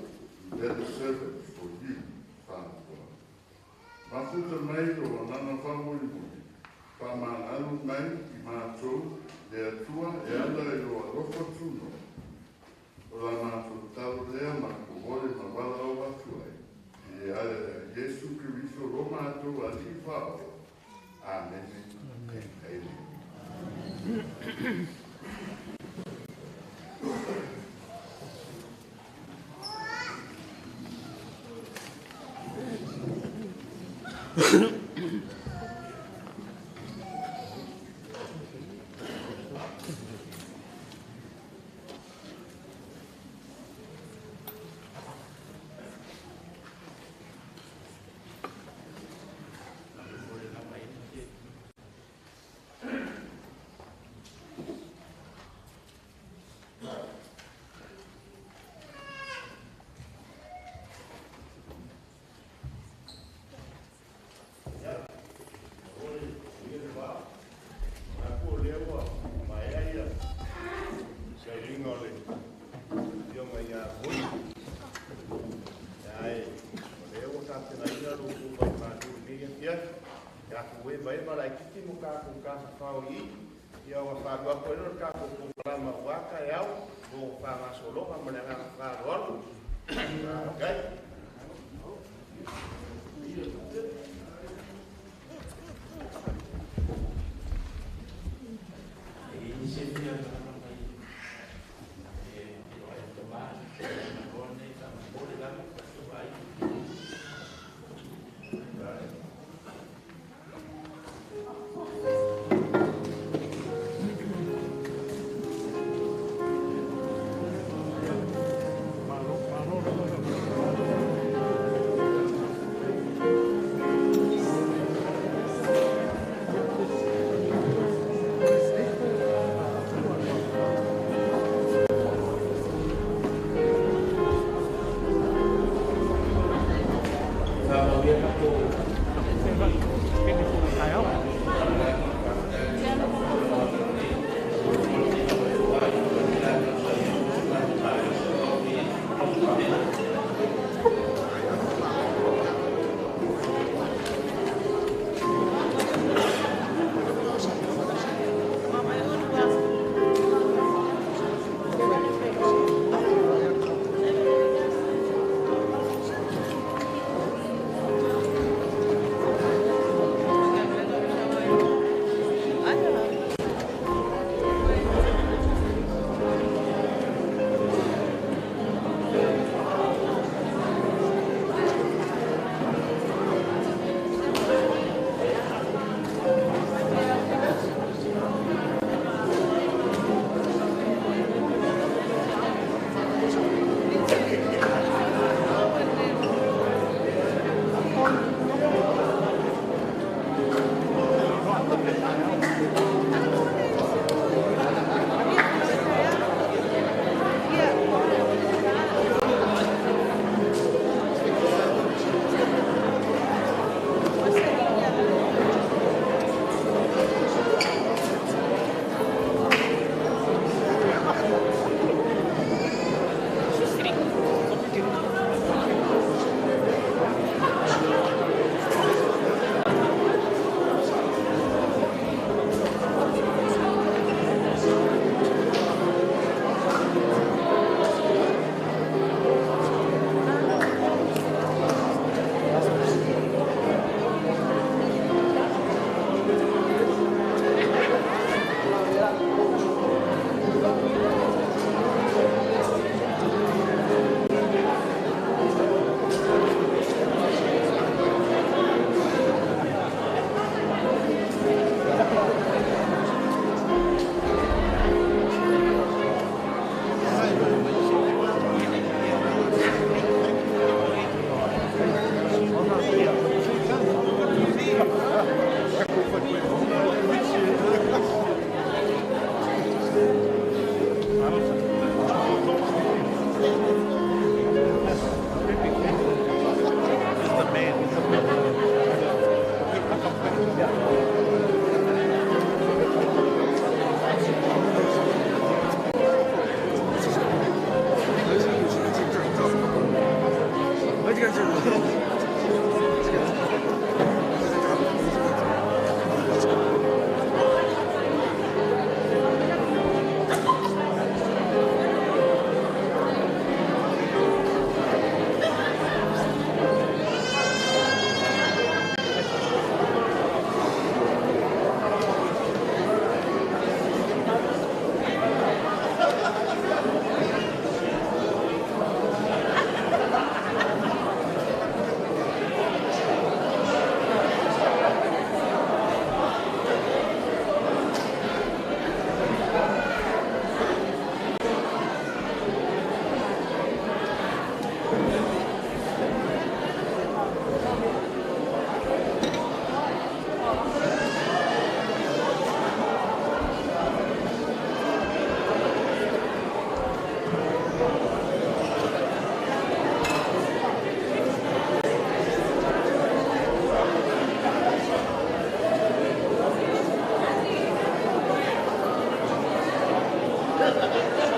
be better servants for you, Father God. Mafuta mai lo agaga faamolemole, faamagalu mai i matou le Atua e ala i lo alofa tunoa. O la matou talo lea matou ole ma valaau atu ai, i le ala ia Iesu Keriso lo matou Alii Faaola. Amene. Amen. Thank you.